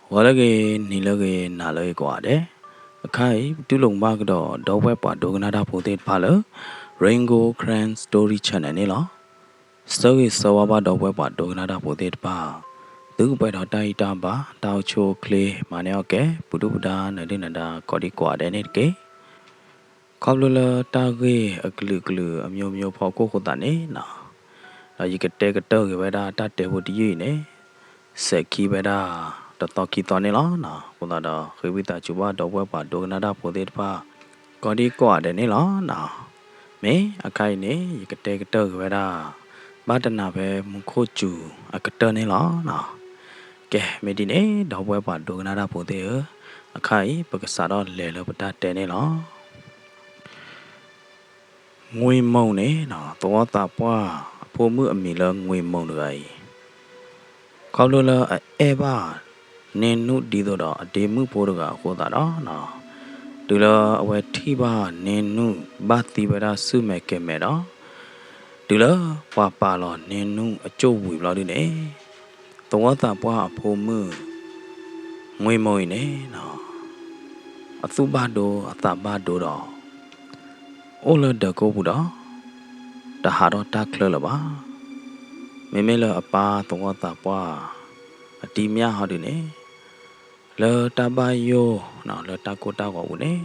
ဂီၤလၢအဂ့ၤ, နံၤလၢအဂ့ၤ, နၤလၢအဂ့ၤကိးဂၤဒဲး. အခါအံၤ ပတူၢ်လိာ်မုာ်ဘၣ်ကဒီး ဒီပုၢ်ဝဲၢ်ပှၤဒိကနၣ်တၢ်ဖိသ့ၣ်တဖၣ်လၢ Rain Gold Karen Story Channel န့ၣ်လီၤ. ဆၢဂ့ၤဆၢဝါဘၣ်ဒီပုၢ်ဝဲၢ်ပှၤဒိကနၣ်တၢ်ဖိသ့ၣ်တဖၣ်, သုကပှဲၤဒီးတၢ်ဂံၢ်တၢ်ဘါ, တၢ်အိၣ်ဆူၣ်အိၣ်ချ့, မၤန့ၢ်အီၣ်ကဲ, ပူၤဒုၣ်ပူၤဒါ နဒုၣ်နဒါ ကိးဒံကိးဂၤဒဲးန့ၣ်တက့ၢ်. ခီဖျိလၢတၢ်ဂ့ၢ်အကလုာ်ကလုာ်အမျိုးမျိုးဖီခိၣ်အဃိသတးန့ၣ်, ဒီးယကတဲကတၢၢ်က့ၤဝဲဒၣ်တၢ်တဲဖိတယုၢ်အံၤန့ၣ် စဲးခံဝဲဒၣ် တသီခံသီန့ၣ်လီၤ. အဃိသတးဒီး ဃ့ဝံသးစူၤဘၣ်ဒီပုၢ်ဝဲၢ်ပှၤဒိကနၣ်တၢ်ဖိသ့ၣ်တဖၣ် ကိးဒံကိးဂၤဒဲးန့ၣ်လီၤ. မ့ၢ်အခါအံၤန့ၣ် ယကတဲကတၢၢ်က့ၤဝဲဒၣ် ဘၣ်တနၤဖဲမူခိၣ်စူၤအကတၢၢ်န့ၣ်လီၤ. ကဲ မ့ၢ်ဒ်န့ၣ် ဒီပုၢ်ဝဲၢ်ပှၤဒိကနၣ်တၢ်ဖိသ့ၣ်ဧၢ, အခါအံၤ ပကစးထီၣ်လဲၤလၢပတၢ်တဲန့ၣ်လီၤ. ငွေမုန်န့ၣ် သဝီသးပှၢ်အဖိမုၣ်အမံၤလၢငွေမုန်တဂၤအံၤ, ခီဖျိလၢအအဲၣ်ဘၣ်န့ၢ်နူၣ်ဒ်သိးဒီးအဒ့မုၣ်ဖိတဂၤအဃိသတးဒီး, တုၤလၢအဝဲထံၣ်ဘၣ်န့ၢ်နူၣ်ဘၣ်သံဝဲဒၣ်ဆူၣ်မဲာ်ကဲၤမဲာ်ဒီး, တုၤလၢပှၤပာ်လီၤန့ၢ်နူၣ်အကၠိၣ်ဝံၤဘျီဒုန့ၣ်, သဝီသးပှၢ်အဖိမုၣ် ငွေမုန်အံၤန့ၣ် အသူၣ်ဘၣ်ဒိ အသးဘၣ်ဒိဒီး အိၣ်လၢဒၢးကိးပူၤဒီး တဟးထီၣ်တၢ်ချၢလၢၤဘၣ်. မ့မ့ၢ်လၢအပၢ်သဝီသးပှၢ် အတံၤမၠၣ်ဟီဒုန့ၣ် လၢတၢ်ဘၣ်ယိၣ် လၢတၢ်ကိၢ်တၢ်ဂီၤအပူၤန့ၣ်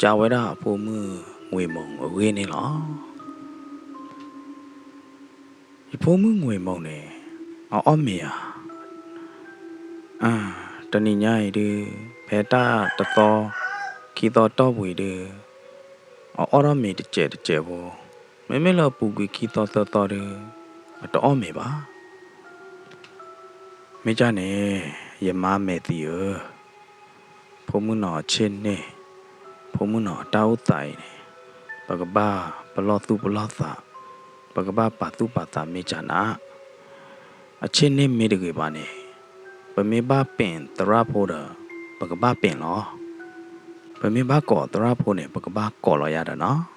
ကးဝဲဒၣ်အဖိမုၣ်ငွေမုန်အဂ့ၢ်န့ၣ်လီၤ. ယဖိမုၣ်ငွေမုန်န့ၣ် အအီၣ်မ့ၤဧါ. တနံၤညါအံၤဒု ဖဲတၢ်တသီ ခံသီတီၢ်ပူၤအံၤဒု အအီၣ်ထီၣ်မ့ၤတစဲးတစဲးဖိ, မ့မ့ၢ်လၢအပူၤကွံာ်ခံသီသၢသီဒု အတအီၣ်မ့ၤဘၣ်. မ့ၢ်ကၢ်န့ၣ် ယမါမဲာ်သံဧၢ, ဖိမုၣ်နီၢ်အဆ့ၣ်န့ၣ်, ဖိမုၣ်နီၢ်အတၢ်အိၣ်သးအံၤန့ၣ် ပကဘၣ်ပလီၢ်သူၣ်ပလီၢ်သး, ပကဘၣ်ပာ်သူၣ်ပာ်သးမ့ၢ်ကၢ်နၤ. အဆ့ၣ်န့ၣ်မ့ၢ်တဂ့ၤဘၣ်န့ၣ် ပမ့ၢ်ဘၣ်ပ့ၣ်သရၣ်ဖိဒီး ပကဘၣ်ပ့ၣ်လီၤ. ပမ့ၢ်ဘၣ်ကိးသရၣ်ဖိန့ၣ် ပကဘၣ်ကိးလီၤယၤဒီးနီၤ.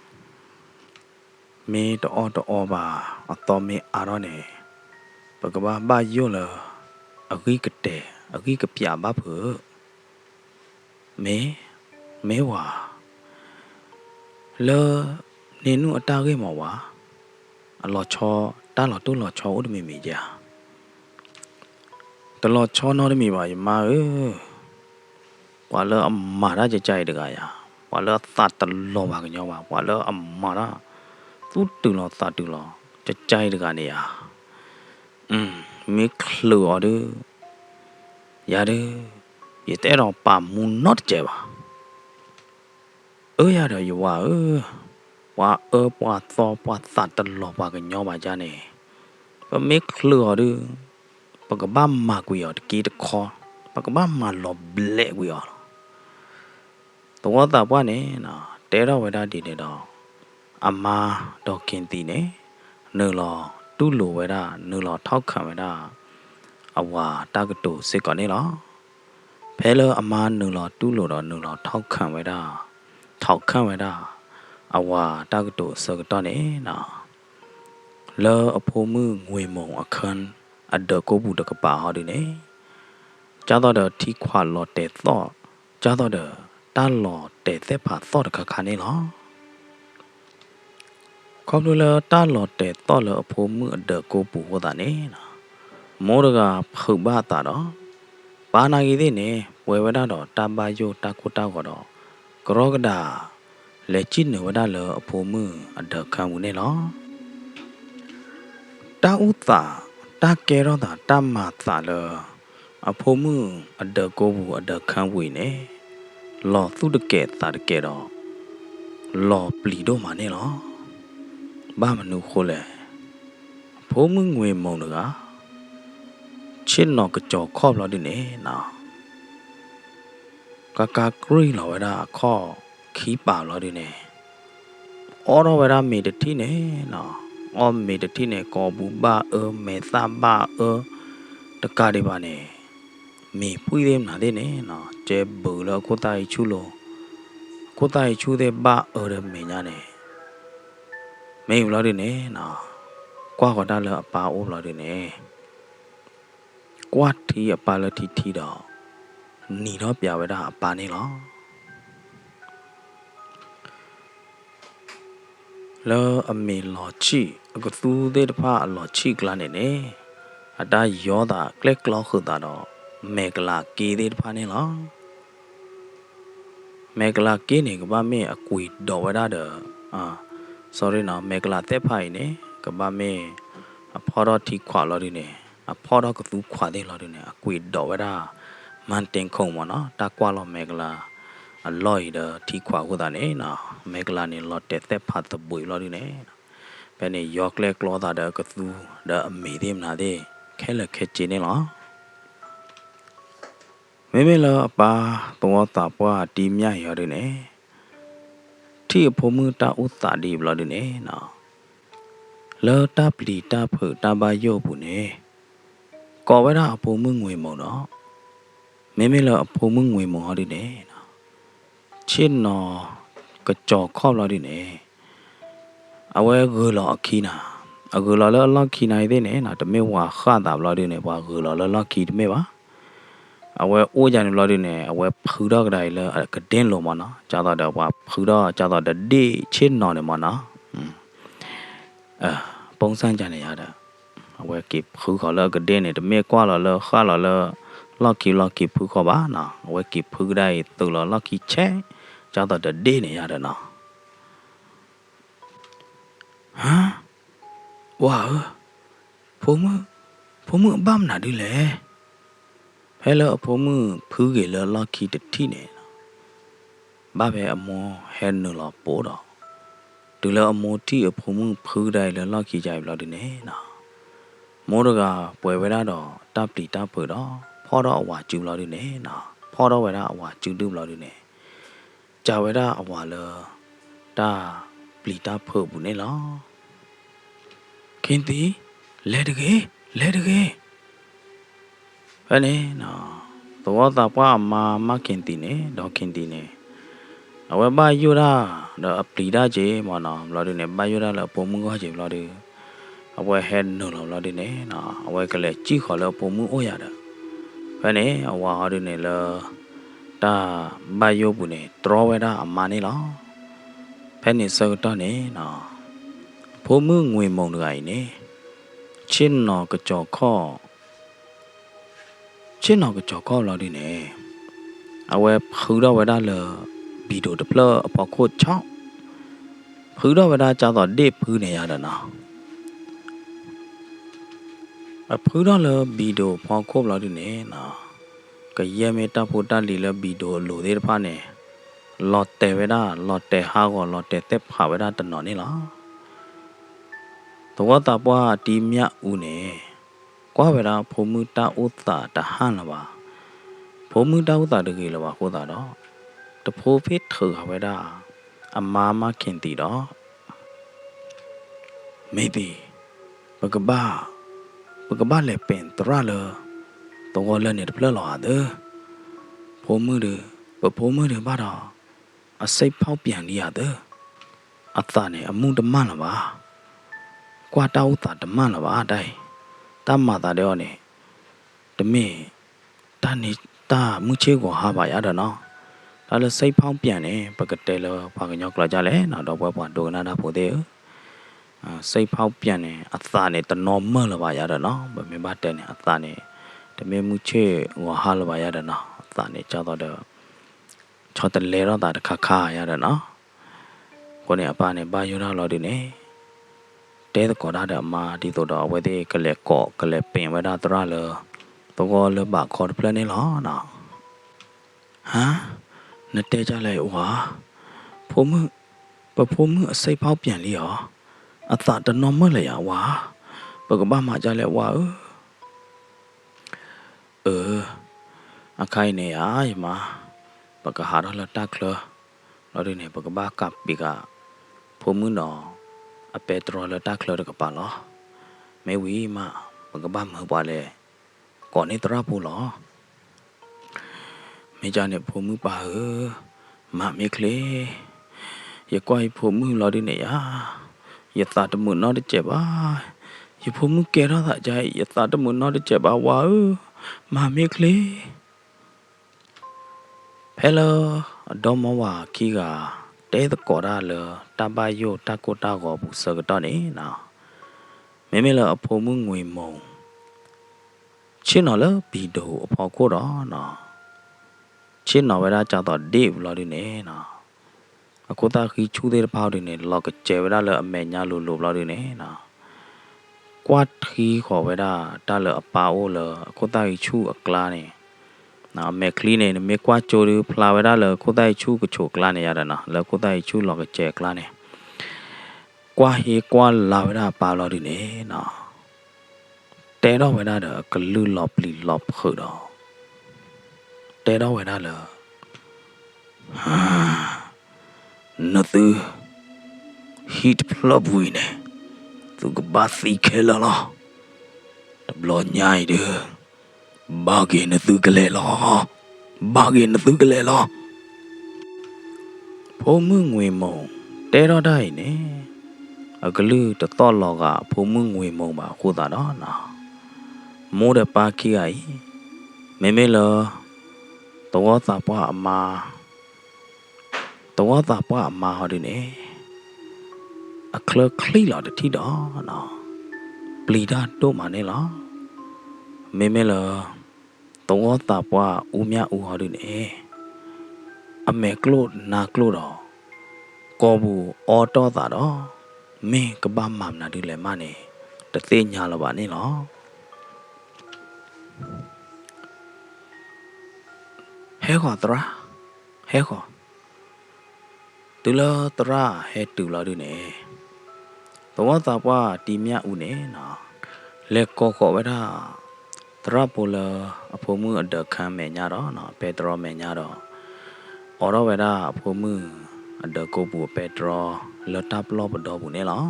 မ့ၢ်တအီၣ်တအီဘၣ် အသီမ့ၢ်အါထီၣ်န့ၣ် ပကဘၣ်ဘၣ်ယိၣ်လၢ အဂံၢ်ကတဲာ် အဂံၢ်ကပျးဘၣ်ဖုး. မ့ၢ်, မ့ၢ်ဝၤ, လၢန့ၢ်နူၣ်အတၢ်ဂ့ၢ်မ့ၢ်ဝၤ, အလီၤဆီ တၢ်လီၤတိၢ်လီၤဆီအိၣ်တမံၤမံၤဧါ. တလီၤဆီနီတမံၤဘၣ် ယမါဧၢ, ပှၤလၢအမၤတၢ်ကကါအံၤတဂၤယၤ, ပှၤလၢအသးတလီၤပှၤကညီဘၣ်, ပှၤလၢအမၤတၢ် သူၣ်တုၤလီၤသးတုၤလီၤ ကကါအံၤတဂၤန့ၣ်ယၤ, မ့ၢ်ချုးအီၤဒု ယၤဒု ယတအဲၣ်ဒိးပာ်မူနီတစဲးဘၣ်. အၢ ယၤဒီးယဝၤဧၢ, ပှၤအၢပှၤသီပှၤသးတလီၤပှၤကညီဘၣ်ယၤန့ၣ်, ပမ့ၢ်ချုးအီၤဒု ပကဘၣ်မၤကွံာ်အီၤတက့တခီ, ပကဘၣ်မၤလီၤဘျဲးကွံာ်အီၤလီၤ. သဝီသးပှၢ်န့ၣ် တဲထီၣ်ဝဲဒၣ်ဒ်န့ၣ်ဒီး အမါဒီးက့ၤသံးန့ၣ် နုာ်လီၤတူၢ်လိာ်ဝဲဒၣ် နုာ်လီၤထီၣ်ခၣ်ဝဲဒၣ် အဝၤတၢ်ကတိၤစ့ၢ်ကီးန့ၣ်လီၤ. ဖဲလၢအမါနုာ်လီၤတူၢ်လိာ်ဒီးနုာ်လီၤထီၣ်ခၣ်ဝဲဒၣ်, ထီၣ်ခၣ်ဝဲဒၣ် အဝၤတၢ်ကတိၤအဆၢကတီၢ်န့ၣ် လၢအဖိမုၣ်ငွေမုန်အခၢ အဒၢးကိးပူၤတကပၤဟီဒုန့ၣ် ကၢ်သိးဒီးထံခွးလီၤတဲာ်သီၣ်, ကၢ်သိးဒီးတၢ်လီၤတဲာ်သ့ၣ်ဖးသီၣ်တခါခါန့ၣ်လီၤ. ခီဖျိလၢတၢ်လီၤတဲာ်သီၣ်လၢအဖိမုၣ်အဒၢးကိးပူၤအဃိသတးန့ၣ် မိၢ်တဂၤဖုးဘၣ်အသးဒီး ပၢ်နာ်က့ၤသ့ၣ်န့ၣ် ပှဲၤဝဲဒၣ်ဒီးတၢ်ဘၣ်ယိၣ်တၢ်ကိၢ်တၢ်ဂီၤဒီး ကရီကဒး လဲၤစံၣ်နုာ်ဝဲဒၣ်လၢအဖိမုၣ်အဒၢးခၢပူၤန့ၣ်လီၤ. တၢ်အုၣ်သး တၢ်ကဲထီၣ်သး တၢ်မၤသးလၢ အဖိမုၣ်အဒၢးကိးပူၤအဒၢးခၢပူၤအံၤန့ၣ် လီၤသူၣ်တကဲာ်သးတကဲာ်ဒီး လီၤပျံၤဒိၣ်မးန့ၣ်လီၤ. ဘၣ်မနုၤအဃိလဲၣ်, ဖိမုၣ်ငွေမုန်တဂၤ ဆ့ၣ်နီၤကစီၤခီၣ်ဘျီဒုန့ၣ် ကကါကြံၢ်လီၤဝဲဒၣ်အခီၣ်ခံပၤဘျီဒုန့ၣ် အီၣ်ထီၣ်ဝဲဒၣ်မ့ၤတထံၣ်န့ၣ်, အီၣ်မ့ၤတထံၣ်န့ၣ် ကိာ်ပူၤဘၣ်အၢ မဲာ်သၣ်ဘၣ်အၢ တကးဒံးဘၣ်န့ၣ် မ့ၤဖှံၣ်သ့ၣ်မနုၤသ့ၣ်န့ၣ် ကဲဘုးလၢအခိၣ်သၣ်အံၤဆူၣ်လိၤ, အခိၣ်သၣ်အံၤဆူၣ်သ့ၣ်ဘၣ်အၢဒီးမဲာ်ညါန့ၣ် မ့ၢ်ဘျီဒုန့ၣ် ကွၢ်ဃီၤတၢ်လၢအပၢ်အိၣ်ဘျီဒုန့ၣ် ကွၢ်ထံအပၢ်လၢထံထံဒီး နံၤထီၣ်ပျးဝဲဒၣ်အပၢ်န့ၣ်လီၤ. လၢအမ့ၢ်လီၤဆံၣ် အကသူသ့ၣ်တဖၣ်အလီၤဆံၣ်ကျါန့ၣ်န့ၣ် အတၢ်ယီသးကျဲၣ်ကျီဃုာ်သးဒီး မဲာ်ကလၤက့သ့ၣ်တဖၣ်န့ၣ်လီၤ. မဲာ်ကလၤက့န့ၣ် ကဘၣ်မ့ၢ်အကွံာ်ဒိးဝဲဒၣ်ဒီး sorry နီၤ မဲာ်ကလၤသ့ၣ်ဖးအံၤန့ၣ် ကဘၣ်မ့ၢ်အဖီၣ်ထီၣ်ထံခွးလီၤဒုန့ၣ် အဖီၣ်ထီၣ်ကသူခွးသ့ၣ်လီၤဒုန့ၣ် အကွံာ်ဒိးဝဲဒၣ် မၤတ့ခိၣ်မ့ၢ်နီၤ တၢ်ကွၢ်လီၤမဲာ်ကလၤ အလီၢ်အံၤဒီးထံခွးဃိသးန့ၣ်နီၤ မဲာ်ကလၤန့ၣ် လီၤတဲာ်သ့ၣ်ဖးသဘှံးလီၤဒုန့ၣ် ဖဲန့ၣ်ယီကျဲၣ်ကျီသးဒီးကသူ ဒီးအမ့ၤသ့ၣ်မနုၤသ့ၣ် ခဲလၢာ်ခဲဆ့န့ၣ်လီၤ. မ့မ့ၢ်လၢအပၢ်သဝီသးပှၢ်တံၤမၠၣ်အံၤအီၤဒုန့ၣ် ထံၣ်အဖိမုၣ်တၢ်အိၣ်သးဒ်အံၤဘျီဒုန့ၣ်နီၤ လၢတၢ်ပျံၤတၢ်ဖုးတၢ်ဘၣ်ယိၣ်အပူၤန့ၣ် ကိးဝဲဒၣ်အဖိမုၣ်ငွ့ၤမုၢ်ဒီး မ့မ့ၢ်လၢအဖိမုၣ်ငွ့ၤမုၢ်အီၤဒုန့ၣ် ဆ့ၣ်နီၤကစီၤခီၣ်ဘျီဒုန့ၣ် အဝဲဂုာ်လီၤအခံနၤ, အဂုာ်လီၤလၢအလီၢ်ခံနၤအံၤသ့ၣ်န့ၣ်နီၤ တမ့ၢ်ပှၤဃၣ်သးဘျီဒုန့ၣ် ပှၤဂုာ်လီၤလၢလီၢ်ခံတမ့ၢ်ဘၣ်. အဝဲအိၣ်ယၤန့ၣ်ဘျီဒုန့ၣ် အဝဲဖုထီၣ်ကဒါအံၤလၢအကဒ့လိၤမ့ၢ်နီၤ, ကၢ်သိးဒီးပှၤဖုထီၣ် ကၢ်သိးဒီးဒ့ၣ်ဆ့ၣ်နီၤန့ၣ်မ့ၢ်နီၤ ပူစၢ်ကန့ၣ်ယၤဒီး အဝဲက့ၤဖုဃီၤလၢအကဒ့န့ၣ် တမ့ၢ်ကွၢ်လီၤလၢဃၣ်လီၤလၢ လီၢ်ခံလီၢ်ခံဖုဃီၤဘၣ်နီၤ, အဝဲက့ၤဖုကဒါအံၤသုးလီၤလီၢ်ခံဆဲး, ကၢ်သိးဒီးဒ့ၣ်န့ၣ်ယၤဒီးနီၤ ဟါ, ဝၤဧၢ, ဖိမုၣ်, ဖိမုၣ်အဘၣ်မနုၤဒ်လဲၣ်. ဖဲလၢအဖိမုၣ်ဖုဂ့ၤလၢလီၢ်ခံတထံၣ်န့ၣ်, ဘၣ်ဖဲအမိၢ်ဟဲနုာ်လီၤပိာ်ဒီး, တုၤလၢအမိၢ်ထံၣ်အဖိမုၣ်ဖုကဒါအံၤလၢလီၢ်ခံကါအံၤဘျီဒုန့ၣ်နီၤ, မိၢ်တဂၤပှဲၤဝဲဒၣ်ဒီးတၢ်ပျံၤတၢ်ဖုးဒီး ဖီၣ်ထီၣ်အဝၤစုဘျီဒုန့ၣ်နီၤ, ဖီၣ်ထီၣ်ဝဲဒၣ်အဝၤစုဒုဘျီဒုန့ၣ် စံးဝဲဒၣ်အဝၤလၢ တၢ်ပျံၤတၢ်ဖုးအပူၤန့ၣ်လီၤ. ခ့ၣ်သံး, လဲၤတဂ့ၤ, လဲၤတဂ့ၤ. ဖဲန့ၣ်, သဝီသးပှၢ်အမါမၢ်ခ့ၣ်သံးန့ၣ် ဒီးခ့ၣ်သံးန့ၣ်, အဝဲဘၣ်ယိၣ်တၢ်ဒီးအပျံၤတၢ်က့ၤမ့ၢ်နီၤ, ဘျီဒုန့ၣ် ဘၣ်ယိၣ်တၢ်လၢအဖိမုၣ်ဂီၢ်က့ၤဘျီဒု အဝဲဟဲနုာ်လီၤဘျီဒုန့ၣ်, အဝဲကလဲၤစံၣ်ဃီၤလၢအဖိမုၣ်အိၣ်ယၤဒီး, ဖဲန့ၣ်အဝၤဟီဒုန့ၣ်လၢ တၢ်ဘၣ်ယိၣ်ပူၤန့ၣ် တြီဝဲဒၣ်အမါန့ၣ်လီၤ. ဖဲန့ၣ်ဆၢကတီၢ်န့ၣ်, ဖိမုၣ်ငွေမုန်တဂၤအံၤန့ၣ်, ဆ့ၣ်နီၤကစီၤခီၣ် ဆ့ၣ်နီၤကစီၤခီၣ်ဘျီဒုန့ၣ်, အဝဲဖုထီၣ်ဝဲဒၣ်လၢ ဘံၣ်ဒိၣ်တဖျၢၣ်အဖီခိၣ်ဆီ, ဖုထီၣ်ဝဲဒၣ်ကၢ်သိးဒ့ၣ်ဖုန့ၣ်ယၤဒီးနီၤ, အဖုထီၣ်လၢဘံၣ်ဒိၣ်ဖီခိၣ်ဘျီဒုန့ၣ်, ကယဲၢ်မ့ၢ်တၢ်ဖိတၢ်လံၤလၢဘံၣ်ဒိၣ်အလိၤသ့ၣ်တဖၣ်န့ၣ်, လီၤတဲာ်ဝဲဒၣ်, လီၤတဲာ်ဟးဂီၤ လီၤတဲာ်သ့ၣ်ဖးဝဲဒၣ်တနီၤန့ၣ်လီၤ. သဝီသးပှၢ်တံၤမၠၣ်အူန့ၣ်, ကွၢ်ဝဲဒၣ်ဖိမုၣ်တၢ်အိၣ်သးတဟၣ်လၢၤဘၣ်, ဖိမုၣ်တၢ်အိၣ်သးတဂ့ၤလၢၤဘၣ်အဃိသတးဒီး, တဖိဖ့ထုးဃာ်ဝဲဒၣ် အမါမၢ်ခ့ၣ်သံးဒီး မ့ၢ်သံး, ပကဘၣ်, ပကဘၣ်လဲၤပဲာ်သရၣ်လၢ သဝီလၢန့ၣ်တဖျၢၣ်လီၤဧါသၢ, ဖိမုၣ်ဒီး, ပဖိမုၣ်ဒီးဘၣ်ဒီး အစိတ်ဖောက်ပြန်လံဧါသၢ, အသးန့ၣ်အမုၢ်တမၣ်လၢၤဘၣ်, ကွၢ်တၢ်အိၣ်သးတမၣ်လၢၤဘၣ် တၢ်အံၤ, တၢ်မၤသးဒ်အံၤန့ၣ်, တမ့ၢ် တၢ်မုၢ်ဆ့ၣ်ဂီၤဟါဘၣ်ယၤဒီးနီၤ, တၢ်လၢစိတ်ဖောက်ပြန်န့ၣ် ပကတဲလၢပှၤကညီကျိာ်ဒ်လဲၣ်နီၤ ဒီပုၢ်ဝဲၢ်ပှၤဒိကနၣ်တၢ်ဖိသ့ၣ်ဧၢ, စိတ်ဖောက်ပြန်န့ၣ် အသးန့ၣ်တနီၤမၢၢ်လၢၤဘၣ်ယၤဒီးနီၤ, ပမ့ၢ်ဘၣ်တဲန့ၣ် အသးန့ၣ် တမ့ၢ်မုၢ်ဆ့ၣ်ဂီၤဟါလၢၤဘၣ်ယၤဒီးနီၤ, အသးန့ၣ် ကၢ်သိးဒီး ဆီတလဲထီၣ်သးတခါခါယၤဒီးနီၤ, အဃိန့ၣ် အပၢ်န့ၣ် ဘၣ်ယိၣ်တၢ်လီၤဒုးန့ၣ် တဲသကိးတၢ်ဒီးအမါ ဒ်သိးဒီးအဝဲသ့ၣ်ကလဲၤကိး ကလဲၤပဲာ်ဝဲဒၣ်သရၣ်လၢ သဝီလၢဘးခီတဖျၢၣ်န့ၣ်လီၤနီၤ. ဟါ, နတဲဒ်လဲၣ်ဝၤ, ဖိမုၣ်, ပဖိမုၣ်အစိတ်ဖောက်ပြန်လံဧါ, အသးတနီၤမၢၢ်လၢၤယၤဝၤ, ပကဘၣ်မၤဒ်လဲၣ်ဝၤဧၢ. အၢ, အခါအံၤန့ၣ်ဧါ ယမါ, ပကဟးထီၣ်လၢတၢ်ချၢ, လီၤဒုးန့ၣ် ပကဘၣ်ကးပံာ်ဃာ် ဖိမုၣ်နီၤ အပဲတြီလၢတၢ်ချၢတကပၤလီၤ. မ့ၢ်ဝံၤမး ပကဘၣ်မၢပှၤလဲၤ ကိးန့ၢ်သရၣ်ဖိလီၤ. မ့ၢ်ဒ်န့ၣ်ဖိမုၣ်ပၢ်ဧၢ, မၤမ့ၢ်ချ့, ယကွၢ်ယဖိမုၣ်လီၤဒုးန့ၣ်ယါ, ယသးတမုာ်နီတစဲးဘၣ်. ယဖိမုၣ်ကဲထီၣ်သးဒ်အံၤ ယသးတမုာ်နီတစဲးဘၣ်ဝၤဧၢ, မၤမ့ၢ်ချ့. ဖဲလၢအဒီမါဝၤခံဂၤ တဲသကိးတၢ်လၢတၢ်ဘၣ်ယိၣ်တၢ်ကိၢ်တၢ်ဂီၤပူၤဆၢကတီၢ်န့ၣ်နီၤ, မ့မ့ၢ်လၢအဖိမုၣ်ငွေမိၢ် ဆ့ၣ်နီၤလၢပံၤဒိၣ်အဖီခိၣ်ဒီးနီၤ, ဆ့ၣ်နီၤဝဲဒၣ်ကၢ်သိးဒ့ၣ်ဘျီဒုန့ၣ်နီၤ, အခိၣ်သၣ်ဃံဆူၣ်သ့ၣ်တဖၣ်ဒုန့ၣ် လီၤကစဲၤဝဲဒၣ်လၢအမဲာ်ညါလိၤလိၤဘျီဒုန့ၣ်နီၤ, ကွၢ်ထံဃီၤဝဲဒၣ်တၢ်လၢအပၢ်အိၣ်လၢအခိၣ်သၣ်ဃံဆူၣ်အကျါန့ၣ်, အမဲာ်ချံန့ၣ် နမ့ၢ်ကွၢ်ကၠိဒု ဖျါဝဲဒၣ်လၢခိၣ်သၣ်ဃံဆူၣ်ကဆိးကျါန့ၣ်ယါဒီးနီၤ, လၢခိၣ်သၣ်ဃံဆူၣ်လီၤကစဲၤအကျါန့ၣ်, ကွၢ်ဟ့ကွၢ်လၤဝဲဒၣ်အပၢ်ဘျီဒုန့ၣ်နီၤ, တဲထီၣ်ဝဲဒၣ်ဒီးအကလုၢ်လီၤပျံၤလီၤဖုးဒီး တဲထီၣ်ဝဲဒၣ်လၢ နသု ဟံၣ်တဖျၢၣ်ပူၤအံၤန့ၣ် သုကဘၣ်သံခဲလၢာ်လီၤ. တဘျီညါအံၤဒု ဘၣ်က့ၤနသုကလဲၤလီၤ. ဘၣ်က့ၤနသုကလဲၤလီၤ. ဖိမုၣ်ငွေမိၢ် တဲထီၣ်တၢ်အံၤန့ၣ် အကလုၢ်တသီၣ်လီၤဂာ်ဖိမုၣ်ငွေမိၢ်ဘၣ်အဃိသတးဒီးနီၤ, မိၢ်ဒီးပၢ်ခံဂၤအံၤ မ့မ့ၢ်လၢ သဝီသးပှၢ်အမါ သဝီသးပှၢ်အမါဟီဒုန့ၣ် အချၢချံလီၤတထံၣ်ဒီးနီၤ, ပျံၤတၢ်ဒိၣ်မးန့ၣ်လီၤ. မ့မ့ၢ်လၢ သဝီသးပှၢ်အူမၠၣ်အူဟီဒုန့ၣ် အမဲာ်ကျိၣ်နါကျိၣ်ဒီး ကိာ်ပူၤအီတီၢ်သးဒီး မ့ၢ်ကဘၣ်မၤမနုၤဒုလဲၣ်မးန့ၣ် တသ့ၣ်ညါလၢၤဘၣ်န့ၣ်လီၤ. ဟဲဃီၤသရၣ်, ဟဲဃီၤ. တုၤလၢသရၣ်ဟဲတုၤလီၤဒုန့ၣ် သဝီသးပှၢ်တံမၠၣ်အူန့ၣ်နီၤ, လဲၤကိးဃီၤဝဲဒၣ် သရၣ်ဖိလၢအဖိမုၣ်အဒၢးခါမဲာ်ညါဒီးနီၤ, ပဲတြီမဲာ်ညါဒီး အိးထီၣ်ဝဲဒၣ်အဖိမုၣ်အဒၢးကိာ်ပူၤအပဲတြီ လၢတၢ်ပလီၢ်ပဒီပူၤန့ၣ်လီၤ.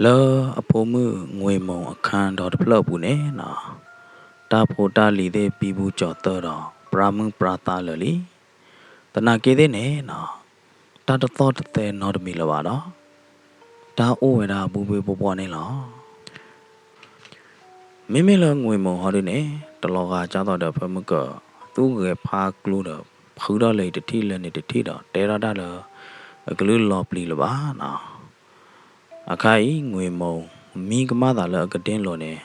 လၢအဖိမုၣ်ငွေမိၢ်အခန်းဒီတဖျၢၣ်အပူၤန့ၣ်နီၤ, တၢ်ဖိတၢ်လံၤသ့ၣ်ဘံဘူကၠီၤသၢဒီး ပြးမုၢ်ပြးသါလၢာ်လံ. သနာ်က့သ့ၣ်န့ၣ်နီၤ, တၢ်တသီၣ်တသဲနီတမံၤလၢၤဘၣ်ဒီး တၢ်အိၣ်ဝဲဒၣ်ဘူၣ်ဘ့ၣ်ဘီၣ်ဘီၣ်န့ၣ်လီၤ. မ့မ့ၢ်လၢငွေမိၢ်ဟီဒုန့ၣ် တလီၤဂာ်ကၢ်သိးဒီးဖၢမုၢ်ကၢၢ် သူၣ်ဂဲၤဖးကျိဒီး ဖုထီၣ်လၢအံၤတထံၣ်လၢန့ၣ်တထံၣ်ဒီး တဲထီၣ်တၢ်လၢ အကလုၢ်လီၤပျံၤလၢၤဘၣ်နီၤ. အခါအံၤ ငွေမိၢ် မံကမၣ်သးလၢအကဒ့ၣ်လိၤန့ၣ်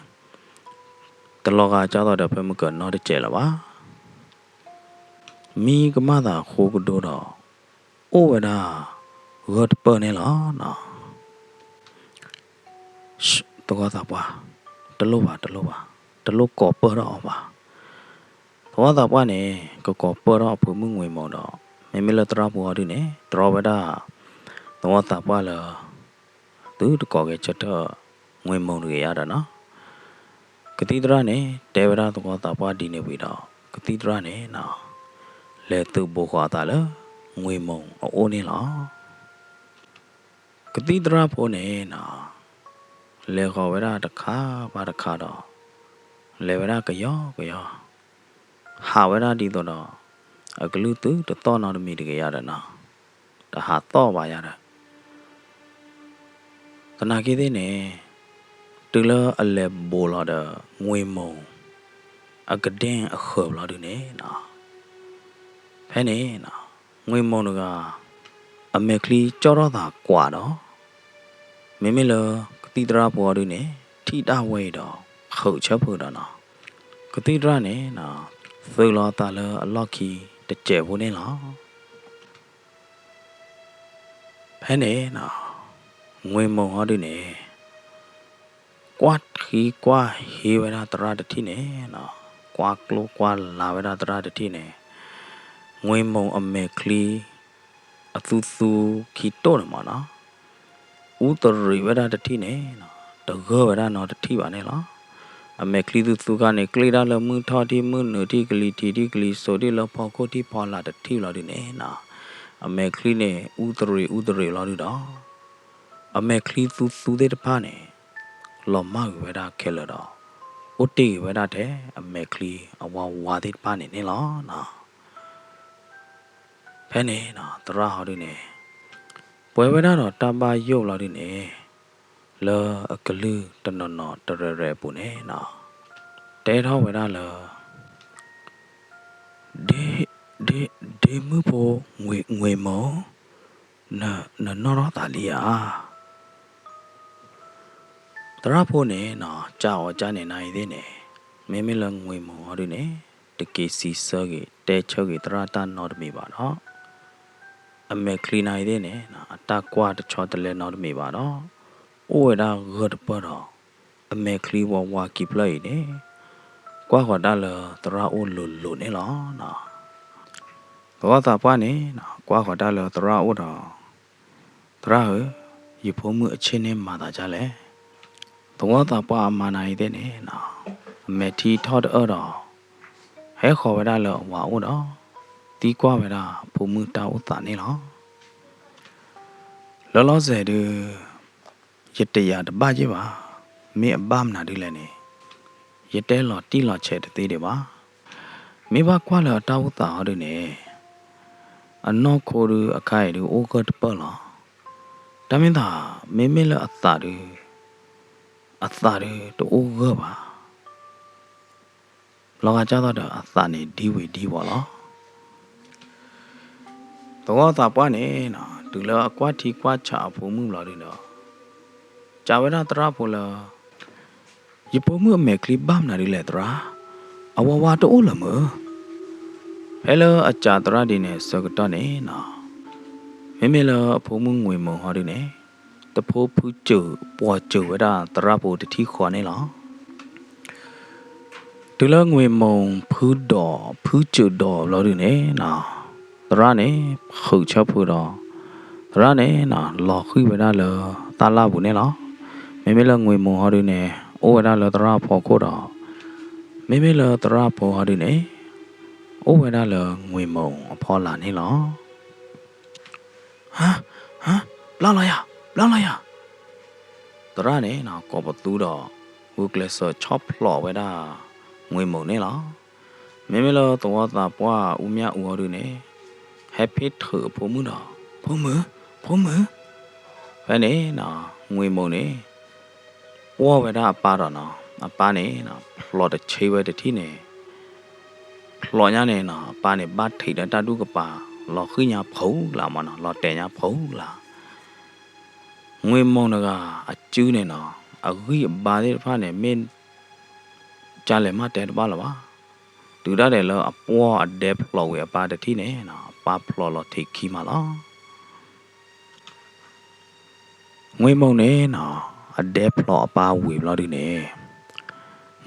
တလီၤဂာ်ကၢ်သိးဒီးဖၢမုၢ်ကၢၢ်နီတစဲးလၢၤဘၣ်. မံကမၣ်သးဃိကဒိဒီး အိၣ်ဝဲဒၣ် ဂၢၢ်တပၢၢ်န့ၣ်လီၤနီၤ. သဝီသးပှၢ်, တလိၣ်ဘၣ် တလိၣ်ဘၣ်, တလိၣ်ကိးပၢၢ်ထီၣ်အီၤဘၣ်. သဝီသးပှၢ်န့ၣ် ကကိးပၢၢ်ထီၣ်အဖိမုၣ်ငွေမိၢ်ဒီး မ့မ့ၢ်လၢသရၣ်ဖိဟီဒုန့ၣ် တြီဝဲဒၣ် သဝီသးပှၢ်လၢ သုတကိးဂဲၤဆၢထၢၣ် ငွေမိၢ်တဂ့ၤယါဒီးနီၤ. ကသံၣ်သရၣ်န့ၣ် တဲဝဲဒၣ်သဝီသးပှၢ်ဒ်န့ၣ်ဝံၤဒီး ကသံၣ်သရၣ်န့ၣ်နီၤ လဲၤသုးဘိးဃီၤအသးလၢ ငွေမိၢ်အအိၣ်န့ၣ်လီၤ. ကသံၣ်သရၣ်ဖိန့ၣ်နီၤ လဲၤဃီၤဝဲဒၣ်တခါဘၣ်တခါဒီး လဲၤဝဲဒၣ်ကယီကယီ ဟးဝဲဒၣ်ဒ်သိးဒီး အကလုၢ်သုတသီၣ်နီတမံၤတဂ့ၤယါဒီးနီၤ, တဟးသီၣ်ဘၣ်ယါဒီး သနာ်က့သ့ၣ်န့ၣ် တုၤလၢအလဲၤဘိးလီၤဒီး ငွေမိၢ် အကဒ့ၣ်အဃၢၤဘျီဒုန့ၣ်နီၤ, ဖဲန့ၣ်နီၤ ငွေမိၢ်တဂၤ အမဲာ်ချံကၠီၣ်ထီၣ်သးကွၢ်ဒီး မ့မ့ၢ်လၢကသံၣ်သရၣ်ဖိဒုန့ၣ် ထံၣ်တၢ်ဝဲအံၤဒီး ဖုးဆၢဖုးဒီးနီၤ, ကသံၣ်သရၣ်န့ၣ်နီၤ သုးလီၤအသးလၢအလီၢ်ခံတစဲးဖိန့ၣ်လီၤ. ဖဲန့ၣ်နီၤ ငွေမိၢ်ဟီဒုန့ၣ် ကွၢ်ထံကွၢ်ဟ့ဝဲဒၣ်သရၣ်တထံၣ်န့ၣ်နီၤ, ကွၢ်ကျိၣ်ကွၢ်လၤဝဲဒၣ်သရၣ်တထံၣ်န့ၣ်, ငွေမိၢ်အမဲာ်ချံ အသူသူခံတိၢ်န့ၣ်မးနီၤ, အူသရံးဝဲဒၣ်တထံၣ်န့ၣ်နီၤ, တဂၢၢ်ဝဲဒၣ်နီတထံၣ်ဘၣ်န့ၣ်လီၤ. အမဲာ်ချံသူသူခါန့ၣ် ကျ့ၣ်ဒၣ်လၢမုၢ်ထီၣ်ထံၣ်မုၢ်နုာ်ထံၣ်ကလံၤထံးထံၣ် ကလံၤစိးထံၣ်လၢဖီခိၣ်ထံၣ်ဖီလာ်တထံၣ်လီၤဒုန့ၣ်နီၤ, အမဲာ်ချံန့ၣ် အူသရံးအူသရံးလီၤဒုဒီး အမဲာ်ချံသူသူသ့ၣ်တဖၣ်န့ၣ် လီၤမၢ်ကွံာ်ဝဲဒၣ်ခဲလၢာ်ဒီး အိၣ်တ့ၢ်ကွံာ်ဝဲဒၣ်ထဲအမဲာ်ချံအဝါဝါသ့ၣ်တဖၣ်န့ၣ်န့ၣ်လီၤနီၤ. ဖဲန့ၣ်နီၤ သရၣ်ဟီဒုန့ၣ် ပှဲၤဝဲဒၣ်ဒီးတၢ်ဘၣ်ယိၣ်လီၤဒုန့ၣ် လၢအကလုၢ်တနီၤနီၤတရဲၣ်ရဲၣ်အပူၤန့ၣ်နီၤ တဲထီၣ်ဝဲဒၣ်လၢ ဒ့, ဒ့, ဒ့မုၣ်ဖိ ငွ့, ငွ့မိၢ်, န, နနီၢ်ထီၣ်သးလံဧါ. သရၣ်ဖိန့ၣ်နီၤ ကးအီၤကးန့ၣ်နၤအံၤသ့ၣ်န့ၣ်, မ့မ့ၢ်လၢငွ့မိၢ်ဟီဒုန့ၣ် တက့ၤစံးဆၢဂ့ၤ တဲဆၢဂ့ၤသရၣ်တၢ်နီတမံၤဘၣ်ဒီး အမဲာ်ချံနၤအံၤသ့ၣ်န့ၣ် အတၢ်ကွၢ်တဆီတလဲနီတမံၤဘၣ်ဒီး အိၣ်ဝဲဒၣ်ဂၢၢ်တပၢၢ်ဒီး အမဲာ်ချံဝးဝးခံဖျၢၣ်အံၤန့ၣ် ကွၢ်ဃီၤတၢ်လၢသရၣ်အိၣ်လိၤလိၤန့ၣ်လီၤ. သဝီသးပှၢ်န့ၣ် ကွၢ်ဃီၤတၢ်လၢသရၣ်အိၣ်ဒီး သရၣ်ဧၢ, ယဖိမုၣ်အဆ့ၣ်န့ၣ်မၤသးဒ်လဲၣ်. သဝီသးပှၢ်အမါနၤအံၤသ့ၣ်န့ၣ် အမဲာ်ထံထီၣ်တအၢၣ်ဒီး ဟဲဃီၤဝဲဒၣ်လၢအဝၤအိၣ်ဒီး သံကွၢ်ဝဲဒၣ်အဖိမုၣ်တၢ်အိၣ်သးန့ၣ်လီၤ. လၢလီၤစဲၤဒု ယတယာ်တဘၣ်က့ၢ်ဘၣ်, မ့ၢ်အဘၣ်မနုၤဒ်လဲၣ်န့ၣ် ယတဲလီၤတံၢ်လီၤဆဲးတသ့ဒံးဘၣ်. မ့ၢ်ဘၣ်ကွၢ်လၢအတၢ်အိၣ်သးဟီဒုန့ၣ် အနီၢ်ခိဒုအခါအံၤဒုအိၣ်ဂၢၢ်တပၢၢ်လီၤ. တၢ်မ့ၢ်သး မ့မ့ၢ်လၢအသးဒု အသးဒုတအိၣ်ဂၢၢ်ဘၣ်. လီၤဂာ်ကၢ်သိးဒီးအသးန့ၣ်ဒံဝံၤဒံဝီၤလီၤ. သဝီသးပှၢ်န့ၣ် တုၤလၢအကွၢ်ထံကွၢ်ဆးအဖိမုၣ်ဘျီဒုဒီး ကးဝဲဒၣ်သရၣ်ဖိလၢ ယဖိမုၣ်အမဲာ်ချံဘၣ်မနုၤဒ်လဲၣ်သရၣ်, အဝၤဝါတအိၣ်လၢၤမုၢ်. ဖဲလၢအကးသရၣ်ဒ်န့ၣ်အဆၢကတီၢ်န့ၣ်နီၤ, မ့မ့ၢ်လၢအဖိမုၣ်ငွ့မိၢ်ဟီဒုန့ၣ် တဖိဖုစၢၢ်ပှီၤစၢၢ်ဝဲဒၣ်သရၣ်ဖိတထံၣ်ဃီန့ၣ်လီၤ. တုၤလၢငွ့မိၢ်ဖုဒီးဖုစၢၢ်ဒီးဘျီဒုန့ၣ်နီၤ, သရၣ်န့ၣ် ဖုးဆၢဖုးဒီး သရၣ်န့ၣ်နီၤ လီၤဃံၤဝဲဒၣ်လၢတၢ်လၢ်ပူၤန့ၣ်လီၤ. မ့မ့ၢ်လၢငွ့မိၢ်ဟီဒုန့ၣ် အိၣ်ဝဲဒၣ်လၢသရၣ်အဖီခိၣ်ဒီး မ့မ့ၢ်လၢသရၣ်ဖိဟီဒုန့ၣ် အိၣ်ဝဲဒၣ်လၢငွ့မိၢ်အဖီလာ်န့ၣ်လီၤ. ဟါ, ဟါ, ပျၢ်လီၤယၤ, ပျၢ်လီၤယၤ. သရၣ်န့ၣ်နီၤ ကိးပသူဒီး ဂုာ်ကျဲးစၢးဆီၣ်ဖျိးဝဲဒၣ် ငွ့မိၢ်န့ၣ်လီၤ. မ့မ့ၢ်လၢသဝီသးပှၢ်အူမၠၣ်အူဟီဒုန့ၣ် ဟဲဖ့ထုးအဖိမုၣ်ဒီး ဖိမုၣ်, ဖိမုၣ်. ဖဲန့ၣ်နီၤ ငွ့မိၢ်န့ၣ် ကွၢ်ဝဲဒၣ်အပၢ်ဒီးနီၤ အပၢ်န့ၣ်နီၤ ဖျိးတဆ့ဝဲတထံၣ်န့ၣ် ဖျိးညါန့ၣ်နီၤ အပၢ်န့ၣ် ဘၣ်ထံးဒီးတၢ်ဒူၣ်ကပၤ လီၤဃံၤညါဖုးလၢ်မးနီၤ လီၤတဲာ်ညါဖုးလၢ်. ငွ့မိၢ်တဂၤအစုန့ၣ်နီၤ အဂံၢ်အဘါသ့ၣ်တဖၣ်န့ၣ် မ့ၢ်ကလဲၤမးတဲတဘၣ်လၢၤဘၣ်. တုၤဒၣ်ဒဲးလၢအပှီၢ်အဒဲဖျိးဝံၤအပၢ်တထံၣ်န့ၣ်နီၤ အပၢ်ဖျိးလီၤထံးခံမးလီၤ. ငွ့မိၢ်န့ၣ်နီၤ အဒဲဖျိးအပၢ်ဝံၤဘျီဒုန့ၣ်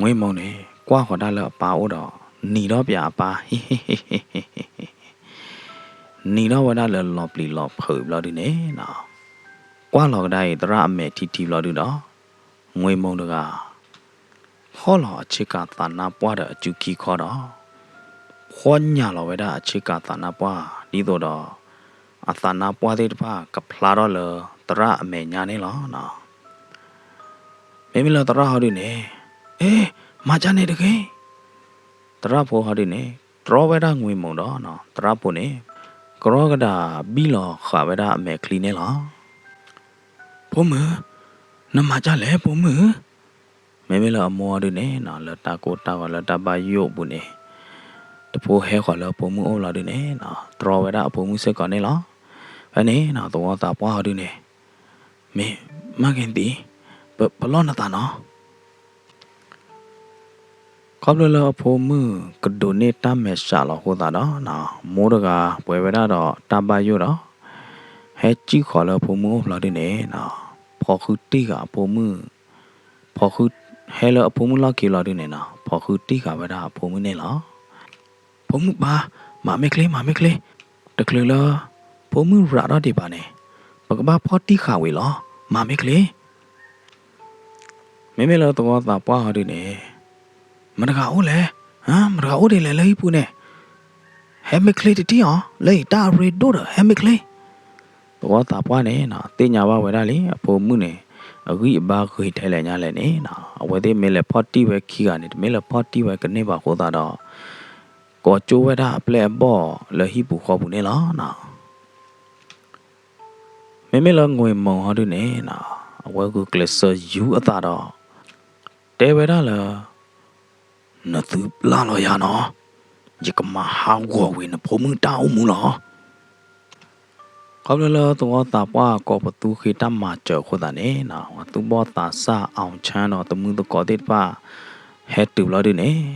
ငွ့မိၢ်န့ၣ် ကွၢ်ဃီၤတၢ်လၢအပၢ်အိၣ်ဒီး နံၤထီၣ်ပၠးအပၢ် နံၤထီၣ်ဝဲဒၣ်လၢလီၤပျံၤလီၤဖုးဘျီဒုန့ၣ်နီၤ ကွၢ်လီၤကဒါအံၤ သရၣ်အမဲာ်ထံထံဘျီဒုဒီး ငွ့မိၢ်တဂၤ ဖီၣ်လီၤအဆ့ကၤသးနါပှၢ်ဒီးအစုခံခီဒီး ဖီၣ်ညၣ်လီၤဝဲဒၣ်အဆ့ကၤသးနါပှၢ် ဒ်သိးဒီး အသးနါပှၢ်သ့ၣ်တဖၣ်ကဖျါထီၣ်လၢသရၣ်အမဲာ်ညါန့ၣ်လီၤ. မ့မ့ၢ်လၢသရၣ်ဟီဒုန့ၣ် အ့ မၤကၢ်န့ၣ်တဂ့ၤ. သရၣ်ဖိဟီဒုန့ၣ် တြီဝဲဒၣ်ငွ့မိၢ်ဒီး သရၣ်ဖိန့ၣ် ကရီကဒးဘံၣ်လီၤဃာ်ဝဲဒၣ်အမဲာ်ချံန့ၣ်လီၤ. ဖိမုၣ်, နမၤကၢ်လဲၣ်ဖိမုၣ်. မ့မ့ၢ်လၢအမိၢ်ဟီဒုန့ၣ်နီၤ လၢတၢ်ကိၢ်တၢ်ဂီၤလၢတၢ်ဘၣ်ယိၣ်အပူၤန့ၣ် တဖိဟဲဃီၤလၢအဖိမုၣ်အိၣ်ဘျီဒုန့ၣ်နီၤ တြီဝဲဒၣ်အဖိမုၣ်စ့ၢ်ကီးန့ၣ်လီၤ. ဖဲန့ၣ်နီၤ သဝီသးပှၢ်ဟီဒုန့ၣ် မ့ၢ်မၤက့ၤသံ, ပလီၢ်နသးနီၤ. ခီဖျိလၢအဖိမုၣ်ကဒိးန့ၢ်တၢ်မဲာ်ဆှးလီၤအဃိသတးဒီးနီၤ မိၢ်တဂၤပှဲၤဝဲဒၣ်ဒီးတၢ်ဘၣ်ယိၣ်ဒီး ဟဲစံၣ်ဃီၤလၢအဖိမုၣ်အိၣ်ဘျီဒုန့ၣ်နီၤ ဖီဃုတံၢ်ဃာ်အဖိမုၣ်, ဖီဃု, ဟဲလၢအဖိမုၣ်လီၢ်ခံဘျီဒုန့ၣ်နီၤ ဖီဃုတံၢ်ဃာ်ဝဲဒၣ်အဖိမုၣ်န့ၣ်လီၤ. ဖိမုၣ်ပၢ်, မၤမ့ၢ်ချ့ မၤမ့ၢ်ချ့, တချုးလၢဖိမုၣ်ရၤထီၣ်ဒံးဘၣ်န့ၣ် ပကဘၣ်ဖီၣ်တံၢ်ဃာ်ဝံၤလီၤ, မၤမ့ၢ်ချ့. မ့မ့ၢ်လၢသဝီသးပှၢ်ဟီဒုန့ၣ် မတၤတဂၤအိၣ်လဲၣ်, မတၤတဂၤအိၣ်ဒ်လဲၣ်လၢဟံၣ်ပူၤန့ၣ်, ဟဲမ့ၢ်ချ့တထံၣ်အီၤ, လၢအံၤတၢ်အရ့ဒိၣ်ဒီး ဟဲမ့ၢ်ချ့. သဝီသးပှၢ်န့ၣ်နီၤ သ့ၣ်ညါဘၣ်ဝဲဒၣ်လံ အဖိမုၣ်န့ၣ် အဂံၢ်အဘါဂ့ၤထဲလဲၣ်ညါလဲၣ်န့ၣ်နီၤ အဝဲသ့ၣ်မ့ၢ်လဲၤဖီၣ်တံၢ်ဝဲခံဂၤန့ၣ် တမ့ၢ်လဲၤဖီၣ်တံၢ်ဝဲကန့ၢ်ဘၣ်အဃိသတးဒီး ကိးကၠိဝဲဒၣ်အပျဲၢ်အဘီၣ်လၢဟံၣ်ပူၤဃီပူၤန့ၣ်လီၤနီၤ. မ့မ့ၢ်လၢငွ့မိၢ်ဟီဒုန့ၣ်နီၤ အဝဲဂုာ်ကျဲးစၢးယူၤအသးဒီး တဲဝဲဒၣ်လၢ နသုပျၢ်လီၤယၤနီၤ. ယကမၤဟးဂီၤကွံာ်နဖိမုၣ်တၢ်အိၣ်မူလီၤ. ခီဖျိလၢသဝီသးပှၢ်ကိးပသူဃ့တၢ်မၤစၢၤအဃိသတးန့ၣ် သူၣ်ဘီၣ်သးစၢ် အောင်ချမ်း ဒီးသမုသကိးသ့ၣ်တဖၣ် ဟဲတုၤဘျီဒုန့ၣ်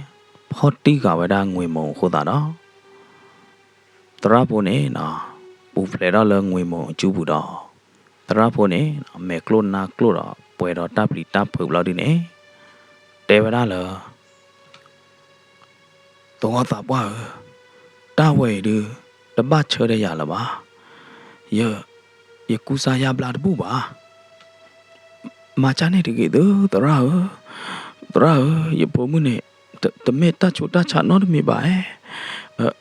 ဖီၣ်တံၢ်ဃာ်ဝဲဒၣ်ငွေမုန်အဃိသတးဒီး သရၣ်ဖိန့ၣ် ပူၤဖျဲးထီၣ်လၢငွေမုန်အစုပူၤဒီး သရၣ်ဖိန့ၣ် မဲာ်ကျိၣ်နါကျိၣ်ဒီးပှဲၤဒီးတၢ်ပျံၤတၢ်ဖုးဘျီဒုန့ၣ် တဲဝဲဒၣ်လၢ သဝီသးပှၢ်ဧၢ, တၢ်ဝဲအံၤဒု တဘၣ်ဆၢထၢၣ်ယၤလၢၤဘၣ်. ယ, ယကူစါယါဘျါတဘူၣ်ဘၣ်. မၤကၢ်န့ၣ်တဂ့ၤသု သရၣ်ဧၢ, သရၣ်ဧၢ, ယဖိမုၣ်န့ၣ် တ, တမ့ၢ်တၢ်ဆူးတၢ်ဆါနီတမံၤဘၣ်ဧါ.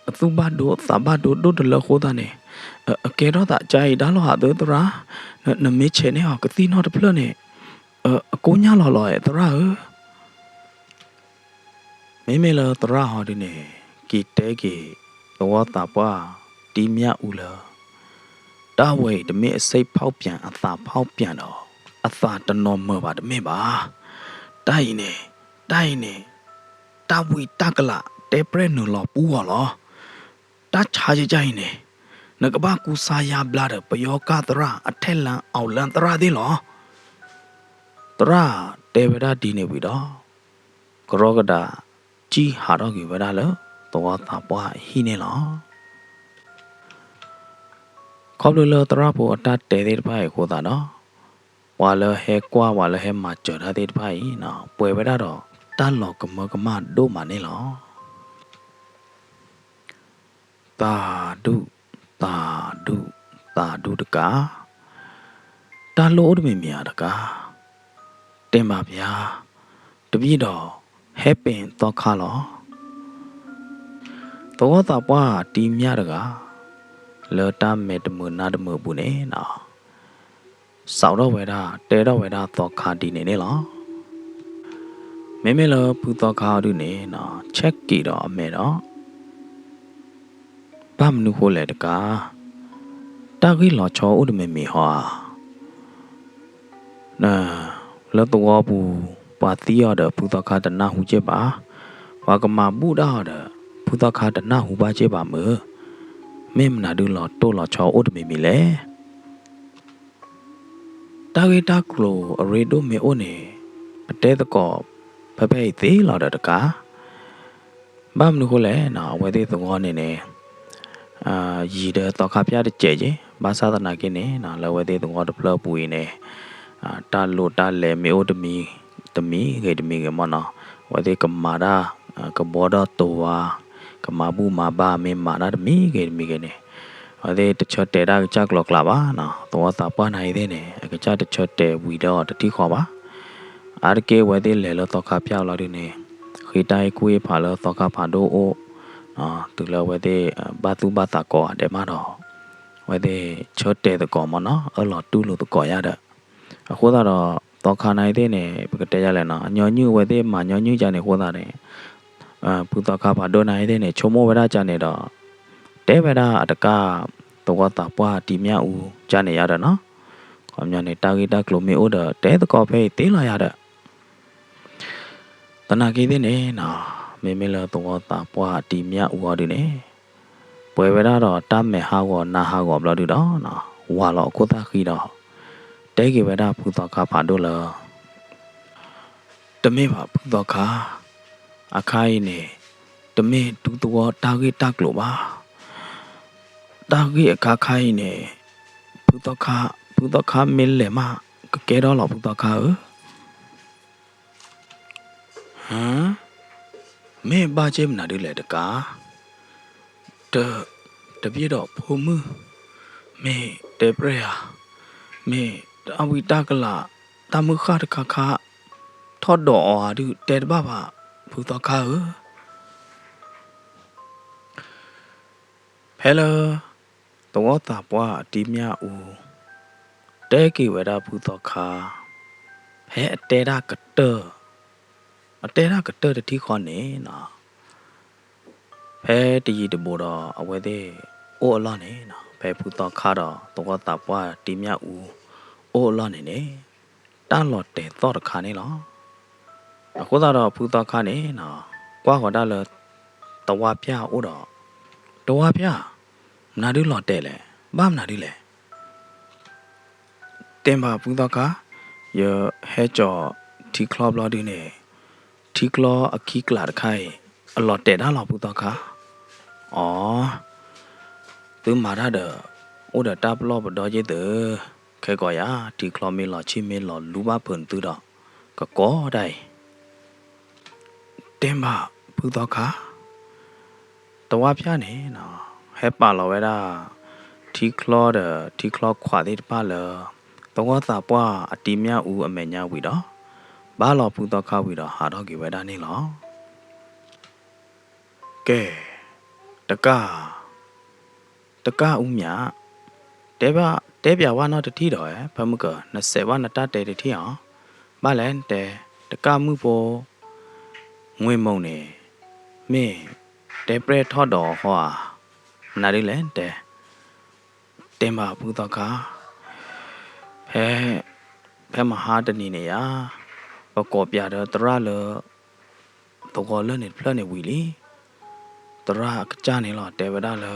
အသူၣ်ဘၣ်ဒိသးဘၣ်ဒိဒိၣ်တလၢအဃိသတးန့ၣ် အကဲထီၣ်သးကါအံၤဒၣ်လီၤဧါသုသရၣ်, နမ့ၢ်ဆဲးန့ၢ်အီၤကသံၣ်နီၣ်တဖျၢၣ်န့ၣ် အကိညၢ်လီၤလီၤဧါ သရၣ်ဧၢ. မ့မ့ၢ်လၢသရၣ်ဟီဒုန့ၣ် က့ၤတဲက့ၤ သဝီသးပှၢ်တံမၠၣ်အူလၢ တၢ်ဝဲအံၤတမ့ၢ်အစိတ်ဖောက်ပြန် အသးဖောက်ပြန်ဒီး အသးတနီၤမုာ်ဘၣ်တမ့ၢ်ဘၣ်. တၢ်အံၤန့ၣ်, တၢ်အံၤန့ၣ် တၢ်ဝံတၢ်ကလးတဲပြဲၢ်နုာ်လီၤပူအီၤလီၤ. တၢ်ဆါယကၢ်အံၤန့ၣ် နကဘၣ်ကူစါယါဘျါဒီး ပယီၤကၢ်သရၣ် အထဲလၢ အောင်လမ်း သရၣ်သ့ၣ်လီၤ. သရၣ်တဲဝဲဒၣ်ဒ်န့ၣ်ဝံၤဒီး ကရီကဒး ကံၢ်ဟးထီၣ်က့ၤဝဲဒၣ်လၢ သဝီသးပှၢ်အဟံၣ်န့ၣ်လီၤ. ခီဖျိလၢသရၣ်ဖိအတၢ်တဲသ့ၣ်တဖၣ်အံၤအဃိသတးဒီး ပှၤလၢဟဲကွၢ် ပှၤလၢဟဲမၤစၢၤတၢ်သ့ၣ်တဖၣ်အံၤ ပှဲၤဝဲဒၣ်ဒီးတၢ်လီၤကမၢကမၣ်ဒိၣ်မးန့ၣ်လီၤ. သးဒူ, သးဒူ, သးဒူတကး, တၢ်လိၣ်အိၣ်တမံၤမံၤဧါတကး, တဲမးပျါ, တဘျီဒီး ဟဲပ့ၤသီခါလီၤ. သဝီသးပှၢ်တံမၠၣ်တဂၤ လၢတၢ်မဲာ်တမုာ်နါတမုာ်အပူၤန့ၣ် စးထီၣ်ဝဲဒၣ် တဲထီၣ်ဝဲဒၣ်သီခါဒ်န့ၣ်န့ၣ်လီၤ. မ့မ့ၢ်လၢဖုသီခါအီၤဒုန့ၣ် ဆဲးက့ၤဒီးအမဲာ်ဒီး ဘၣ်မနုၤဃိလဲၣ်တကး, တၢ်ဂ့ၢ်လီၤဆီအိၣ်တမံၤမံၤဟီဧါ. လၢသဝီပူၤ ပှၤသံအီၤဒီး ဖုသီခါတနၢ်ဟူက့ၢ်ဘၣ်, ပှၤကမၤဘူၣ်ဒၣ်အီၤဒီး ဖုသီခါတနၢ်ဟူဘၣ်က့ၢ်ဘၣ်မုၢ်, မ့ၢ်မနုၤဒုလီၤတိၢ်လီၤဆီအိၣ်တမံၤမံၤလဲၣ်. တၢ်ဂ့ၢ်တၢ်ကျိၤအရ့ဒိၣ်မ့ၢ်အိၣ်န့ၣ် ပတဲသကိးဖဲဖဲအံၤသ့လီၤဒီးတကး, ဘၣ်မနုၤဃိလဲၣ်န့ၣ် အဝဲသ့ၣ်သဝီန့ၣ်န့ၣ် ယံၤဒီးသီခါဖၠၣ်တစဲးက့, ဘၣ်ဆၣ်သနာ်က့န့ၣ် လၢအဝဲသ့ၣ်သဝီတဖျၢၣ်အပူၤအံၤန့ၣ် တၢ်လိၣ်တၢ်လဲၤမ့ၢ်အိၣ်တမံၤ, တမံၤဂ့ၤတမံၤဂ့ၤမ့ၢ်နီၤ, အဝဲသ့ၣ်ကမၤတၢ် ကဘီဒီးတိၤဝါ, ကမၤဘူၣ်မၤဘါမ့ၢ်မၤတၢ်တမံၤဂ့ၤတမံၤဂ့ၤန့ၣ် အဝဲသ့ၣ်တဆၢတဲာ်တၢ်ကစၢ်ကျိၤကျဲဘၣ်နီၤ, သဝီသးပှၢ်နၤအံၤသ့ၣ်န့ၣ် အကစၢ်တဆၢတဲာ်ဝံၤဒီးတထံၣ်ဃီဘၣ်. အါတက့ၢ်အဝဲသ့ၣ်လဲၤလၢသီခါဖၠၣ်လီၤဒုန့ၣ် ဃ့တၢ်ဟ့ၣ်ကူၣ်ဟ့ၣ်ဖးလၢသီခါဖးဒိၣ်အိၣ်, တုၤလၢအဝဲသ့ၣ် ဘၣ်သူၣ်ဘၣ်သးကိးဂၤဒဲးမးဒီး အဝဲသ့ၣ်ဆၢတဲာ်သကိးမ့ၢ်နီၤ, အၢၣ်လီၤတူၢ်လိာ်သကိးယါဒီး အဃိသတးဒီး သီခါနၤအံၤသ့ၣ်န့ၣ် ပကတဲယါလဲၣ်နီၤ, အညီနုၢ်အဝဲသ့ၣ်မၤညီနုၢ်ယါန့ၣ်အဃိသတးန့ၣ် ဖုသီခါဖးဒိၣ်နၤအံၤသ့ၣ်န့ၣ် ဆိကမိၣ်ဝဲဒၣ်ကန့ၣ်ဒီး တဲဝဲဒၣ်အတကး သဝီသးပှၢ်တံမၠၣ်အူကန့ၣ်ယါဒီးနီၤ, ခီပညီန့ၣ် တၢ်ဂ့ၢ်တၢ်ကျိၤမ့ၢ်အိၣ်ဒီး တဲသကိးဖဲအံၤသ့လီၤယါဒီး သနာ်က့သ့ၣ်န့ၣ်နီၤ, မ့မ့ၢ်လၢသဝီသးပှၢ်တံမၠၣ်အူအီၤဒုန့ၣ် ပှဲၤဝဲဒၣ်ဒီးတၢ်မဲာ်ဟးဂီၤနါဟးဂီၤဘျီဒုဒီး ဝၤလီၤအခိၣ်သၣ်ဃံဒီး တဲက့ၤဝဲဒၣ်ဖုသီခါဖးဒိၣ်လၢ တမ့ၢ်ဘၣ်ဖုသီခါ, အခါအံၤန့ၣ် တမ့ၢ်ဒူသဝီတၢ်ဂ့ၢ်တၢ်ကျိၤဘၣ်. တၢ်ဂ့ၢ်အခါခါအံၤန့ၣ် ဖုသီခါ, ဖုသီခါမ့ၢ်လဲၤမး ကကဲထီၣ်လီၤဖုသီခါဧၢ. ဟါ, မ့ၢ်ဘၣ်က့ၢ်မနုၤဒ်လဲၣ်တကး, တ, တဘျီဒီးဖိမုၣ် မ့ၢ်တဲပြဲၢ်ဧါ, မ့ၢ်တၢ်ဝံတၢ်ကလး တၢ်မုၢ်ဃၢ်တခါခါ ထီၣ်ဒိးအီၤဧါဒုး တဲတဘၣ်ဘၣ် ဖုသီခါဧၢ. ဖဲလၢ သဝီသးပှၢ်အတံမၠၣ်အူ တဲက့ၤဝဲဒၣ်ဖုသီခါ ဖဲအတဲဒၣ်ကတၢၢ်, အတဲဒၣ်ကတၢၢ်တထံၣ်ဃီန့ၣ်နီၤ, ဖဲတယံၤတဘူးဒီးအဝဲသ့ၣ်အိၣ်အလီၢ်န့ၣ်နီၤ, ဖဲဖုသီခါဒီးသဝီသးပှၢ်တံမၠၣ်အူ အိၣ်အလီၢ်န့ၣ်န့ၣ် တၢ်လီၤတဲာ်သီၣ်တခါန့ၣ်လီၤ. အဃိသတးဒီးဖုသီခါန့ၣ်နီၤ ကွၢ်ဃီၤတၢ်လၢ တဝါပျၢ်အိၣ်ဒီး, တဝါပျၢ်, မနုၤဒုလီၤတဲာ်လဲၣ်, ဘၣ်မနုၤဒုလဲၣ်. တဲဘၣ်ဖုသီခါ, ယဟဲကၠီၤထံချီဘျီဒုန့ၣ်, ထံချီအခံကျးတခါအံၤ အလီၤတဲာ်ဒၣ်လီၤဖုသီခါ. အိ, သုမၤတၢ်ဒီး အိၣ်ဒီးတၢ်ပလီၢ်ပဒီယ့ၢ်သု, ခဲကီးယၤ ထံချီမ့ၢ်လီၤဆံၣ်မ့ၢ်လီၤလူဘၣ်ဖုးသုဒီး ကကိးတၢ်အံၤ တဲဘၣ်ဖုသီခါ, တဝါပျၢ်န့ၣ် ဟဲပာ်လီၤဝဲဒၣ် ထံချီဒီးထံချီခွးသ့ၣ်တဖၣ်လၢ သဝီသးပှၢ်အတံၤမၠၣ်အူအမဲာ်ညါဝံၤဒီး ဘၣ်လီၤဖုသီခါဝံၤဒီးဟးထီၣ်က့ၤဝဲဒၣ်န့ၣ်လီၤ. ကဲ, တကၢ် တကၢ်အူမၠး, တဲဘၣ်, တဲပၠးဝဲနီတထံၣ်ဒီး ဖဲမုၢ်က နစဲးဘၣ်နတၢ်တဲတထံၣ်အီၤ, ဘၣ်လဲၣ်တဲ, တကၢ်မုၣ်ဖိ ငွေမုန်န့ၣ် မ့ၢ်တဲပြဲၢ်ထီၣ်ဒီးဟီဧါ, မနုၤဒ်လဲၣ်တဲ, တဲဘၣ်ဖုသီခါ, ဖဲ, ဖဲမဟါတနံၤန့ၣ်ယၤ, ပကိးပၠးဒီးသရၣ်လၢ သဝီလၢန့ၣ်တဖျၢၣ်န့ၣ်ဝံၤလံ. သရၣ်အကစၢ်န့ၣ်လီၤ တဲဝဲဒၣ်လၢ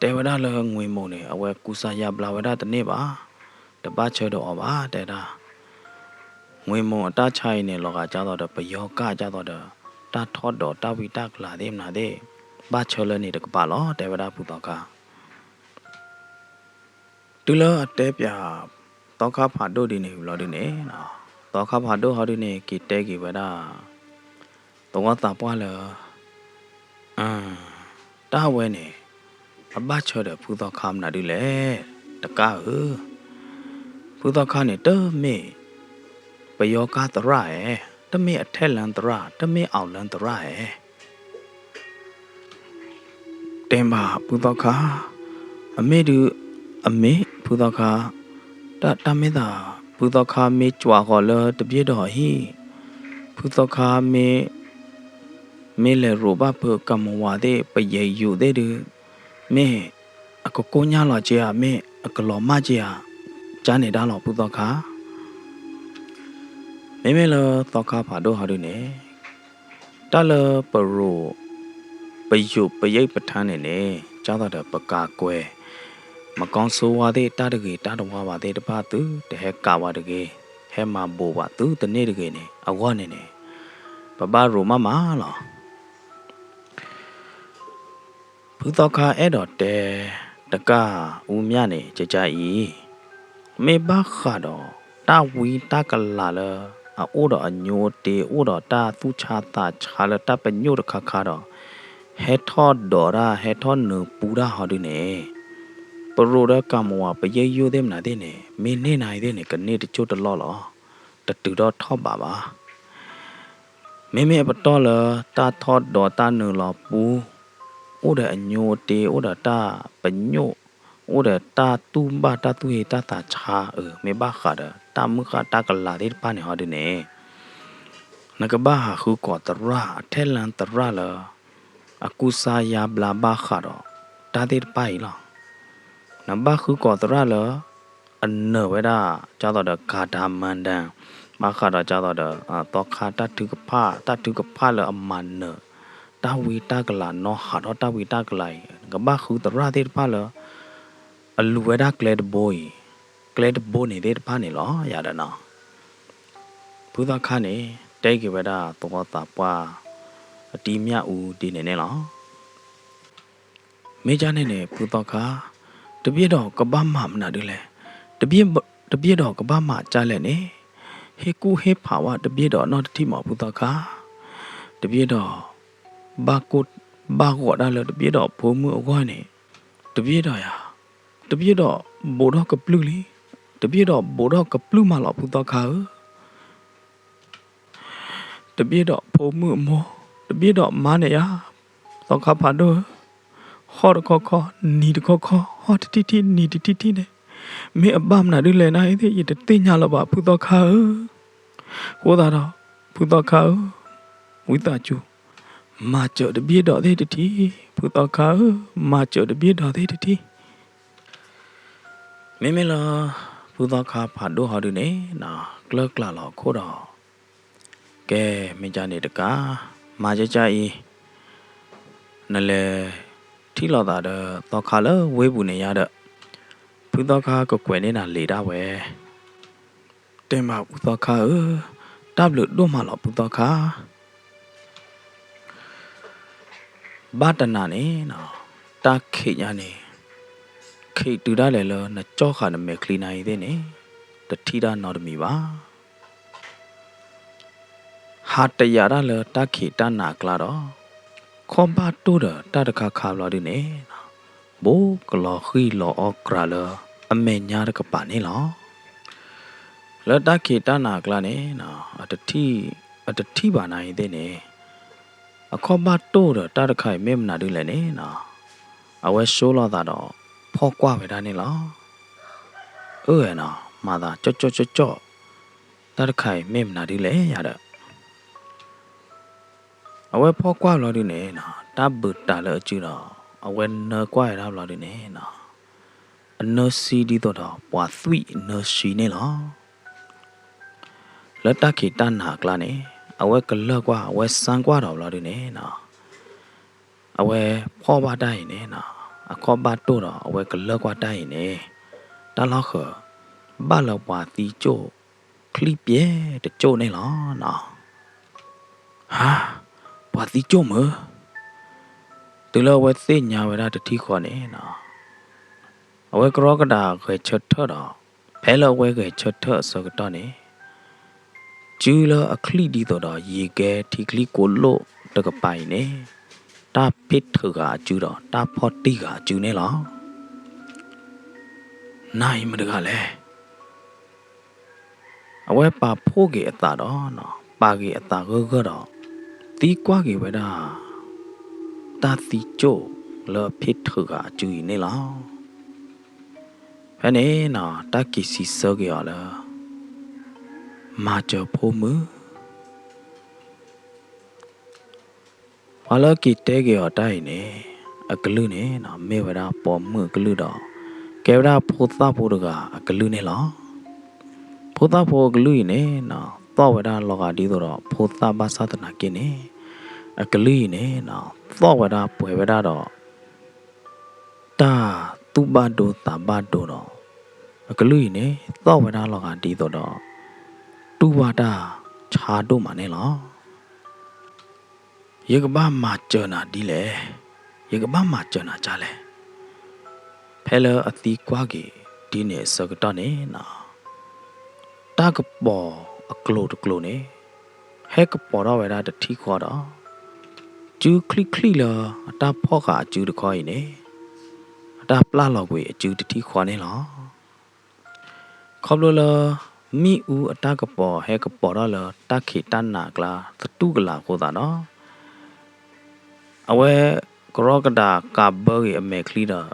တဲဝဲဒၣ်လၢငွေမုန်န့ၣ် အဝဲကူစါယါဘျါဝဲဒၣ်တန့ၢ်ဘၣ်, တဘၣ်ဆၢဒီးအီၤဘၣ် တဲဒၣ်. ငွေမုန်အတၢ်ဆါအံၤန့ၣ် လီၤဂာ်ဒ်သိးဒီးပယီၤကၣ်ဒ်သိးဒီး တၢ်ထီၣ်ဒီးတၢ်ဝံတၢ်ကလၤသ့ၣ်မနုၤသ့ၣ်, ဘၣ်ဆၢလၢန့ၣ်တကပၤလီၤ တဲဝဲဒၣ်ဖုသီခါ. တုၤလၢအတဲပၠး သီခါဖးဒိၣ်ဒ်န့ၣ်ဘျီဒုန့ၣ်, သီခါဖးဒိၣ်ဟီဒုန့ၣ် က့ၤတဲက့ၤဝဲဒၣ် သဝီသးပှၢ်လၢ တၢ်ဝဲန့ၣ် အဘၣ်ဆၢဒီးဖုသီခါမနုၤဒ်လဲၣ်, တကၢ်ဧၢ, ဖုသီခါန့ၣ် တမ့ၢ်ပယီၤကၣ်သရၣ်ဧဲ, တမ့ၢ်အထဲလၢသရၣ်, တမ့ၢ်အီၣ်လၢသရၣ်, တဲဘၣ်ဖုသီခါ, အမ့ၢ်ဒုး, အမ့ၢ်ဖုသီခါ, တၢ်မ့ၢ်သး ဖုသီခါမ့ၢ်ကွၢ်ဃီၤလၢတဘ့ၣ်ဒီးအဟံၣ်, ဖုသီခါမ့ၢ် မ့ၢ်လဲၤရိးဘၣ်ဖုကၣ်မဝၤသ့ၣ် ပယဲၢ်ယိာ်သ့ၣ်ဒုး, မ့ၢ်အကကိညၢ်လီၤက့ဧါ, မ့ၢ်အကလီၤမၢ်က့ဧါ, ကန့ၣ်ဒၣ်လီၤဖုသီခါ. မ့မ့ၢ်လၢသီခါဖးဒိၣ်ဟီဒုန့ၣ်, တၢ်လၢပရိး ပယိာ်ပယဲၢ်ပထၢန့ၣ်န့ၣ် ကၢ်သိးဒီးပကၤကွဲၤ မကီစိဝါသ့ၣ် တၢ်တဂ့ၤတၢ်တဝါဘၣ်သ့ၣ်တဖၣ် သုတဟဲကးဝဲတဂ့ၤ, ဟဲမၤဘိးဘၣ်သုတန့ၢ်တဂ့ၤန့ၣ် အဂီၢ်န့ၣ်န့ၣ် ပဘၣ်ရိးမးမးလီၤ. ဖုသီခါအဲၣ်ဒိးတဲ တကၢ်အူမၠၣ်န့ၣ် ကကအံၤ, မ့ၢ်ဘၣ်ဃးဒီး တၢ်ဝံတၢ်ကလၤလၢ အအိၣ်ဒီးအညိအတ့ အိၣ်ဒီးတၢ်သူၣ်ဆါသးဆါလၢတၢ်ပညိၣ်တခါခါဒီး ဟဲထီၣ်ဒိးတၢ် ဟဲထီၣ်နုာ်ပူတၢ်ဟီဒုန့ၣ်, ပရိးဒီးကၣ်မဝၤ ပယဲၢ်ယိာ်သ့ၣ်မနုၤသ့ၣ်န့ၣ် မ့ၢ်န့ၢ်နၤအံၤသ့ၣ်န့ၣ် ကန့ၢ်တစိၢ်တလီၢ်လီၤ. တတုၤထီၣ်ထီၣ်ဘးဘၣ်. မ့မ့ၢ်အပတီၢ်လၢ တၢ်ထီၣ်ဒိးတၢ်နုာ်လီၤပူ, အိၣ်ဒီးအညိအတ့ အိၣ်ဒီးတၢ်ပညိၣ်, အိၣ်ဒီးတၢ်တူၢ်ဘၣ်တၢ်သူၣ်ဟ့တၢ်သးဆါအၢ, မ့ၢ်ဘၣ်ဃးဒီး တၢ်မုၢ်ဃၣ်တၢ်ကလၤသ့ၣ်တဖၣ်န့ၣ်ဟီဒုန့ၣ်, နကဘၣ်ဟးဃုကိးသရၣ် အထဲလၢသရၣ်လၢ အကူစါယါဘျါဘၣ်ဃးဒီး တၢ်သ့ၣ်တဖၣ်အံၤလီၤ. နဘၣ်ဃုကိးသရၣ်လၢ အနၢၤဝဲဒၣ် ကၢ်သိးဒီးကၤတၢ်မၢဒၢ်, ဘၣ်ဃးဒီးကၢ်သိးဒီး သီခါတၢ်ထုကဖၣ်, တၢ်ထုကဖၣ်လၢအမၤနၢၤ တၢ်ဝံတၢ်ကလၤ နီၢ်ဟးထီၣ်တၢ်ဝံတၢ်ကလၤအံၤ, နကဘၣ်ဃုသရၣ်သ့ၣ်တဖၣ်လၢ အလူၤဝဲဒၣ်ကျဲတဘိအံၤ, ကျဲတဘိန့ၣ်သ့ၣ်တဖၣ်န့ၣ်လီၤ ယၤဒီးနီၤ. ဖုသီခါန့ၣ် တဲက့ၤဝဲဒၣ်သဝီသးပှၢ် အတံၤမၠၣ်အူဒ်န့ၣ်န့ၣ်လီၤ. မ့ၢ်ကန့ၣ်န့ၣ် ဖုသီခါ, တဘ့ၣ်ဒီးကဘၣ်မၤမနုၤဒ်လဲၣ်, တဘ့ၣ်ဒီးကဘၣ်မၤကလဲၣ်န့ၣ်, ဟ့ၣ်ကူၣ်ဟ့ၣ်ဖးဝဲတဘ့ၣ်ဒီးနီတထံၣ်မးဖုသီခါ, တဘ့ၣ်ဒီး ဘၣ်ကိၢ်ဘၣ်ဂီၤဒၣ်လၢတဘ့ၣ်ဒီးဖိမုၣ်အဂီၢ်န့ၣ်, တဘ့ၣ်ဒီးယၤ, တဘ့ၣ်ဒီးဘိးထီၣ်ကပြုၢ်လံ, တဘ့ၣ်ဒီးဘိးထီၣ်ကပြုၢ်မးလီၤဖုသီခါဧၢ. တဘ့ၣ်ဒီးဖိမုၣ်အမိၢ်, တဘ့ၣ်ဒီးမါန့ၣ်ယၤ, သီခါဖးဒိၣ်ဧၢ, ဟီၣ်တခီခီ, နံၤတခီခီ, ဟီၣ်တထံၣ်ထံၣ်, နံၤတထံၣ်ထံၣ်န့ၣ်, မ့ၢ်အဘၣ်မနုၤဒ်လဲၣ်နၤအံၤသ့ၣ် ယတသ့ၣ်ညါလၢၤဘၣ်ဖုသီခါဧၢ. အဃိသတးဒီး ဖုသီခါဧၢ, ဝံသးစူၤ, မၤစၢၤတဘ့ၣ်ဒီးသ့ၣ်တထံၣ်, ဖုသီခါဧၢ, မၤစၢၤတဘ့ၣ်ဒီးသ့ၣ်တထံၣ်. မ့မ့ၢ်လၢ ဖုသီခါဖးဒိၣ်ဟီဒုန့ၣ် ကျၢၢ်ကျၢ်လီၤခိၣ်ဒီး, ကဲ, မ့ၢ်ကန့ၣ်တကး, မၤကကအံၤ နလဲၤထံၣ်လိာ်သးဒီးသီခါလၢဝ့ၢ်ပူၤန့ၣ်ယါဒီး, ဖုသီခါကကွဲးန့ၢ်နၤလံာ်ဒၣ်ဝဲ. တဲမးဖုသီခါဧၢ, တၢ်ဘျုးဒိၣ်မးလီၤဖုသီခါ. ဘၣ်တနၤန့ၣ်နီၤ, တၢ်ခံးညါန့ၣ်, ခံးတုၤဒၣ်လဲာ်လၢနကၠီၣ်ဃာ်နမဲာ်ချံနၤအံၤသ့ၣ်န့ၣ်, တထံၣ်တၢ်နီတမံၤဘၣ်. ဟးတယာ်ဒၣ်လၢတၢ်ခံးတၢ်နၤအကျါဒီး, ခီၣ်ဘၣ်တိၢ်ဒီးတၢ်တခါခါဘျီဒုန့ၣ်, ဘူးကလီၤဃံၢ်လီၤအီၣ်ကြၤလၢအမဲာ်ညါတကပၤန့ၣ်လီၤ. လၢတၢ်ခံးတၢ်နၤအကျါန့ၣ်, အတထံၣ်ဘၣ်နၤအံၤသ့ၣ်န့ၣ်, အခီၣ်ဘၣ်တိၢ်ဒီးတၢ်တခါအံၤမ့ၢ်မနုၤဒုလဲၣ်န့ၣ်နီၤ, အဝဲဆိလိာ်သးဒီးဖီၣ်ကွၢ်ဝဲဒၣ်န့ၣ်လီၤ. အၢနီၤ, မၤသးကၠီၣ်ကၠီၣ်ကၠီၣ်ကၠီၣ်, တၢ်တခါအံၤမ့ၢ်မနုၤဒုလဲၣ်ယၤဒီး အဝဲဖီၣ်ကွၢ်ဘျီဒုန့ၣ်နီၤ, တၢ်ဘုးတၢ်လၢအစုဒီး, အဝဲနၢကွၢ်ဝဲဒၣ်ဘျီဒုန့ၣ်နီၤ, အနၢဆံဒ်သိးဒီးပှၤသွံၣ်နၢဆံန့ၣ်လီၤ. လၢတၢ်ခံးတၢ်နၤအကျါန့ၣ်, အဝဲကလၢၢ်ကွၢ် အဝဲစၢကွၢ်ဒီးဘျီဒုန့ၣ်နီၤ, အဝဲဖီၣ်ဘၣ်တၢ်အံၤန့ၣ်နီၤ, အခီၣ်ဘၣ်တိၢ်ဒီးအဝဲကလၢၢ်ကွၢ်တၢ်အံၤန့ၣ်, တၢ်လီၢ်ဃၢၤ, ဘၣ်လၢပှၤသံကၠိၣ်ချံပျဲတကၠိၣ်န့ၣ်လီၤနီၤ. ဟါ, ပှၤသံကၠိၣ်မုၢ်, တုၤလၢအဝဲသ့ၣ်ညါဝဲဒၣ်တထံၣ်ဃီန့ၣ်နီၤ, အဝဲကရီကဒးဂဲၤဆၢထၢၣ်ဒီး, ဖဲလၢအဝဲဂဲၤဆၢထၢၣ်အဆၢကတီၢ်န့ၣ်, စုလၢအချံၣ်ဒ်သိးဒီးယံၤကဲထံချံကိးလိၣ်တကပၤအံၤန့ၣ်, တၢ်ဖ့ၣ်ထုးဃာ်အစုဒီးတၢ်ဖီၣ်တံၢ်ဃာ်အစုန့ၣ်လီၤ. နၤအံၤမတဂၤလဲၣ်. အဝဲပာ်ဖှိၣ်က့ၤအသးဒီး, ပာ်က့ၤအသးဂၢၢ်ဂၢၢ်ဒီး, သံကွၢ်က့ၤဝဲဒၣ် တၢ်သံကၠိၣ်လၢအဖ့ၣ်ထုးဃာ်အစုအံၤန့ၣ်လီၤ. ဖဲန့ၣ်နီၤ တၢ်က့ၤစံးဆၢက့ၤအီၤလၢ မၤစၢၤဖိမုၣ် ပှၤလၢက့ၤတဲက့ၤအီၤတၢ်အံၤန့ၣ်, အကလုၢ်န့ၣ်နီၤ မ့ၢ်ဝဲဒၣ်ပိာ်မုၣ်အကလုၢ်ဒီး ကဲဝဲဒၣ်ဖိသၣ်ဖိတဂၤအကလုၢ်န့ၣ်လီၤ. ဖိသၣ်ဖိအကလုၢ်အံၤန့ၣ်နီၤ သီၣ်ဝဲဒၣ်လီၤဂာ်ဒ်သိးဒီးဖိသၣ်ဘၣ်ဆၣ်သနာ်က့န့ၣ်, အကလုၢ်အံၤန့ၣ်နီၤ သီၣ်ဝဲဒၣ်ပှဲၤဝဲဒၣ်ဒီး တၢ်သူၣ်ဘၣ်ဒိသးဘၣ်ဒိဒီး, အကလုၢ်အံၤန့ၣ် သီၣ်ဝဲဒၣ်လီၤဂာ်ဒ်သိးဒီး တူၢ်ဘၣ်တၢ်ဆါဒိၣ်မးန့ၣ်လီၤ. ယကဘၣ်မၤစၢၤနၤဒ်လဲၣ်, ယကဘၣ်မၤစၢၤနၤဒ်လဲၣ်. ဖဲလၢအသံကွၢ်က့ၤဒ်န့ၣ်အဆၢကတီၢ်န့ၣ်နီၤ, တၢ်ကပီၤအကျိၤတကျိၤန့ၣ် ဟဲကပီၤထီၣ်ဝဲဒၣ်တထံၣ်ဃီဒီး စုချံၣ်ချံၣ်လၢအတၢ်ဖီၣ်ဃာ်အစုတခီအံၤန့ၣ်, အတၢ်ပျၢ်လီၤကွံာ်အစုတထံၣ်ဃီန့ၣ်လီၤ. ခီဖျိလၢ မ့ၣ်အူအတၢ်ကပီၤဟဲကပီၤထီၣ်လၢတၢ်ခံးတၢ်နၤအကျါသတူၢ်ကလာ်အဃိသတးဒီး အဝဲကရီကဒးကးဘၢက့ၤအမဲာ်ချံဒီး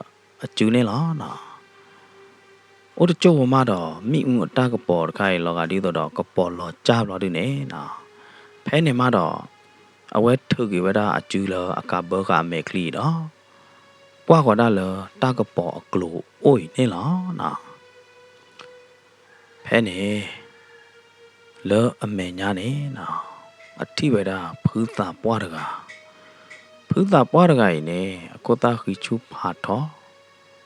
အစုန့ၣ်လီၤ. အိၣ်တကၠိၢ်ဖိမးဒီး မ့ၣ်အူအတၢ်ကပီၤတခါအံၤလီၤဂာ်ဒ်သိးဒီးကပီၤလီၤကၢ်ဘျီဒုန့ၣ်နီၤ, ဖဲန့ၣ်မးဒီး အဝဲထုးက့ၤဝဲဒၣ်အစုလၢအကးဘၢဃာ်အမဲာ်ချံအံၤဒီး ကွၢ်ဃီၤဒၣ်လၢတၢ်ကပီၤအကျိၤအိၣ်အံၤန့ၣ်လီၤ. ဖဲန့ၣ် လၢအမဲာ်ညါန့ၣ်နီၤ အထံၣ်ဝဲဒၣ်ဖုသးပှၢ်တဂၤ, ဖုသးပှၢ်တဂၤအံၤန့ၣ် အခိၣ်သၣ်ဃံဆူၣ်ဖးထီ,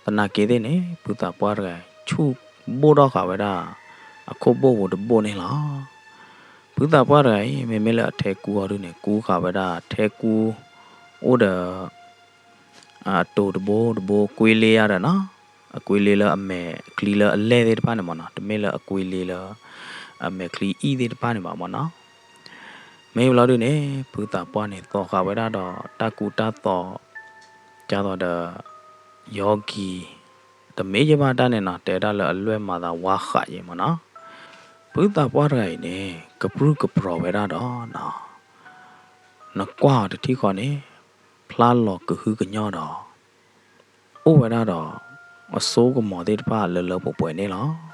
သနာ်က့သ့ၣ်န့ၣ် ဖုသးပှၢ်တဂၤအံၤ ဆူၣ်ဘိၣ်ထီၣ်ဃာ်ဝဲဒၣ် အခိၣ်ဘိၣ်ပူၤတဘိၣ်န့ၣ်လီၤ. ဖုသးပှၢ်တဂၤအံၤ မ့မ့ၢ်လၢအထဲကူအီၤဒုန့ၣ် ကူဃာ်ဝဲဒၣ်ထဲကူ အိၣ်ဒီး အတိၤတဘိတဘိ ကွ့လ့ယါဒီးနီၤ, အကွ့လ့လၢအမဲာ်ချံလၢအလဲၢ်သ့ၣ်တဖၣ်န့ၣ်မ့ၢ်နီၤ, တမ့ၢ်လၢအကွ့လ့လၢ အမဲာ်ချံအံၣ်သ့ၣ်တဖၣ်န့ၣ်ဘၣ်မ့ၢ်နီၤ. မ့ၢ်ဘျီဒုန့ၣ် ဖုသးပှၢ်န့ၣ် သိးဃာ်ဝဲဒၣ်ဒီးတၢ်ကူတၢ်သိး ဒ်သိးဒီး ယီကံၤ တမ့ၢ်ယဲၢ်ဘၣ်တၢ်န့ၣ်နီၤ တဲဒၣ်လၢအလွဲၢ်မၤသးဝါဃးယဲၢ်မ့ၢ်နီၤ. ဖုသးပှၢ်တဂၤအံၤန့ၣ် ကပြုၢ်ကပြီၤဝဲဒၣ်ဒီးနီၤ နကွၢ်အီၤတထံၣ်ဃီန့ၣ် ဖျါလီၤကဟုကညီၢ်ဒီး အိၣ်ဝဲဒၣ်ဒီး အစိကမီၤသ့ၣ်တဖၣ်လၢလၢပှဲၤပှဲၤန့ၣ်လီၤ.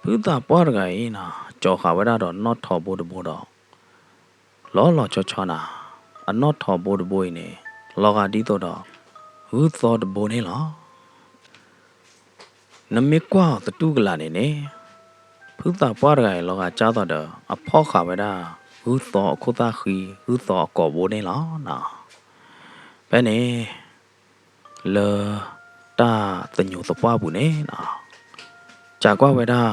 ဖုသးပှၢ်တဂၤအံၤနီၤ ကၠီၤဃာ်ဝဲဒၣ်ဒီးနီၣ်ထိးဘိတဘိဒီး လီၤလီၤဆီဆီနၤ, အနီၣ်ထိးဘိတဘိအံၤန့ၣ် လီၤဂာ်ဒ်သိးဒီး ဂုၢ်သီတဘိန့ၣ်လီၤ. နမ့ၢ်ကွၢ်အီၤသတူၢ်ကလာ်န့ၣ်န့ၣ် ဖုသးပှၢ်တဂၤအံၤလီၤဂာ်ကၢ်သိးဒီး အဖီၣ်ဃာ်ဝဲဒၣ် ဂုၢ်သီအခိၣ်သၣ်ဃံ ဂုၢ်သီအကိာ်ဘိန့ၣ်လီၤနီၤ. ဖဲန့ၣ် လၢတၢ်သညူးသပှၢ်ပူၤန့ၣ် စံးကွၢ်ဝဲဒၣ်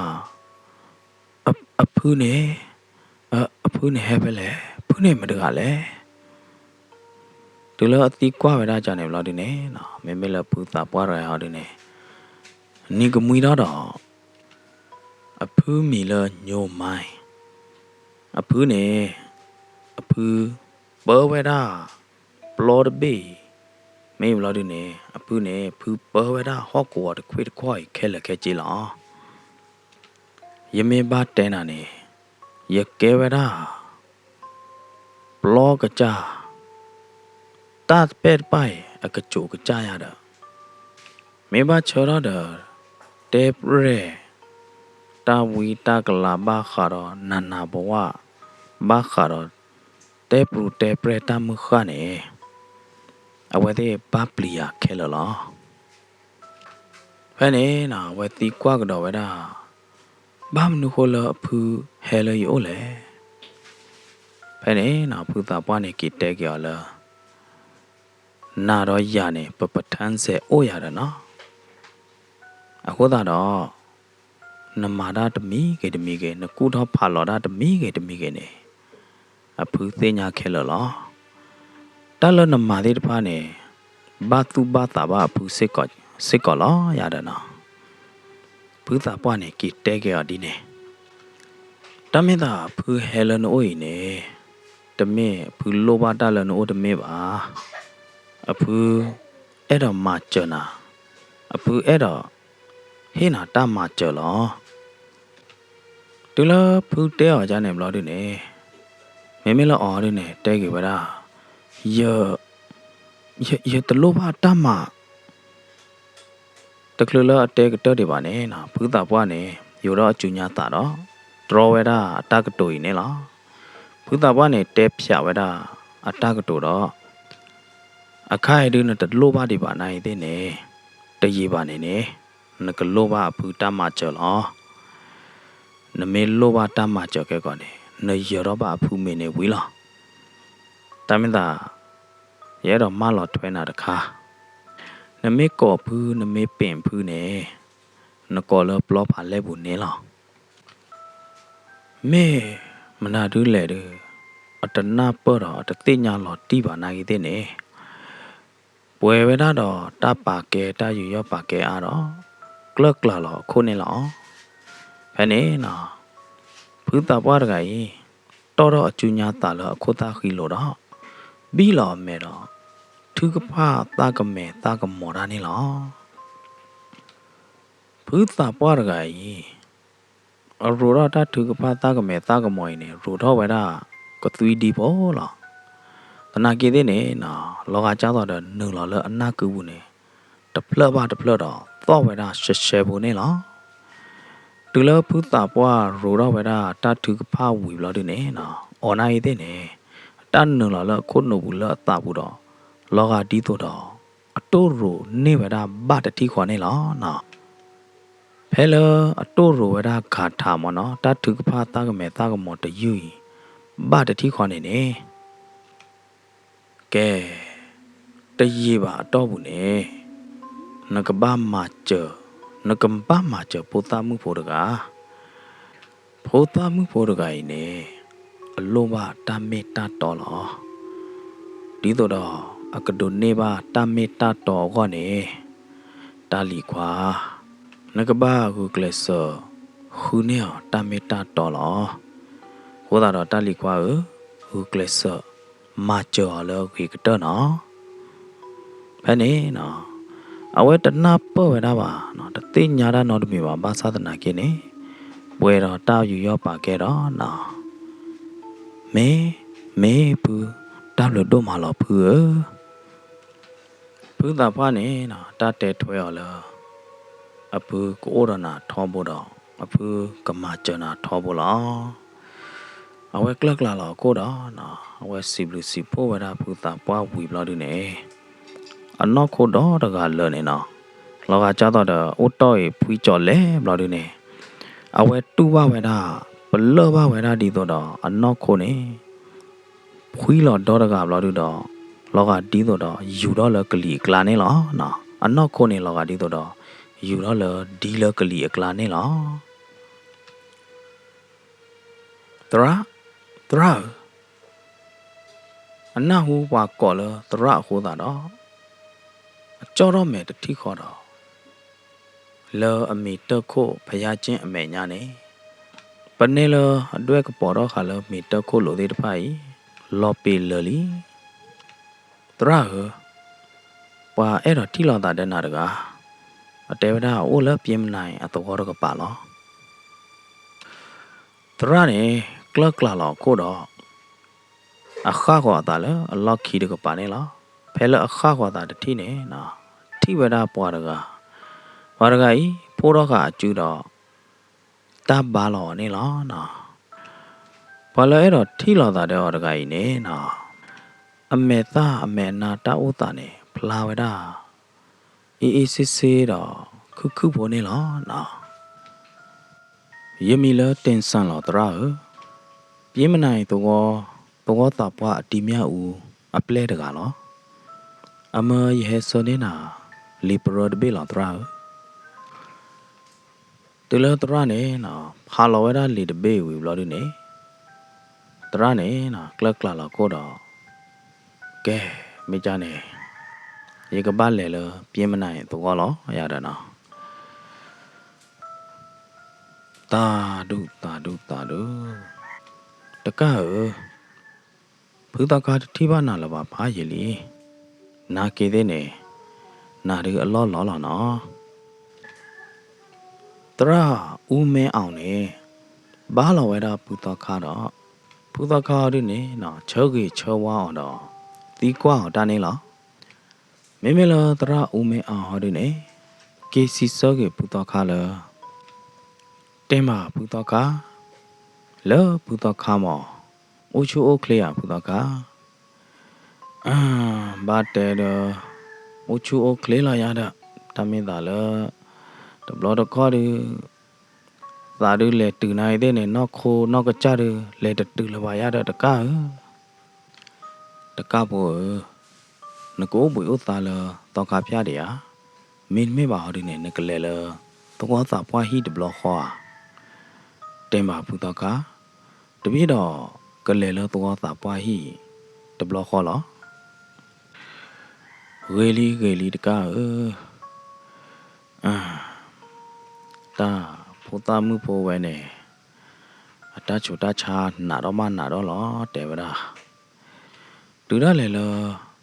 အဖုန့ၣ်, အဖုန့ၣ်ဟဲဖဲလဲၣ်, ဖုန့ၣ်မတဂၤလဲၣ်. တုၤလၢအသံကွၢ်ဝဲဒၣ်န့ၣ်ဘျီဒုန့ၣ်, မ့မ့ၢ်လၢဖုသးပှၢ်တဂၤဟီဒုန့ၣ်, နံၤကမှံထီၣ်ဒီး အဖုမံၤလၢညိမါ, အဖုန့ၣ် အဖုပၢဝဲဒၣ် ပျီတဘ့ၣ်အံၤ, မ့ၢ်ဘျီဒုန့ၣ် အဖုန့ၣ် ဖုပၢဝဲဒၣ်ဟီၣ်ကဝီၤတခွ့ၣ်တခီၣ်အံၤခဲလၢာ်ခဲဆ့လီၤ. ယမ့ၢ်ဘၣ်တဲနၤန့ၣ် ယကဲဝဲဒၣ် ပျီကစၢ်, တၢ်ပဲာ်တပၢ်အံၤ အကစိၤကစၢ်ယၤဒီး မ့ၢ်ဘၣ်ဆၢထီၣ်ဒီး တဲပြဲၢ် တၢ်ဝံတၢ်ကလၤဘၣ်ဃးဒီးနၤနၤဘဝ, ဘၣ်ဃးဒီး တဲပြူတဲပြဲၢ်တၢ်မုၢ်ဃၢ်န့ၣ် အဝဲသ့ၣ်ဘၣ်ပျံၤယၤခဲလၢာ်လီၤ. ဖဲန့ၣ် အဝဲသံကွၢ်ကဒီးဝဲဒၣ်, ဘၣ်မနုၤဃိလၢအဖုဟဲလၢယအိၣ်လဲၣ်. ဖဲန့ၣ် ဖုသးပှၢ်န့ၣ်က့ၤတဲက့ၤအီၤလၢ နၤဒီးယၤန့ၣ် ပပထၢၣ်စဲးအိၣ်ယၤဒီးနီၤ, အဃိသတးဒီး နမၤတၢ်တမံၤဂ့ၤတမံၤဂ့ၤ, နကူၣ်ထီၣ်ဖးလီၤတၢ်တမံၤဂ့ၤတမံၤဂ့ၤန့ၣ် အဖုသ့ၣ်ညါခဲလၢာ်လီၤ. တၢ်လၢနမၤသ့ၣ်တဖၣ်န့ၣ် ဘၣ်သူၣ်ဘၣ်သးဘၣ်အဖုစ့ၢ်ကီးလီၤယၤဒီးနီၤ. ဖုသးပှၢ်န့ၣ်က့ၤတဲက့ၤအီၤဒ်န့ၣ်, တၢ်မ့ၢ်သးအဖုဟဲလၢနအိၣ်အံၤန့ၣ် တမ့ၢ်အဖုလိၣ်ဘၣ်တၢ်လၢနအိၣ်တမ့ၢ်ဘၣ်. အဖုအဲၣ်ဒိးမၤစၢၤနၤ, အဖုအဲၣ်ဒိး ဟ့ၣ်နၤတၢ်မၤစၢၤလီၤ. တုၤလၢဖုတဲအီၤဒ်န့ၣ်ဘျီဒုန့ၣ်, မ့မ့ၢ်လၢအီၤဒုန့ၣ် တဲက့ၤဝဲဒၣ်, ယ, ယတလိၣ်ဘၣ်တၢ်မၤ တချုးလၢအတဲကတၢၢ်ဒံးဘၣ်န့ၣ် ဖုသးပှၢ်န့ၣ် ယိၤထီၣ်အစုညါသးဒီး တြီဝဲဒၣ်အတၢ်ကတိၤအံၤန့ၣ်လီၤ. ဖုသးပှၢ်န့ၣ် တဲဖျးဝဲဒၣ်အတၢ်ကတိၤဒီး အခါအံၤဒုးနတလိၣ်ဘၣ်ဒံးဘၣ်နာ်အံၤသ့ၣ်န့ၣ်, တယံာ်ဘၣ်န့ၣ်န့ၣ် နကလိၣ်ဘၣ်အဖုတၢ်မၤစၢၤလီၤ. နမ့ၢ်လိၣ်ဘၣ်တၢ်မၤစၢၤကဲကီးန့ၣ် နယၢၤထီၣ်ဘၣ်အဖုမ့ၢ်န့ၣ်ဝံၤလီၤ. တၢ်မ့ၢ်သး ယအဲၣ်ဒိးမၢလီၤထွဲနၤတခါ, နမ့ၢ်ကိးဖု နမ့ၢ်ပ့ၣ်ဖုန့ၣ် နကိးလၢပျီဖးလဲၢ်ပူၤန့ၣ်လီၤ. မ့ၢ်မနုၤဒုလဲၣ်ဒီး အတနၢ်ပၢၢ်ဒီးအတသ့ၣ်ညါလီၤတံၢ်ဘၣ်နာ်ဂ့ၤသ့ၣ်န့ၣ်, ပှဲၤဝဲဒၣ်ဒီးတၢ်ပာ်ကဲတၢ်ယူးယီၣ်ပာ်ကဲအါဒီး ကျၢၢ်ကျၢ်လီၤအခိၣ်န့ၣ်လီၤ. ဖဲန့ၣ် ဖုသးပှၢ်တဂၤအံၤ တီၣ်ထီၣ်အစုညါသးလၢအခိၣ်သၣ်ဃံလိာ်ဒီး ဘံၣ်လီၤအမဲာ်ဒီး ထုကဖၣ်သၣ်ကမဲာ်သၣ်ကမီၤတၢ်န့ၣ်လီၤ. ဖုသးပှၢ်တဂၤအံၤ အရိးထီၣ်တၢ်ထုကဖၣ်သၣ်ကမဲာ်သၣ်ကမီၤအံၤန့ၣ် ရိးထီၣ်ဝဲဒၣ်ကသွံဒံဖိလီၤ. သနာ်က့သ့ၣ်န့ၣ် လီၤဂာ်ကၢ်သိးဒီးနုာ်လီၤလၢအနၢ်ကုပူၤန့ၣ် တဖျၢၣ်ဘၣ်တဖျၢၣ်ဒီး သီၣ်ဝဲဒၣ်ရှဲရှဲဖိန့ၣ်လီၤ. တုၤလၢဖုသးပှၢ်ရိးထီၣ်ဝဲဒၣ်တၢ်ထုကဖၣ်ဝံၤဘျီဒုန့ၣ် အီၤနာ်အံၤသ့ၣ်န့ၣ် တၢ်နုာ်လီၤလၢအခိၣ်နူာ်ပူၤလၢအသးပူၤဒီး လီၤဂာ်ဒ်သိးဒီး အတိၢ်ရိးန့ၢ်ဝဲဒၣ်ဘၣ်တထံၣ်ဃီန့ၣ်လီၤ. ဖဲလၢအတိၢ်ရိးဝဲဒၣ်ဂၤထးမ့ၢ်နီၤ တၢ်ထုကဖၣ်သၣ်ကမဲာ်သၣ်ကမီၤတယုၢ်အံၤ ဘၣ်တထံၣ်ဃီန့ၣ်န့ၣ် ကဲ, တယံာ်ဘၣ်အတီၢ်ပူၤန့ၣ် နကဘၣ်မၤစၢၤ, နကဘၣ်မၤစၢၤဖိသၣ်မုၣ်ဖိတဂၤ, ဖိသၣ်မုၣ်ဖိတဂၤအံၤန့ၣ် အလိၣ်ဘၣ်တၢ်မ့ၢ်တၢ်တီလီၤ. ဒ်သိးဒီးအကဒိးန့ၢ်ဘၣ်တၢ်မ့ၢ်တၢ်တီအဂီၢ်န့ၣ်, တၢ်လံၤခွါ, နကဘၣ်ဂုာ်ကျဲးစၢး ဃုန့ၢ်အီၤတၢ်မ့ၢ်တၢ်တီလီၤ. အဃိသတးဒီးတၢ်လံၤခွါဧၢ, ဂုာ်ကျဲးစၢး မၤစၢၤအီၤလၢအဂ့ၤကတၢၢ်နီၤ. ဖဲန့ၣ် အဝဲတနၢ်ပၢၢ်ဝဲဒၣ်ဘၣ်, တသ့ၣ်ညါတၢ်နီတမံၤဘၣ် ဘၣ်ဆၣ်သနာ်က့န့ၣ် ပှဲၤဒီးတၢ်ယူးယီၣ်ပာ်ကဲဒီးနီၤ. မ့ၢ်, မ့ၢ်ဖု, တၢ်ဘျုးဒိၣ်မးလီၤဖုဧၢ. ဖုသးပှၢ်န့ၣ် တၢ်တဲထွဲအီၤလၢ အဖုကအိၣ်ဒီးနၤထီဘိဒီး အဖုကမၤစၢၤနၤထီဘိလီၤ. အဝဲကျၢ်ကျၢ်လီၤအခိၣ်ဒီး အဝဲစံးဘျုးစံးဖှိၣ်ဝဲဒၣ်ဖုသးပှၢ်ဝံၤဘျီဒုန့ၣ် အနီၢ်ခိဒီတဂၤလၢာ်န့ၣ်နီၤ, လီၤဂာ်ကၢ်သိးဒီးအိၣ်တီၢ်အံၤဖှံကၠီၤလဲၤဘျီဒုန့ၣ်, အဝဲတူၢ်ဘၣ်ဝဲဒၣ် ပလၢၢ်ဘၣ်ဝဲဒၣ်ဒ်သိးဒီးအနီၢ်ခိန့ၣ် ဖှံလီၤဒီတဂၤဘျီဒုဒီး လီၤဂာ်ဒ်သိးဒီး ယူၤထီၣ်လၢကလံၤအကျါန့ၣ်လီၤ. အနီၢ်ခိန့ၣ် လီၤဂာ်ဒ်သိးဒီး ယူၤထီၣ်လၢဒ်လၢကလံၤအကျါန့ၣ်လီၤ. သရၣ်, သရၣ်ဧၢ, အနၢ်ဟူပှၤကိးလၢသရၣ်အဃိသတးဒီး အကၠီၣ်ထီၣ်မဲာ်တထံၣ်ဃီဒီး လၢအမ့ၤတၢၢ်ခိၣ်ဖယါကၠ့ၣ်အမဲာ်ညါန့ၣ် ပနဲလၢအဒွဲၣ်ကပီၤထီၣ်ဃာ်လၢမ့ၤတၢၢ်ခိၣ်လိၤသ့ၣ်တဖၣ်အံၤ လီၤပ့ၤလၢာ်လံ. သရၣ်ဧၢ, ပှၤအဲၣ်ဒိးထံၣ်လိာ်သးဒီးနၤတဂၤ, အတဲဝဲဒၣ်အအိၣ်လၢပျ့မနၤအံၤအသဝီတကပၤလီၤ. သရၣ်န့ၣ် ကျၢၢ်ကျၢ်လီၤအခိၣ်ဒီး အဃၣ်ဃီၤအသးလၢအလီၢ်ခံတကပၤန့ၣ်လီၤ. ဖဲလၢအဃၣ်ဃီၤသးတထံၣ်န့ၣ် ထံၣ်ဝဲဒၣ်ပှၤတဂၤ, ပှၤတဂၤအံၤ ဖိထီၣ်ဃာ်အစုဒီး တၢ်ဘါလီၤအီၤန့ၣ်လီၤ. ပှၤလၢအဲၣ်ဒိးထံၣ်လိာ်သးဒီးအီၤတဂၤအံၤန့ၣ် အမဲာ်သၣ်အမဲာ်နါတၢ်အိၣ်သးန့ၣ် ဖျါဝဲဒၣ် အ့ၣ်အ့ၣ်ဆ့ဆ့ဒီး ခုၣ်ခုၣ်ဖိန့ၣ်လီၤ. ယမံၤလၢ တ့ၢ်စၣ် လီၤသရၣ်ဧၢ, ပျ့မနၤအံၤသဝီ, သဝီသးပှၢ်အတံၤမၠၣ်အူအပျဲၢ်တဂၤလီၤ. အမၢယဟဲဆှၢန့ၢ်နၤ လံာ်ပရၢတဘ့ၣ်လီၤသရၣ်ဧၢ. တုၤလၢသရၣ်န့ၣ် ဖးလီၤဝဲဒၣ်လံာ်တဘ့ၣ်ဝံၤဘျီဒုန့ၣ်, သရၣ်န့ၣ် ကျၢၢ်ကျၢ်လီၤခိၣ်ဒီး ကဲ, မ့ၢ်ကန့ၣ် ယကဘၣ်လဲၤလၢပျ့မနၤအံၤသဝီလီၤယၤဒီးနီၤ. သးဒူ, သးဒူ, သးဒူ, တကၢ်ဧၢ, ဖုသီခါတထံၣ်ဘၣ်နၤလၢၤဘၣ်ဖးယံာ်လံ. နာ်က့သ့ၣ်န့ၣ် နၤဒုးအလီၢ်လီၤလီၤနီၤ. သရၣ်အူမဲအီၤန့ၣ် ဘါလီၤဝဲဒၣ်ဖုသီခါဒီး ဖုသီခါအီၤဒုန့ၣ် ဆၢဂ့ၤဆၢဝါအီၤဒီး သံကွၢ်အီၤတၢ်န့ၣ်လီၤ. မ့မ့ၢ်လၢသရၣ်အူမဲအီၤဟီဒုန့ၣ် က့ၤစံးဆၢဂ့ၤဖုသီခါလၢ တဲမးဖုသီခါ, လၢဖုသီခါမး အိၣ်ဆူၣ်အိၣ်ချ့ဧါဖုသီခါ. ဘၣ်တဲဒီး အိၣ်ဆူၣ်အိၣ်ချ့လီၤယၤဒီး တၢ်မ့ၢ်သးလၢ တဘျီတခီၣ်ဒုး သးဒုးလဲၤတုၤနၤအံၤသ့ၣ်န့ၣ် နီၢ်ခိနီၢ်ကစၢ်ဒုး လဲၤတတုၤလၢၤဘၣ်ယၤဒီးတကၢ်ဧၢ. တကၢ်ဖိဧၢ, နကအိၣ်ဘှံးအိၣ်သါလၢသီခါဖၠၣ်ဒံးဧါ. မ့တမ့ၢ်ဘၣ်ဟီဒုန့ၣ် နကလဲၤလၢသဝီသးပှၢ်ဟံၣ်တဘျီဃီဧါ. တဲမးဖုသီခါ, တမ့ၢ်ဒီးကလဲၤလၢသဝီသးပှၢ်ဟံၣ်တဘျီဃီလီၤ. ဂ့ၤလံဂ့ၤလံတကၢ်ဧၢ, တၢ်ဖိသၣ်မုၣ်ဖိဝဲန့ၣ် အတၢ်ဆူးတၢ်ဆါနးထီၣ်မးနးထီၣ်လီၤ တဲဝဲဒၣ်. တုၤဒၣ်လဲာ်လၢ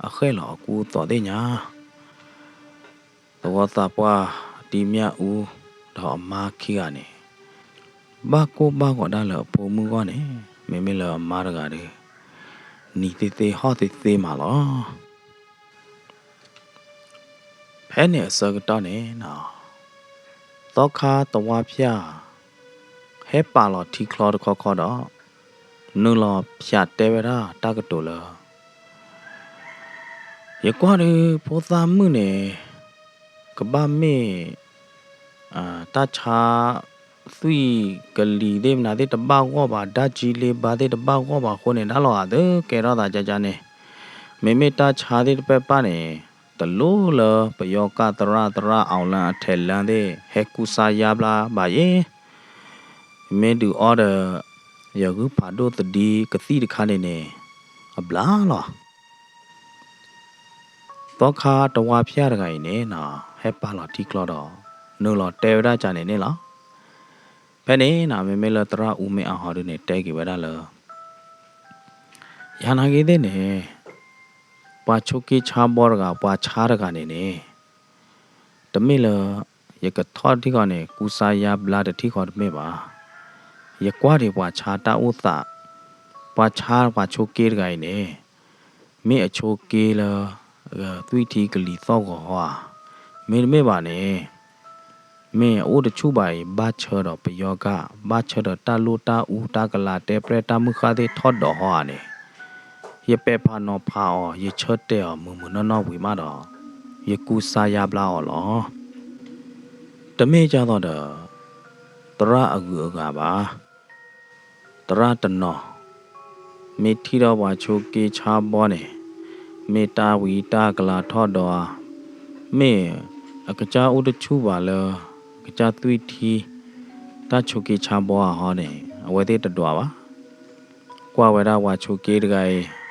အဃဲၣ်လီၤအကူအသိးသ့ၣ်ညါ, သဝီသးပှၢ်အတံၤမၠၣ်အူ ဒီးအမါခံဂၤန့ၣ် ဘၣ်ကိၢ်ဘၣ်ဂီၤဒၣ်လၢအဖိမုၣ်ဂီၢ်န့ၣ် မ့မ့ၢ်လၢအမါတဂၤဒီး နံၤသ့သ့ဟီၣ်သ့သ့မးလီၤ. ဖဲန့ၣ်အဆၢကတီၢ်န့ၣ် သီခါတဝါဖၠၣ် ဟဲပာ်လီၤထံချီတခီခီဒီး နုာ်လီၤဖၠးတဲဝဲဒၣ်တၢ်ကတိၤလၢ ယကွၢ်ဒုးဖိသၣ်မုၣ်န့ၣ် ကဘၣ်မ့ၢ် တၢ်ဆါ သွံၣ်ကလံၤသ့ၣ်မနုၤသ့ၣ် တဘၣ်ဂီၢ်ဘၣ်, ဓာတ်ကြီးလေးပါးသ့ၣ် တဘၣ်ဂီၢ်ဘၣ်အဃိန့ၣ် ဒၣ်လီၤဂာ်သကဲထီၣ်သးကကန့ၣ်, မ့မ့ၢ်တၢ်ဆါသ့ၣ်တဖၣ်န့ၣ် တလိၣ်လၢပယီၤကၣ်သရၣ် သရၣ် အောင်လှိုင် အထဲလမ်းသ့ၣ် ဟဲကူစါယါဘျါဘၣ်ယဲ, မ့ၢ်ဒုးအီဒီး ယဂုၢ်ဖးဒိၣ်သဒံကသံၣ်တခါန့ၣ်န့ၣ် အဘျါလီၤ. သီခါတဝါဖၠၣ်တဂၤအံၤန့ၣ် ဟဲပာ်လီၤထံချီဒီး နုာ်လီၤတဲဝဲဒၣ်ကန့ၣ်န့ၣ်လီၤ. ဖဲန့ၣ် မ့မ့ၢ်လၢသရၣ်အူမ့ၢ်အါဟီဒုန့ၣ် တဲက့ၤဝဲဒၣ်လၢ ယၤနာ်က့သ့ၣ်န့ၣ် ပှၤဆိးက့ဆါဘီတဂၤ ပှၤဆါတဂၤန့ၣ်န့ၣ် တမ့ၢ်လၢ ယကထီၣ်တထံၣ်ဃီန့ၣ် ကူစါယါဘျါတထံၣ်ဃီတမ့ၢ်ဘၣ်. ယကွၢ်ဒံးပှၤဆါတၢ်အိၣ်သး, ပှၤဆါပှၤဆိးက့တဂၤအံၤန့ၣ် မ့ၢ်အဆိးက့လၢ သွံၣ်ထံကလံၤသီၣ်ဂီၤဟီဧါ, မ့တမ့ၢ်ဘၣ်န့ၣ် မ့ၢ်အအိၣ်တဆူၣ်ဘၣ်အံၤ ဘၣ်ဆၢဒီးပယီၤကၣ်, ဘၣ်ဆၢဒီးတၢ်လိၣ်တၢ်အူတၢ်ကလၤတဲပြဲၢ်တၢ်မုၢ်ဃၣ်သ့ၣ်ထီၣ်ဒီးဟီဧါန့ၣ်, ယပဲာ်ဖးနီၤဖးအီၤ ယဆၢတဲာ်အီၤမုၢ်မုၢ်နီၢ်နီၢ်ဝံၤမးဒီး ယကူစါယါဘျါအီၤလီၤ. တမ့ၢ်ဒ်သိးဒီး သရၣ်အဂုၤအဂၤဘၣ်. သရၣ်တနီၤ မ့ၢ်ထံၣ်ဒီးပှၤဆိးက့ဆါဘီန့ၣ်, မ့ၢ်တၢ်ဝံတၢ်ကလၤထီၣ်ဒီးဧါ, မ့ၢ်အကစၢ်အိၣ်တဆူၣ်ဘၣ်လၢ အကစၢ်သွံၣ်ထံ တၢ်ဆိးက့ဆါဘီဧါဟီန့ၣ် အဝဲသ့ၣ်တဒွးဘၣ်. ကွၢ်ဝဲဒၣ်ပှၤဆိးက့တဂၤအံၤ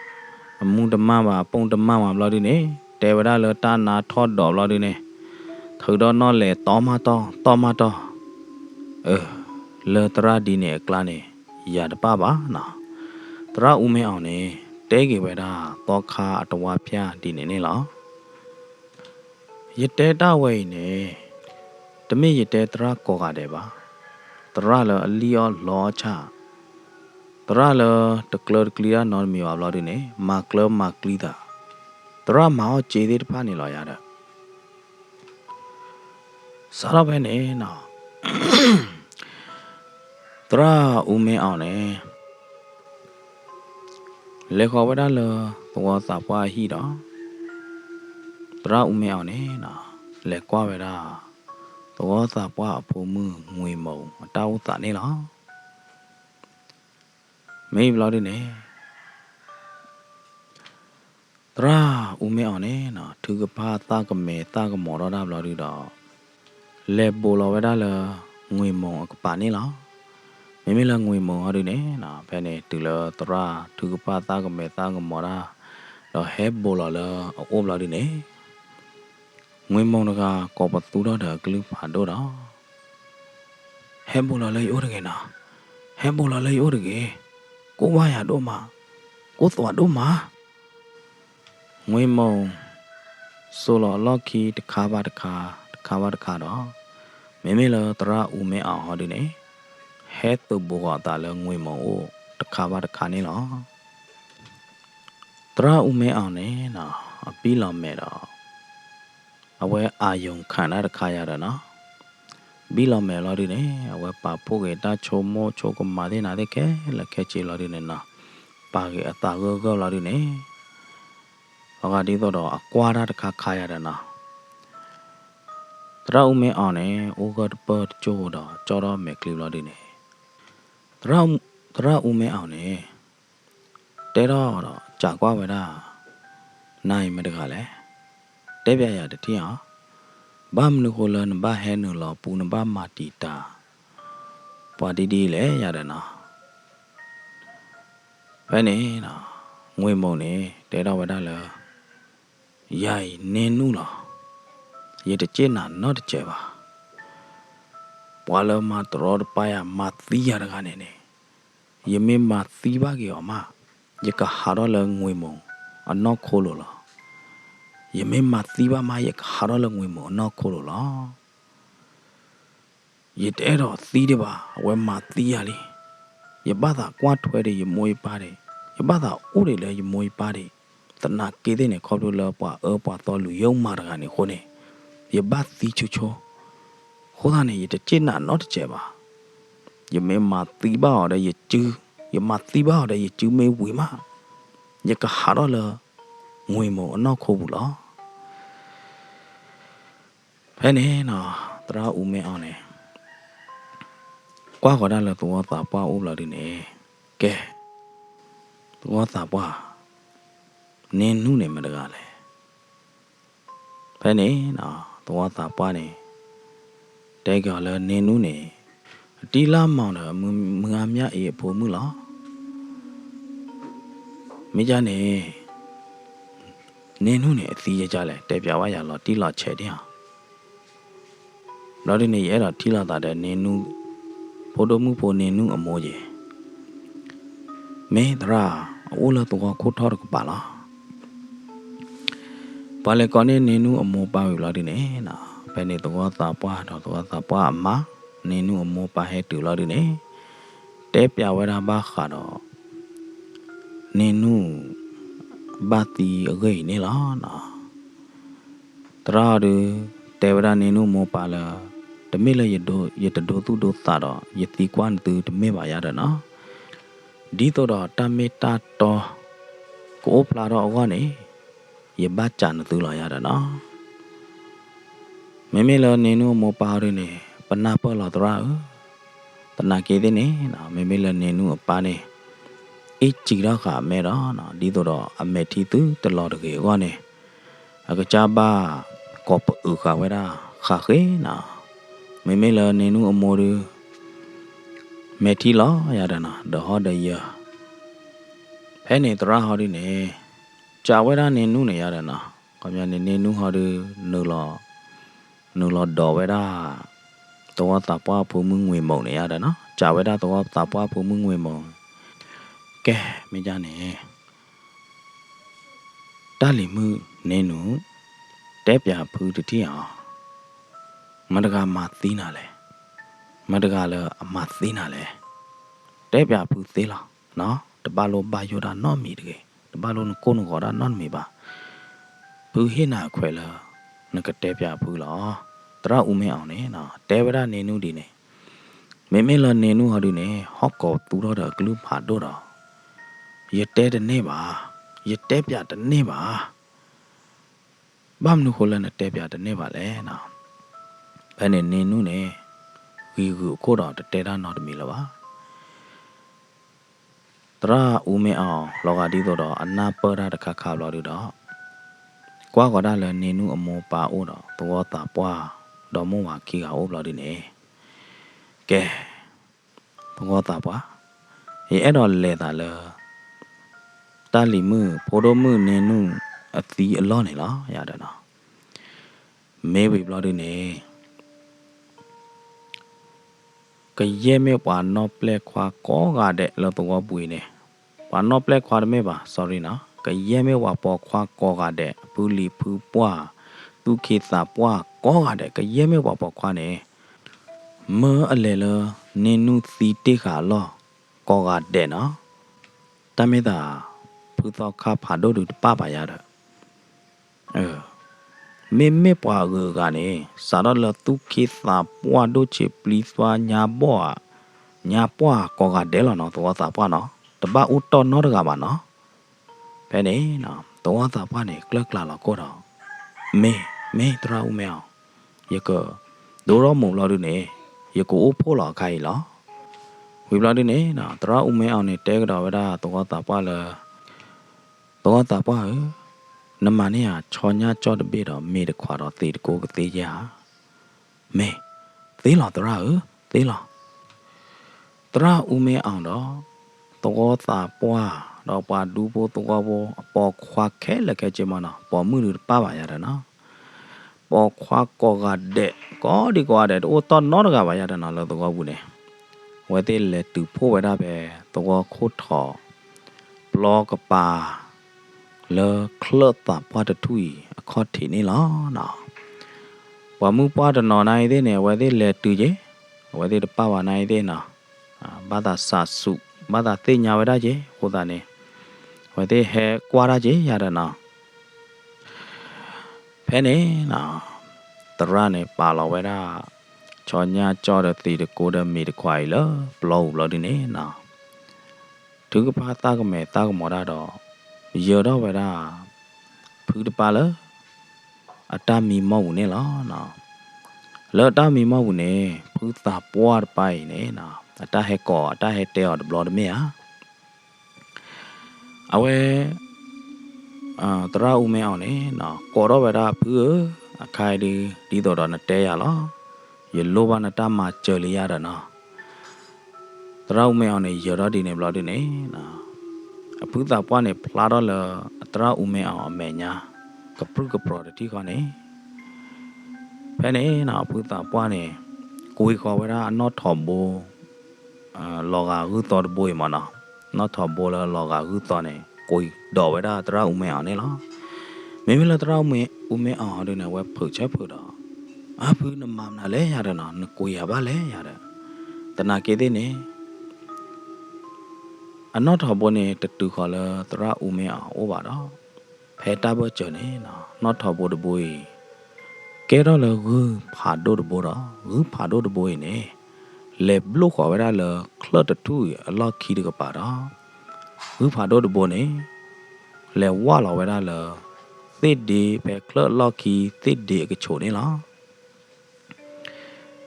အမူတမၢ်ဘၣ် အပိၢ်တမၢ်ဘၣ်ဘျီဒုန့ၣ် တဲဝဲဒၣ်လၢတၢ်နါထီၣ်ဒီးဘျီဒုန့ၣ် ထုးဒီးနီၣ်လဲၣ် တီၢ်မးတီၢ် တီၢ်မးတီၢ်. အၢ လၢသရၣ်ဒ်န့ၣ်အကျါန့ၣ် ယၤတပၣ်ဘၣ်နီၤ. သရၣ်အူမဲအီၤန့ၣ် တဲက့ၤဝဲဒၣ်သီခါအတဝါဖၠၣ်ဒ်န့ၣ်န့ၣ်လီၤ. ယတဲတၢ်ဝဲအံၤန့ၣ် တမ့ၢ်ယတဲသရၣ်ကိးဂၤဒဲးဘၣ်. သရၣ်လၢအလံၣ်အီၣ်လီအီၣ်ဆၣ်, သရၣ်လၢတကျၢတကျံတၢ်နီတမံၤဘၣ်ဘျီဒုန့ၣ် မၤကျၢမၤကျံသး, သရၣ်မၤအီၣ်စ့သ့ၣ်တဖၣ်န့ၣ်လီၤယၤဒီး စးထီၣ်ဖဲန့ၣ်နီၤ သရၣ်အူမဲအီၤန့ၣ် လဲၤဃီၤဝဲဒၣ်လၢသဝီသးပှၢ်အဟံၣ်ဒီး သရၣ်အူမဲအီၤန့ၣ်နီၤ လဲၤကွၢ်ဝဲဒၣ် သဝီသးပှၢ်အဖိမုၣ်ငွ့ၤမိၢ်အတၢ်အိၣ်သးန့ၣ်လီၤ. မ့ၢ်ဘျီဒုန့ၣ် သရၣ်အူမဲအီၤန့ၣ်နီၤ ထုကဖၣ်သၣ်ကမဲာ်သၣ်ကမီၤထီၣ်တၢ်ဘျီဒုဒီး လဲၤဘိးလီၤဝဲဒၣ်လၢ ငွ့ၤမိၢ်အကပၤန့ၣ်လီၤ. မ့မ့ၢ်လၢငွ့ၤမိၢ်ဟီဒုန့ၣ်နီၤ ဖဲန့ၣ်တုၤလၢသရၣ်ထုကဖၣ်သၣ်ကမဲာ်သၣ်ကမီၤတၢ် ဒီးဟဲဘိးလီၤလၢအအိၣ်ဘျီဒုန့ၣ် ငွ့ၤမိၢ်တဂၤကိးပသူထီၣ်ဒီးအကလုၢ်ဖးဒိၣ်ဒီး ဟဲဘိးလီၤလၢယအိၣ်တဂ့ၤနီၤ, ဟဲဘိးလီၤလၢယအိၣ်တဂ့ၤ, ကိၢ်ဘၣ်ယၤဒိၣ်မး, ကိၢ်သွးဒိၣ်မး. ငွ့ၤမိၢ် စိာ်လီၤအလီၢ်ခံတခါဘၣ်တခါ တခါဘၣ်တခါဒီး မ့မ့ၢ်လၢသရၣ်အူမဲအီၤဟီဒုန့ၣ် ဟဲသုးဘိးဃီၤအသးလၢငွ့ၤမိၢ်အိၣ်တခါဘၣ်တခါန့ၣ်လီၤ. သရၣ်အူမဲအီၤန့ၣ်နီၤ အဘံၣ်လီၤမဲာ်ဒီး အဝဲအၢယိၤခၣ်တၢ်တခါယၤဒီးနီၤ ဘံၣ်လီၤမဲာ်လီၤဒုန့ၣ် အဝဲပာ်ဖှိၣ်က့ၤတၢ်ဆိကမိၣ်ဆိကမးသ့ၣ်နၤသ့ၣ်ခဲလၢာ်ခဲဆ့လီၤဒုန့ၣ်နီၤ ပာ်က့ၤအသးဂၢၢ်ဂၢၢ်လီၤဒုန့ၣ် အဂၤဒ်သိးဒီးအကွၢ်တၢ်တခါခါယၤဒီးနီၤ သရၣ်အူမဲအီၤန့ၣ် အိၣ်ဂၢၢ်တပၢၢ်တကၠိၢ်ဒီး ကၠီထီၣ်မဲာ်ချံဘျီဒုန့ၣ် သရၣ်အူမဲအီၤန့ၣ် တဲထီၣ်ဒီးစံးကွၢ်ဝဲဒၣ် နၤအံၤမတၤတဂၤလဲၣ်, တဲပျးယၤတထံၣ်အီၤ, ဘၣ်မနုၤဃိလၢနဘၣ်ဟဲနုာ်လီၤပူၤ နဘၣ်မၤတံာ်တာ် ပှၤဒ်ဒ်လဲၣ်ယၤဒီးနီၤ. ဖဲန့ၣ် ငွ့ၤမိၢ်န့ၣ် တဲထီၣ်ဝဲဒၣ်လၢ ယၤအံၤန့ၢ်နူၢ်လီၤ. ယတစ့ၢ်နာ်နီတစဲးဘၣ်. ပှၤလၢမၤတရီတပါယၤ မၤသံယၤတဂၤန့ၣ်န့ၣ် ယမ့ၢ်မၤသံဘၣ်က့ၤအီၤမး ယကဟးထီၣ်လၢငွ့ၤမိၢ်အနီၢ်ခိလိၤလီၤ. ယမ့ၢ်မၤသံဘၣ်မး ယကဟးထီၣ်လၢငွ့ၤမိၢ်အနီၢ်ခိလိၤလီၤ. ယတအဲၣ်ဒိးသံဒံးဘၣ်, အဝဲမၤသံယၤလံ. ယဘၣ်သးကွၢ်ထွဲဒံးယမိၢ်ယပၢ်ဒံး, ယဘၣ်သးအိၣ်ဒံးလၢယမိၢ်ယပၢ်ဒံး, သနာ်က့သ့ၣ်န့ၣ် ခီဖျိလၢပှၤအၢပှၤသီလုာ်ယိာ်မးတဂၤန့ၣ်အဃိန့ၣ်, ယဘၣ်သံဆိဆိ, အဃိသတးန့ၣ် ယတစ့ၢ်နာ်နီတစဲးဘၣ်. ယမ့ၢ်မၤသံဘၣ်အီၤဒီးယစု, ယမၤသံဘၣ်အီၤဒီးယစုမ့ၢ်ဝံၤမး, ယကဟးထီၣ်လၢ ငွ့ၤမိၢ်အနီၢ်ခိပူၤလီၤ. ဖဲန့ၣ်နီၤ, သရၣ်အူမဲအီၤန့ၣ် ကွၢ်ဃီၤတၢ်လၢသဝီသးပှၢ်အိၣ်ဘျီဒုန့ၣ်, ကဲ, သဝီသးပှၢ်, န့ၢ်နူၢ်န့ၣ်မတၤတဂၤလဲၣ်. ဖဲန့ၣ်နီၤ, သဝီသးပှၢ်န့ၣ် တဲက့ၤအီၤလၢန့ၢ်နူၢ်န့ၣ် အတံၢ်လၢမီၢ်ဒီး မုၢ်အါမၠၣ်အ့အဖိမုၣ်လီၤ. မ့ၢ်ဒ်န့ၣ် န့ၢ်နူၢ်န့ၣ် အသံယကလဲၣ်, တဲပျးဝဲယၤလီၤတံၢ်လီၤဆဲးဒံးဧါ. ဘျီဒုန့ၣ် ယအဲၣ်ဒိးထံၣ်လိာ်သးဒီးန့ၢ်နူၢ်, ဖိဒိၣ်မုၣ်ဖိန့ၢ်နူၢ်အမိၢ်က့ၤ. မ့ၢ်သရၣ်, အအိၣ်လၢသဝီခိၣ်ထီၣ်တကပၤလီၤ. ပှၤလဲၤကိးန့ၢ်န့ၢ်နူၢ်အမိၢ်ပၢ်ဝံၤဘျီဒုန့ၣ်နီၤ, ဖဲန့ၣ်သဝီသးပှၢ်ဒီးသဝီသးပှၢ်အမါ, န့ၢ်နူၢ်အမိၢ်ပၢ်ဟဲတုၤလီၤဒုန့ၣ်, တဲပျးဝဲဒၣ်ဘၣ်ဃးဒီး န့ၢ်နူၢ် ဘၣ်သံအဂ့ၢ်အံၤန့ၣ်လီၤနီၤ. သရၣ်ဒု တဲဝဲဒၣ်န့ၢ်နူၢ်မိၢ်ပၢ်လၢ တမ့ၢ်လၢယတဒိသူၣ်ဒိသးဒီး ယသံကွၢ်နသုတမ့ၢ်ဘၣ်ယၤဒီးနီၤ. ဒ်သိးဒီးတၢ်မ့ၢ်တၢ်တီ ကအိၣ်ဖျါထီၣ်အဂီၢ်န့ၣ် ယဘၣ်စံးနသုလီၤယၤဒီးနီၤ. မ့မ့ၢ်လၢန့ၢ်နူၢ်အမိၢ်ပၢ်ဒုန့ၣ် ပနၢ်ပၢၢ်လီၤသရၣ်ဧၢ, သနာ်က့သ့ၣ်န့ၣ် မ့မ့ၢ်လၢန့ၢ်နူၢ်အပၢ်န့ၣ် အ့ၣ်စံၤထီၣ်ဃာ်အမဲဒီး ဒ်သိးဒီးအမဲာ်ထံသုတလီၤတဂ့ၤအဂီၢ်န့ၣ် အကစၢ်ဘၣ်ကိးပအုးဃာ်ဝဲဒၣ်ဃၣ်ဃ့နီၤ. မ့မ့ၢ်လၢန့ၢ်နူၢ်အမိၢ်ဒုး မဲာ်ထံလီၤယၤဒီးနီၤ ဒီးဟီၣ်ဒီးယၢၤ ဖဲန့ၣ်သရၣ်ဟီဒုန့ၣ် စံးဝဲဒၣ်န့ၢ်နူၢ်န့ၣ်ယၤဒီးနီၤ ခီပညီန့ၣ်န့ၢ်နူၢ်ဟီဒုး နုာ်လီၤ နုာ်လီၤဒိးဝဲဒၣ် သဝီသးပှၢ်ဖိမုၣ်ငွေမုန်န့ၣ်ယၤဒီးနီၤ စံးဝဲဒၣ်သဝီသးပှၢ်ဖိမုၣ်ငွေမုန် ကဲ မ့ၢ်ဒ်န့ၣ် တၢ်လံၤမုၣ်န့ၢ်နူၢ် တဲပၠးဖုတထံၣ်ဧါ မတၤတဂၤမၤသံနၤလဲၣ်, မတၤတဂၤလၢအမၤသံနၤလဲၣ်, တဲပၠးဖုသ့လီၤ, တဘၣ်လိၣ်ဘၣ်ယိၣ်တၢ်နီတမံၤတဂ့ၤ, တဘၣ်လိၣ်နကိၢ်နဂီၤတၢ်နီတမံၤဘၣ်. ဖုဟ့ၣ်နၤအခွဲးလၢ နကတဲပၠးဖုလီၤ. သရၣ်အူမဲအီၤန့ၣ် တဲဝဲဒၣ်န့ၢ်နူၢ်ဒ်န့ၣ်, မ့မ့ၢ်လၢန့ၢ်နူၢ်ဟီဒုန့ၣ် ဟီၣ်ကိးသူၣ်ထီၣ်ဒီးအကလုၢ်ဖးဒိၣ်ဒီး, ယတဲတန့ၢ်ဘၣ်, ယတဲပၠးတန့ၢ်ဘၣ်. ဘၣ်မနုၤဃိလၢနတဲပၠးတန့ၢ်ဘၣ်လဲၣ်. ဖဲန့ၣ်န့ၢ်နူၢ်န့ၣ် ဂံၤဂုာ်အခိၣ်ဒီးတတဲတၢ်နီတမံၤလၢၤဘၣ်. သရၣ်အူမဲအီၤ လီၤဂာ်ဒ်သိးဒီးအနၢ်ပၢၢ်တၢ်တခါခါဘျီဒုဒီး ကွၢ်ဃီၤဒၣ်လၢန့ၢ်နူၢ်အမိၢ်ပၢ်အိၣ်ဒီး သဝီသးပှၢ်ဒီမါဝၤခံဂၤအိၣ်ဘျီဒုန့ၣ်, ကဲ သဝီသးပှၢ်, ယအဲၣ်ဒိးလဲၤသးလၢ တၢ်လံၤမုၣ်ဖိဒိၣ်မုၣ်န့ၢ်နူၢ်အသံအလီၢ်န့ၣ်လီၤ ယၤဒီးနီၤ. မ့ၢ်ဝံၤဘျီဒုန့ၣ် ကယဲၢ်မ့ၢ်ပှၤနီၣ်ပျဲၢ်ခွါကိးဂၤဒဲးလၢသဝီပူၤအံၤန့ၣ်, ပှၤနီၣ်ပျဲၢ်ခွါတမ့ၢ်ဘၣ် sorry နီၤ, ကယဲၢ်မ့ၢ်ပှၤပိာ်ခွါကိးဂၤဒဲး ဖုလံၤဖုပှၢ် သူၣ်က့သးပှၢ်ကိးဂၤဒဲး ကယဲၢ်မ့ၢ်ပှၤပိာ်ခွါန့ၣ် မၢအလဲၤလၢ န့ၢ်နူၢ်သံတ့ၢ်ဃာ်အလီၢ် ကိးဂၤဒဲးနီၤ. တၢ်မ့ၢ်သး ဖုသီခါဖးဒိၣ်ဒုတပၣ်ဘၣ်ယၤဒီး မ့မ့ၢ်ပှၤအဂုၤအဂၤန့ၣ် စးထီၣ်လၢသူၣ်က့သးပှၢ်ဒိၣ်ဆံးပျံၤသွါညါဘီၣ်ဧါ, ညါပှၢ်ကိးဂၤဒဲးလီၤနီၤ သဝီသးပှၢ်နီၤ, တဘၣ်အိၣ်တီၢ်နီတဂၤဘၣ်နီၤ. ဖဲန့ၣ် သဝီသးပှၢ်န့ၣ် ကျၢၢ်ကျါလီၤကိၣ်ဒီး မ့ၢ် မ့ၢ်သရၣ်အူမဲအီၤ, ယက ဒိထီၣ်မိၢ်ဘျီဒုန့ၣ် ယကအိၣ်ဖှိၣ်လီၤအခါအံၤလီၤ. ဝံၤဘျီဒုန့ၣ် သရၣ်အူမဲအီၤန့ၣ်တဲကဒီးဝဲဒၣ်သဝီသးပှၢ်လၢ သဝီသးပှၢ်ဧၢ, နမၤန့ၢ်ယၤဆီညၣ်ကၠီၣ်တဘ့ၣ်ဒီးမ့ၤတခွးဒီးသံးတကိကသ့ယဲဧါ. မ့ၢ် သ့လီၤသရၣ်ဧၢ, သ့လီၤ. သရၣ်အူမဲအီၤဒီး သဝီသးပှၢ် ဒီးပှၤဒူဖိသဝီဖိ အပိာ်ခွါခဲလၢာ်ခဲဆ့မးနီၤ, ပိာ်မုၣ်ဒုတပၣ်ဘၣ်ယၤဒီးနီၤ, ပိာ်ခွါကိးဂၤဒဲး ကိးဒံကိးဂၤဒဲး တအိၣ်တီၢ်နီတဂၤဘၣ်ယၤဒီးနီၤ လၢသဝီပူၤန့ၣ်, အဝဲသ့ၣ်လဲၤတုၤဖှိၣ်ဝဲဒၣ်ဖဲ သဝီခိၣ်ထီၣ် ပျီကပၤ လၢချၢၣ်သးပှၢ်တထူၣ်အံၤ အခီၣ်ထံးန့ၣ်လီၤ. ပှၤမုၣ်ပှၢ်တနီၤနၤအံၤသ့ၣ်န့ၣ် အဝဲသ့ၣ်လဲၤတုၤက့ၤ, အဝဲသ့ၣ်တပၣ်ဘၣ်နၤအံၤသ့ၣ်နီၤ, ဘၣ်သးစးဆူး ဘၣ်သးသ့ၣ်ညါဝဲဒၣ်က့ၤ အဃိသတးန့ၣ် အဝဲသ့ၣ်ဟဲကွၢ်တၢ်က့ၤယၤဒီးနီၤ. ဖဲန့ၣ် သရၣ်န့ၣ်ပာ်လီၤဝဲဒၣ် ဆီညၣ်ကၠီၣ်ဒီးသံးတကိဒီးမ့ၤတခွးအံၤလၢပျီပူၤဘျီဒုန့ၣ်နီၤ, ထုကဖၣ်သၣ်ကမဲာ်သၣ်ကမီၤတၢ်ဒီး ယၢၤထီၣ်ဝဲဒၣ် ဖုတပၤလၢ အတၢ်မံမီၢ်ပူၤန့ၣ်လီၤ. လၢအတၢ်မံမီၢ်ပူၤန့ၣ် ဖုသးပှၢ်တပၤအံၤန့ၣ် အတၢ်ဟဲကိးအတၢ်ဟဲတဲအီၤတဘျီတမ့ၢ်ဧါ. အဝဲ သရၣ်အူမဲအီၤန့ၣ် ကိးထီၣ်ဝဲဒၣ်ဖုဧၢ, အခါအံၤဒု ဒ်သိးဒီးနတဲယၤလီၤ, ယလိၣ်ဘၣ်နတၢ်မၤစၢၤလံယၤဒီးနီၤ. သရၣ်အူမဲအီၤန့ၣ် ယၢၤထီၣ်ဒ်န့ၣ်ဘျီဒုန့ၣ် အဖုသးပှၢ်န့ၣ် ဖျါထီၣ်လၢအသရၣ်အူမဲအီၤအမဲာ်ညါ ကပြုၢ်ကပြီၤတထံၣ်ဃီန့ၣ် ဖဲန့ၣ် အဖုသးပှၢ်န့ၣ် ကွံဃီၤဝဲဒၣ်အနီၣ်ထိးဘိ လီၤဂာ်ဂုၢ်သီတဘိအံၤမးနီၤ, နီၣ်ထိးဘိလၢလီၤဂာ်ဂုၢ်သီန့ၣ် ကွံဒိးဝဲဒၣ်သရၣ်အူမဲအီၤန့ၣ်လီၤ. မ့မ့ၢ်လၢသရၣ်အူမဲအီၤဒုန့ၣ် အဝဲဖုးဆၢဖုးဒီး အဖုနမၤမနုၤလဲၣ်ယၤဒီးနီၤ, နကွံယၤဘၣ်လဲၣ်ယၤဒီး, သနာ်က့သ့ၣ်န့ၣ် အနီၣ်ထိးဘိန့ၣ် တတုၤဃီၤလၢသရၣ်အူမဲအီၤအအိၣ်ဘၣ်ဒီး ဖဲတၢ်ဘၢၣ်စၢၤန့ၣ် နီၣ်ထိးဘိတဘိအံၤ ကဲထီၣ်လၢဂုၢ်ဖးဒိၣ်တဘိဒီး ဂုၢ်ဖးဒိၣ်တဘိအံၤန့ၣ် လဲၤဘျိၣ်ဃီၤဝဲဒၣ်လၢချၢၣ်တထူၣ်အံၤအလီၢ်ခံတကပၤဒီး ဂုၢ်ဖးဒိၣ်တဘိန့ၣ် လဲၤဝၢ်လီၤဝဲဒၣ်လၢ သ့ၣ်ဒ့ဖဲချၢၣ်အလီၢ်ခံသ့ၣ်ဒ့အကဆိးန့ၣ်လီၤ.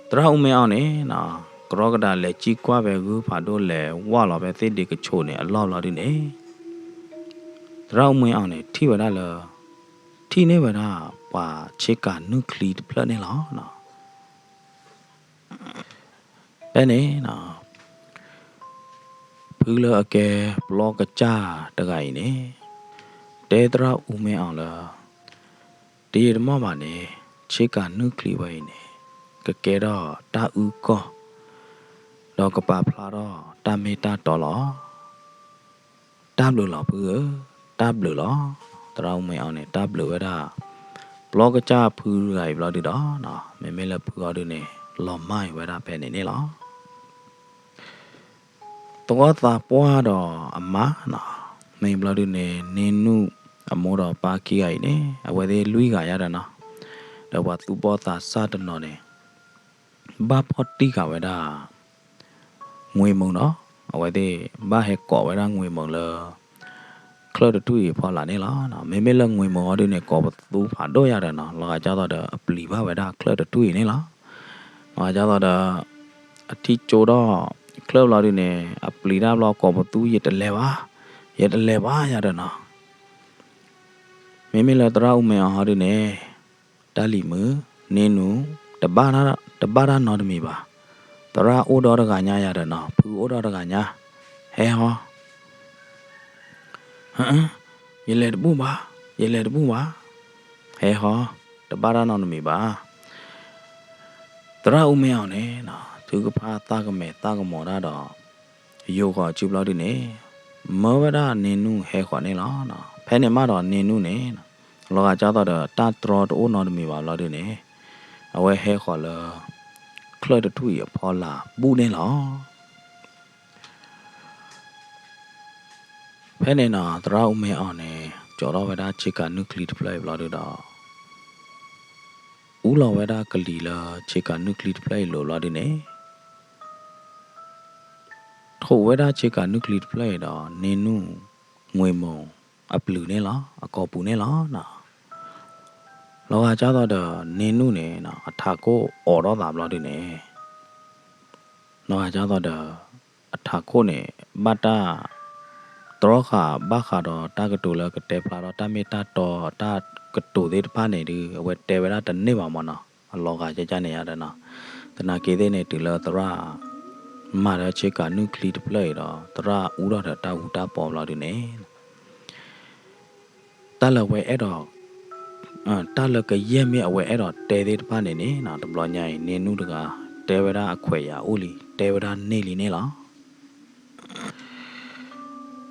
သရၣ်အူမဲအီၤန့ၣ် တရီကဒါလဲၤစံၣ်ကွၢ်ဖဲဂုၢ်ဖးဒိၣ် လဲၤဝၢ်လီၤဖဲသ့ၣ်ဒ့ကဆိးန့ၣ်အလီၢ်ဘျီဒုန့ၣ်, သရၣ်အူမဲအီၤန့ၣ် ထံၣ်ဝဲဒၣ်လၢ ထံၣ်န့ၢ်ဝဲဒၣ်ပှၤဆ့ကၤနုၢ်ချံတဖျၢၣ်န့ၣ်လီၤ. ဖဲန့ၣ် ဖုလၢအကဲပျီကစၢ်တဂၤအံၤန့ၣ် တဲသရၣ်အူမဲအီၤလၢ တယံာ်တမီၢ်ဘၣ်န့ၣ် ဆ့ကၤနုၢ်ချံဝဲအံၤန့ၣ် ကကဲထီၣ်တၢ်အုၣ်ကီၢ် ဒီးကပာ်ဖျါထီၣ်တၢ်မ့ၢ်တၢ်တီလီၤ. တၢ်ဘျုးလီၤဖုဧၢ, တၢ်ဘျုးလီၤ. သရၣ်အူမဲအီၤန့ၣ် တၢ်ဘျုးဝဲဒၣ် ပျီကစၢ်ဖုတဂၤအံၤဘျီဒုဒီး မ့မ့ၢ်လၢဖုအီၤဒုန့ၣ် လီၤမၢ်အံၤဝဲဒၣ်ဖဲန့ၣ်န့ၣ်လီၤ. သဝီသးပှၢ်ဒီးအမါနီၤ, မ့ၢ်ဘျီဒုန့ၣ် န့ၢ်နုၢ်အမိၢ်ဒီးပၢ်ခံဂၤအံၤန့ၣ် အဝဲသ့ၣ်လွံၢ်ဂၤယါဒီးနီၤ, ဒီးပှၤသူၣ်ဘီၣ်သးစၢ်တနီၤန့ၣ် ဘၣ်ဖီၣ်တံၢ်ဃာ်ဝဲဒၣ် ငွေမုန်နီၤ, အဝဲသ့ၣ်ဘၣ်ဟဲကိးဝဲဒၣ်ငွေမုန်လၢ ချၢၣ်တထူၣ်အံၤအဖီလာ်န့ၣ်လီၤ. မ့မ့ၢ်လၢငွေမုန်အီၤဒုန့ၣ် ကိးပသူဖးဒိၣ်ယါဒီးနီၤ, လီၤဂာ်ဒ်သိးဒီးအပျံၤဘၣ်ဝဲဒၣ်ချၢၣ်တထူၣ်အံၤန့ၣ်လီၤ. လီၤဂာ်ဒ်သိးဒီး အထံၣ်ကၠိထီၣ်ချၢၣ်ဘျီဒုန့ၣ် အပျံၤတၢ်ဘျီကိးပသူ ယတလဲၤဘၣ်, ယတလဲၤဘၣ်ယါဒီးနီၤ. မ့မ့ၢ်လၢသရၣ်အူမဲအီၤဟီဒုန့ၣ် တၢ်လံၤမုာ်, န့ၢ်နုၢ်, တဘၣ်တၢ်နီတမံၤဘၣ်. သရၣ်အိၣ်ဒီတဂၤညါယါဒီးနီၤ, ဖုအိၣ်ဒီတဂၤညါ, ဟဲဟီ, ယလဲၤတဘူၣ်ဘၣ်, ယလဲၤတဘူၣ်ဘၣ်, ဟဲဟီ, တဘၣ်တၢ်နီတမံၤဘၣ်. သရၣ်အူမဲအီၤန့ၣ် ထုကဖၣ်သၣ်ကမဲာ်သၣ်ကမီၤတၢ်ဒီး ယိၤဃီၤစုဘျီဒုန့ၣ် မၢဝဲဒၣ်န့ၢ်နုၢ်ဟဲဃီၤန့ၣ်လီၤ. ဖဲန့ၣ်မးဒီးန့ၢ်နုၢ်န့ၣ် လီၤဂာ်ဒ်သိးဒီးတၢ်တြီတအိၣ်နီတမံၤဘၣ်ဘျီဒုန့ၣ် အဝဲဟဲဃီၤလၢ ချၢၣ်တထူၣ်အံၤအဖီလာ်ဘူၣ်န့ၣ်လီၤ. ဖဲန့ၣ်နီၤ သရၣ်အူမဲအီၤန့ၣ် ကၠီၤထီၣ်ဝဲဒၣ်ဆ့ကၤနုၢ်ချံတဖျၢၣ်အံၤဘျီဒုဒီး အူလီၤဝဲဒၣ်ကလံၤလၢဆ့ကၤနုၢ်ချံတဖျၢၣ်အံၤလိၤဘျီဒုန့ၣ် ထိးဝဲဒၣ်ဆ့ကၤနုၢ်ချံတဖျၢၣ်အံၤဒီး န့ၢ်နုၢ်ငွေမုာ်အပျုၤန့ၣ်လီၤ, အကိာ်ပူၤန့ၣ်လီၤ. လီၤဂာ်ဒ်သိးဒီး န့ၢ်နုၢ်န့ၣ် အထးခိၣ်အိးထီၣ်သးဘျီဒုန့ၣ် လီၤဂာ်ဒ်သိးဒီး အထးခိၣ်န့ၣ် ဘၣ်တၢ်တြီဃာ်ဘၣ်ဃးဒီးတၢ်ကတိၤလၢကတဲဖျါထီၣ်တၢ်မ့ၢ်တၢ်တီ တၢ်ကတိၤသ့ၣ်တဖၣ်န့ၣ်ဒုး အဝဲတဲဝဲဒၣ်တန့ၢ်ဘၣ်မၢ်နီၤ, အလီၤဂာ်ကကန့ၣ်ယါဒီးနီၤ. သနာ်က့သ့ၣ်န့ၣ် တုၤလၢသရၣ် မၤဒီးဆ့ကၤနုၢ်ချံတဖျၢၣ်အံၤဒီး သရၣ်အူထီၣ်ဒီးတၢ်အူတၢ်ပီဘျီဒုန့ၣ် တၢ်လၢအဝဲအဲၣ်ဒိး တၢ်လၢကယဲၢ်မ့ၢ်အဝဲအဲၣ်ဒိးတဲသ့ၣ်တဖၣ်န့ၣ်န့ၣ် တဘျီညါအံၤ န့ၢ်နုၢ်တဂၤ တဲဝဲဒၣ်အခွဲးယာ်အိၣ်လံ တဲဝဲဒၣ်န့ၢ်လံန့ၣ်လီၤ.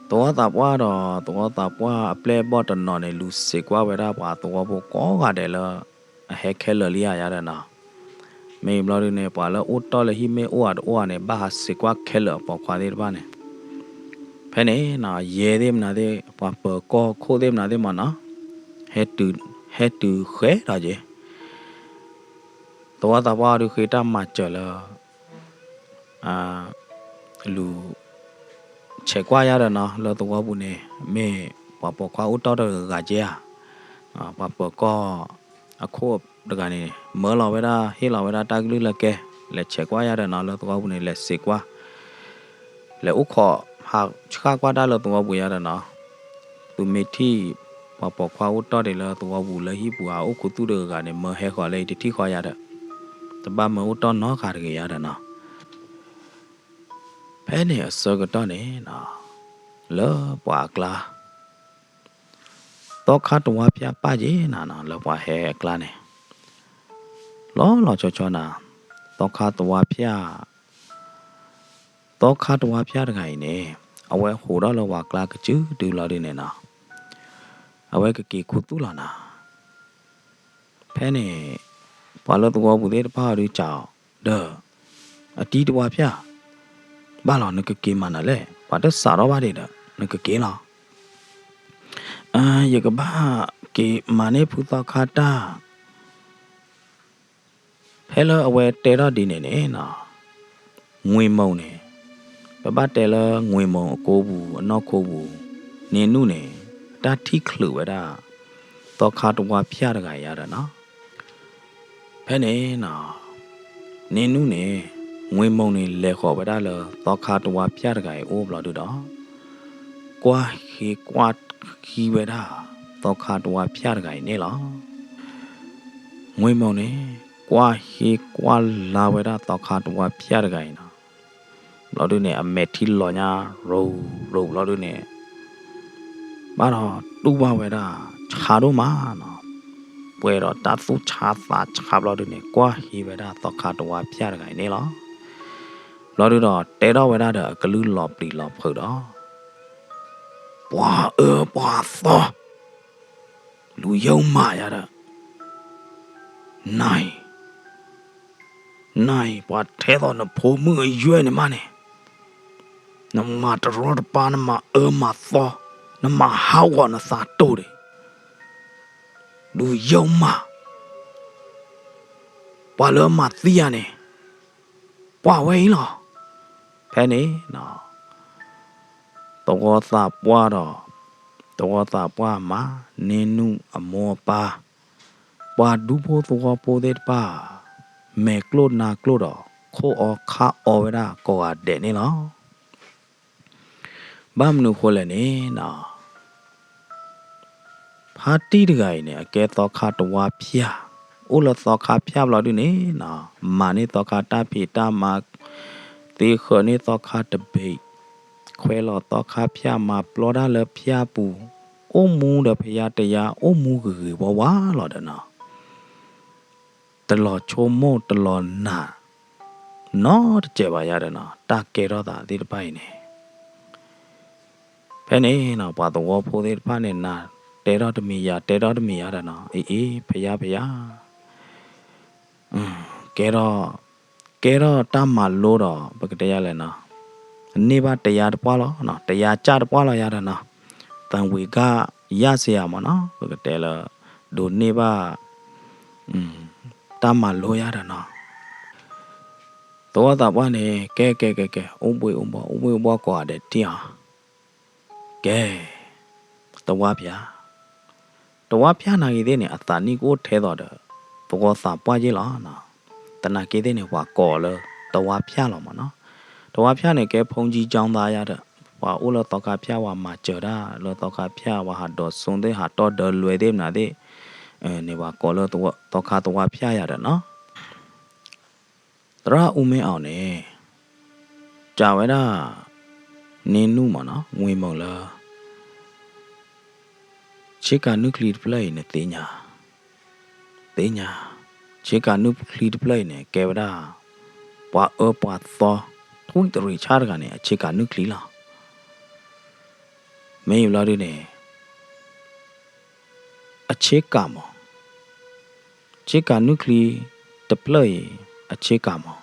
သဝီသးပှၢ်ဒီး သဝီသးပှၢ်အပျဲၢ်အဘီၣ်တနီၤန့ၣ် လူၤစံးကွၢ်ဝဲဒၣ်ပှၤသဝီဖိကိးဂၤဒဲးလၢ အဟဲခဲလၢာ်လံဧါယါဒီးနီၤ. မ့ၢ်ဘျီဒုန့ၣ် ပှၤလၢအိၣ်တီၢ်လၢဟံၣ်မ့ၢ်အိၣ်ဧါတအိၣ်ဧါန့ၣ် ဘၣ်ဟးစံးကွၢ်ခဲလၢာ်အပိာ်ခွါသ့ၣ်တဖၣ်န့ၣ် ဖဲန့ၣ်နီၤ ယဲၢ်သ့ၣ်မနုၤသ့ၣ် ပှၤပၢၤကီၢ်ခိၣ်သ့ၣ်မနုၤသ့ၣ်မၢ်နီၤ ဟဲတုၤဃဲးဒီးက့ၤ သဝီသးပှၢ်အီၤဒုးဃ့တၢ်မၤစၢၤလၢ လူၤ ဆဲးကွၢ်ယါဒီးနီၤ လၢသဝီပူၤန့ၣ် မ့ၢ်ပှၤပိာ်ခွါအိၣ်တီၢ်တဂၤက့ဧါ, ပှၤပၢၤကီၢ်အခိၣ်တဂၤန့ၣ် မၢလီၤဝဲဒၣ် ဟ့ၣ်လီၤဝဲဒၣ်တၢ်ကလုၢ်လၢကဲ လဲၤဆဲးကွၢ်ယါဒီးနီၤ လၢသဝီပူၤန့ၣ် လဲၤစံးကွၢ် လဲၤအိၣ်ခိး ဟးဆှၣ်ကွၢ်တၢ်လၢသဝီပူၤယါဒီးနီၤ, သုမ့ၢ်ထံၣ် ပှၤပိာ်ခွါအိၣ်တီၢ်ဒံးလၢသဝီပူၤလၢဟံၣ်ပူၤဧါ အိၣ်ခူသူၣ်တဂၤဂၤန့ၣ် မၢဟဲဃီၤလၢအံၤတထံၣ်ဃီယါဒီး တဘၣ်မၢအိၣ်တီၢ်နီတဂၤတဂ့ၤယါဒီးနီၤ ဖဲန့ၣ်အဆၢကတီၢ်န့ၣ် လၢပှၤအကျါ သီခါတဝါဖၠၣ်ပၣ်က့ၤနၤနီၤ လၢပှၤဟဲအကျါန့ၣ် လီၤလီၤဆီဆီနၤ သီခါတဝါဖၠၣ် သီခါတဝါဖၠၣ်တဂၤအံၤန့ၣ် အဝဲဟူးထီၣ်လၢပှၤကျါကစုဒုလီၤဒုန့ၣ်နီၤ အဝဲကက့ၤခူသူၣ်လီၤနၤ ဖဲန့ၣ် ပှၤလၢသဝီပူၤသ့ၣ်တဖၣ်အီၤဒုးစံးအီၤ ဒီး အတံၤတဝါဖၠၣ် ဘၣ်လီၤ နကက့ၤမၤနၤလဲၣ် ပှၤတစးထီၣ်ဘၣ်ဒံးဒီး နကက့ၤလီၤ ယကဘၣ်က့ၤမၤန့ၢ်ဖုသီခါတၢ် ဖဲလၢအဝဲတဲထီၣ်ဒ်န့ၣ်န့ၣ်နီၤ ငွေမုန်န့ၣ် ပဘၣ်တဲလၢငွေမုန်အကိပူၤ အနီၢ်ခိပူၤ န့ၢ်နုၢ်န့ၣ် တၢ်ထံၣ်ချုးဝဲဒၣ် သီခါတဝါဖၠၣ်တဂၤအံၤဒီးနီၤ ဖဲန့ၣ်နီၤ န့ၢ်နုၢ်န့ၣ် ငွ့မုၢ်န့ၣ်လဲၤဃီၤဝဲဒၣ်လၢသီခါတဝါဖၠၣ်တဂၤအံၤအိၣ်ဘျီဒုဒီး ကွၢ်ဃ့ကွၢ်ဃံဝဲဒၣ်သီခါတဝါဖၠၣ်တဂၤအံၤန့ၣ်လီၤ. ငွ့မုၢ်န့ၣ် ကွၢ်ဃ့ကွၢ်လါဝဲဒၣ်သီခါတဝါဖၠၣ်တဂၤအံၤနီၤ. ဘျီဒုန့ၣ် အမဲာ်ထံလီၤညါ ရိၤရိၤဘျီဒုန့ၣ် ဘၣ်ဒီးတူၢ်ဘၣ်ဝဲဒၣ်ဆါဒိၣ်မးနီၤ. ပှဲၤဒီးတၢ်သူၣ်ဆါသးဆါဘျီဒုန့ၣ် ကွၢ်ဃ့ဝဲဒၣ်သီခါတဝါဖၠၣ်တဂၤအံၤန့ၣ်လီၤ. ဘျီဒုဒီး တဲထီၣ်ဝဲဒၣ်ဒီးအကလုၢ်လီၤပျံၤလီၤဖုးဒီး ပှၤအၢပှၤသီ လူၤယဲၢ်မးယၤဒီး နၤအံၤ နၤအံၤ ပှၤထဲသိးနဖိမုၣ်အယွဲၢ်န့ၣ်မးန့ၣ် နမၤတရီတပါ နမၤအၢမၤသီ နမၤဟးဂီၤနသးတိၢ်ဒံး လူၤယဲၢ်မး ပှၤလၢမၤသံယၤန့ၣ် ပှၤဝဲအံၤလီၤ. ဖဲန့ၣ် သဝီသးပှၢ်ဒီး သဝီသးပှၢ်မါ န့ၢ်နုၢ်အမိၢ်အပၢ် ပှၤဒူဖိသဝီဖိသ့ၣ်တဖၣ် မဲာ်ကျိၣ်နါကျိၣ်ဒီး ခိၣ်အီခါအီဝဲဒၣ်ကိးဂၤဒဲးန့ၣ်လီၤ. ဘၣ်မနုၤဃိလဲၣ်န့ၣ် ဖါတံၢ်တဂၤအံၤန့ၣ် အကဲသီခါတဝါဖၠၣ်, အိၣ်လၢသီခါဖၠၣ်ဘျီဒုန့ၣ် မၤန့ၢ်သီခါတၢ်ဖံးတၢ်မၤ, သ့ဃၢၤန့ၢ်သီခါတဘ့ၣ်, ခွဲးလီၤသီခါဖၠၣ် မၤပျီတၢ်လၢဖၠၣ်ပူၤ, အိၣ်မူဒီးဖယါတယါ အိၣ်မူဂ့ၤဂ့ၤဝါဝါလီၤဒီးနီၤ တလီၤဆိကမိၣ်တလီၤနာ် နီတစဲးဘၣ်ယၤဒီးနီၤ တၢ်ကဲထီၣ်သးသ့ၣ်တဖၣ်အံၤန့ၣ် ဖဲန့ၣ်နီၤ ပှၤသဝီဖိသ့ၣ်တဖၣ်န့ၣ် နၤတဲထီၣ်တမံၤယၤတဲထီၣ်တမံၤယၤဒီးနီၤ အ့အ့ ဖယါဖယါ ကဲထီၣ် ကဲထီၣ်တၢ်မၤလိဒီး ပကတဲယၤလဲၣ်နီၤ န့ၢ်ဘၣ်တယါတပှၢ်လီၤ, တယါကၢ်တပှၢ်လီၤယၤဒီးနီၤ သံဝံၤကၢ်ယၢ်စ့ၢ်ဧါမးနီၤ ပကတဲလၢ ဒိးန့ၢ်ဘၣ် တၢ်မၤလိယၤဒီးနီၤ သဝီသးပှၢ်န့ၣ် ကဲကဲကဲကဲ အိၣ်ဘှ့ၣ်အိၣ်ဘှီၣ် အိၣ်ဘှ့ၣ်အိၣ်ဘှီၣ်ကိးဂၤဒဲးတံၢ်အီၤ, ကဲ တဝါဖၠၣ်, တဝါဖၠၣ်နာ်က့ၤသ့ၣ်န့ၣ် အသးနံၣ်ကအိၣ်ထဲသိးဒီး သဝီသးပှၢ်ယ့ၢ်လီၤ. သနာ်က့ၤသ့ၣ်န့ၣ် ပှၤကိးလၢ တဝါဖၠၣ်လီၤမးနီၤ. တဝါဖၠၣ်န့ၣ် ကဲဖုန်းကြီးကျောင်းသားယၤဒီး ပှၤအိၣ်လၢသီခါဖၠၣ် ပှၤမၤစၢၤတၢ်လၢသီခါဖၠၣ် ပှၤဟးဒိးစိသ့ၣ် ဟးတီၢ်ဒၢလွဲသ့ၣ်မနုၤသ့ၣ် န့ၣ် ပှၤကိးလၢသီခါသဝါဖၠၣ်ယၤဒီးနီၤ သရၣ်အူမ့ၢ်အီၤန့ၣ် ကးဝဲဒၣ် န့ၢ်နုၢ်မးနီၤ ငွ့မုၢ်လၢ ဆ့ကၤနုၢ်ချံတဖျၢၣ်အံၤန့ၣ် သ့ၣ်ညါ, သ့ၣ်ညါ, ဆ့ကၤနုၢ်ချံတဖျၢၣ်အံၤန့ၣ် ကဲဝဲဒၣ် ပှၤအၢပှၤသီ ထွံၣ်တရံးဆၣ်တဂၤန့ၣ် အဆ့ကၤနုၢ်ချံလီၤ. မ့ၢ်ဘျီဒုန့ၣ် အဆ့ကၤမး, ဆ့ကၤနုၢ်ချံတဖျၢၣ်အံၤ အဆ့ကၤမး,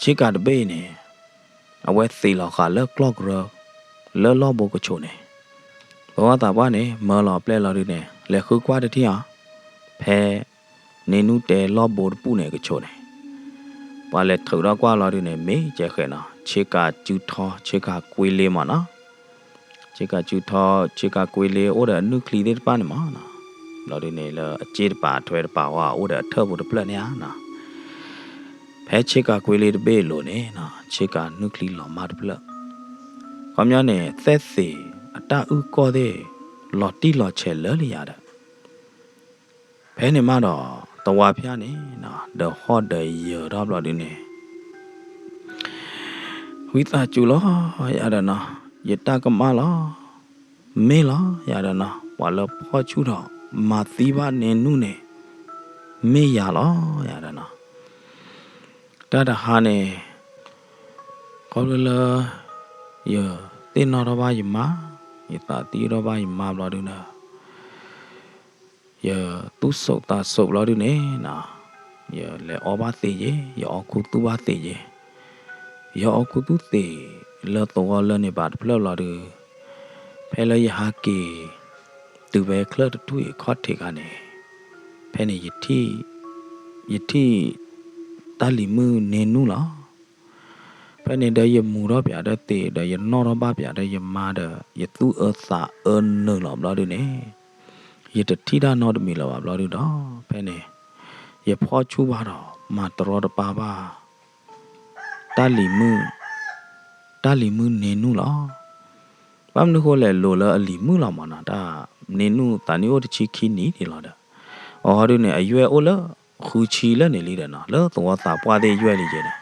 ဆ့ကၤတဘ့ၣ်အံၤန့ၣ် အဝဲသ့ၣ်လီၤဃာ်လၢကျီၢ်ကရၢ လၢလီၢ်ဘိကဆိးန့ၣ်, သဝီသးပှၢ်န့ၣ် မၢလီၤပျဲၢ်လီၤဒုန့ၣ် လဲၤဃုကွၢ်တထံၣ်အီၤ, ဖဲ န့ၢ်နုၢ်တဲလီၢ်ဘိတပူၤန့ၣ်ကဆိးန့ၣ်, ပှၤလဲၤထုးထီၣ်ကွၢ်လီၤဒုန့ၣ် မ့ၢ်ကဲဃဲၤနီၤ ဆ့ကၤစုထီ ဆ့ကၤကွ့လ့မးနီၤ ဆ့ကၤစုထီ ဆ့ကၤကွ့လ့ အိၣ်ဒီးအနုၢ်ချံသ့ၣ်တဖၣ်န့ၣ်မးနီၤ, ဘျီဒုန့ၣ် လၢအစ့ၣ်တပၤအထွဲတပၤဝဲ အိၣ်ဒီးအထၢၣ်ဖိတဖျၢၣ်န့ၣ်ဧါနီၤ, ဖဲဆ့ကၤကွ့လ့တဘ့ၣ်အလိၤန့ၣ်နီၤ ဆ့ကၤနုၢ်ချံလီၤမၢ်တဖျၢၣ်, ခီပညီန့ၣ် သဲၣ်သ့ၣ်အတၢ်အုၣ်ကီၢ်သ့ၣ် လီၤတံၢ်လီၤဆဲးလၢလံယၤဒီး ဖဲန့ၣ်မးဒီး သဝီဖၠၣ်န့ၣ် ဒီးဟီၣ်ဒီးယၢၤထီၣ်ဘျီဒုန့ၣ် ဝံသးစူၤလီၤယၤဒီးနီၤ ယတၢ်ကမၣ်လီၤ မ့ၢ်လီၤယၤဒီးနီၤ ပှၤလၢဖီၣ်ဆူၣ်ထီၣ် မၤသံဘၣ်န့ၢ်နုၢ်န့ၣ် မ့ၢ်ယၤလီၤယၤဒီးနီၤ တၢ်တဟါန့ၣ် ခီဖျိလၢ ယသ့ၣ်နီၣ်ထီၣ်ဘၣ်ယမါ, ယသးသံထီၣ်ဘၣ်ယမါဘျီဒုန့ၣ် ယသူၣ်စိးသးစိးဘျီဒုန့ၣ်နီၤ ယလဲၤအီဘၣ်သ့ယ့ၤ, ယအီခူသူၣ်ဘၣ်သ့ယ့ၤ, ယအီခူသူၣ်သ့လၢသဝီလၢန့ၣ်ဘၣ်တဖျၢၣ်ဘျီဒု ဖဲလၢယဟးက့ၤ တုၤဖဲချၢၣ်တထူၣ်အံၤခီၣ်ထံးခါန့ၣ် ဖဲန့ၣ် ယထံၣ် တၢ်လံၤမုၣ်န့ၢ်နုၢ်လီၤ. ဖဲန့ၣ်ဒီးယမူထီၣ်ပၠးဒီးသ့ၣ်ဒီး ယနီၣ်ထီၣ်ဘၣ်ပၠးဒီးယမါဒီး ယသူၣ်အၢသးအၢနုာ်လီၤဘျီဒုန့ၣ် ယတထံၣ်တၢ်နီတမံၤလၢၤဘၣ်ဘျီဒုဒီး ဖဲန့ၣ် ယဖီၣ်ဆူၣ်ဘၣ်ဒီး မၤတရီတပါဘၣ် တၢ်လံၤမုၣ်, တၢ်လံၤမုၣ်န့ၢ်နုၢ်လီၤ. ဘၣ်မနုၤဃိလဲၣ် လိၤလၢအလံၤမုၣ်လီၤမၢ်နီၤ, တၢ်န့ၢ်နုၢ် သးနံၣ်အိၣ်တဆံခံနံၣ်န့ၣ်လီၤဒီး, အီၤဟီဒုန့ၣ် အယွဲၢ်အိၣ်လၢဃုဆံလၢာ်န့ၣ်လံဒီးနီၤ, လၢသဝီသးပှၢ်သ့ၣ်ယွဲၢ်လံက့ၤဒီး,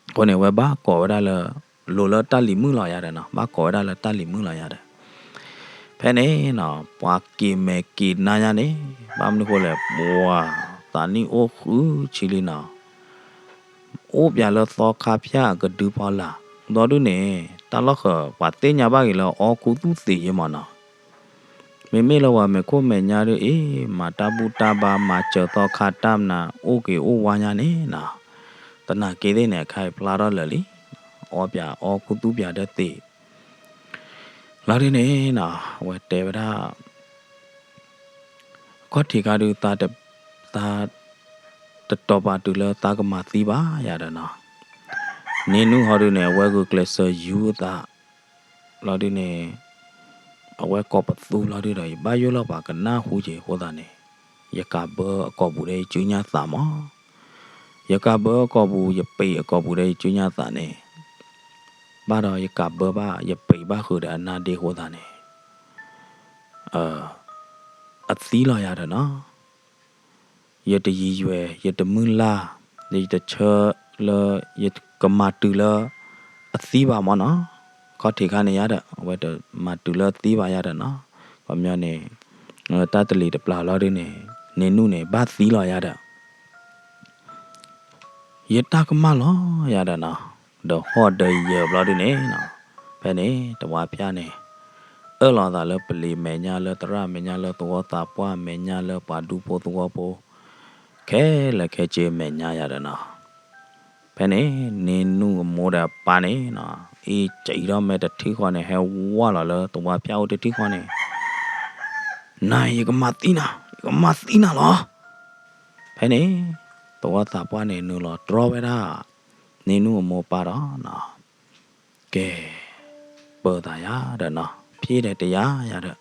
အဃိန့ၣ် အဝဲဘၣ်ကိးဝဲဒၣ်လၢ လိၤလၢတၢ်လံၤမုၣ်လီၤယၤဒီးနီၤ, ဘၣ်ကိးဝဲဒၣ်လၢတၢ်လံၤမုၣ်လီၤယၤဒီး, ဖဲန့ၣ်နီၤ ပှၤက့ၤမဲာ်က့ၤနါညါန့ၣ်, ဘၣ်မနုၤဃိလဲၣ် ပှၤသးနံၣ်အိၣ်ဃုဆံလံနီၤ, အိၣ်ပၠးလၢသီခါဖၠၣ်အကဒုဖီလာ်, ဒီဒုန့ၣ် တၢ်လီၢ်ဃၢၤ ပှၤသ့ၣ်ညါဘၣ်က့ၤလၢအီၣ်ခူသူၣ်သံးယ့မၢ်နီၤ, မ့မ့ၢ်လၢပှၤမဲာ်ခိၣ်မဲာ်ညါဒုအံၤ မၤတၢ်ဘူၣ်တၢ်ဘါ မၤစၢၤသီခါတၢ်မနုၤ အိၣ်က့ၤအိၣ်ဝါညါန့ၣ်နီၤ, သနာ်က့သ့ၣ်န့ၣ် အခါအံၤဖျါထီၣ်လၢာ်လံ, အီၣ်ပၠးအီၣ်ခူသူၣ်ပၠးဒီးသံး လီၤဒုန့ၣ်နီၤ အဝဲတဲဝဲဒၣ် ခီၣ်ထံးခါဒု သးတတီၤပာ်တုၤလၢသးကမၤသံဘၣ်ယၤဒီးနီၤ, န့ၢ်နုၢ်ဟီဒုန့ၣ် အဝဲဂုာ်ကျဲးစၢးယူၤအသး, လီၤဒုန့ၣ် အဝဲကိးပသူလီၤဒုဒီး ယဘၣ်ယိၣ်လီၤပှၤကနၢ်ဟူက့ၤအဃိသတးန့ၣ်, ယကးဘၢအကိာ်ပူၤဒီးယစုညါသးမၢ်, ယကးဘၢအကိာ်ပူၤ ယပံးအကိာ်ပူၤဒီးယစုညါသးန့ၣ်, ဘၣ်ဒီးယကးဘၢဘၣ် ယပံးဘၣ်ဃုာ်ဒီးအနါဒ့အဃိသတးန့ၣ် အသံလီၤယၤဒီးနီၤ, ယတယံၤယွဲၢ် ယတမုၢ်လၢ် ယတဆၢလၢ ယကမၤတုၤလၢအသံဘၣ်မၢ်နီၤ, ခီၣ်ထံးခါန့ၣ်ယၤဒီး အဝဲတမၤတုၤလၢအသံဘၣ်ယၤဒီးနီၤ, ခီပညီန့ၣ် တၢ်တလံၤတပျၢ်လီၤဒုန့ၣ် န့ၢ်နုၢ်န့ၣ် ဘၣ်သံလီၤယၤဒီး ယတၢ်ကမၣ်လီၤယၤဒီးနီၤ, ဒီးဟီၣ်ဒီးယၢၤဘျီဒုန့ၣ်နီၤ, ဖဲန့ၣ် သဝီဖၠၣ်န့ၣ် အၢၣ်လီၤသးလၢပလံၤမဲာ်ညါ လၢသရၣ်မဲာ်ညါ လၢသဝီသးပှၢ်မဲာ်ညါ လၢပှၤဒူဖိသဝီဖိ ခဲလၢာ်ခဲဆ့မဲာ်ညါယၤဒီးနီၤ, ဖဲန့ၣ် န့ၢ်နုၢ်အမိၢ်ဒီးအပၢ်န့ၣ်နီၤ အ့ၣ်ကံထီၣ်မဲာ်တထံၣ်ဃီန့ၣ် ဟဲဝါလီၤလၢသဝီဖၠၣ်အိၣ်တထံၣ်ဃီန့ၣ် နၤ ယကမၤသံနၤ ယကမၤသံနၤလီၤ. ဖဲန့ၣ် သဝီသးပှၢ်န့ၣ် နုာ်လီၤတြီဝဲဒၣ် န့ၢ်နုၢ်အမိၢ်ပၢ်ဒီးနီၤ, ကဲ ပၢၤသးယၤဒီးနီၤ, ဖံးဒီးတယၤယၤဒီး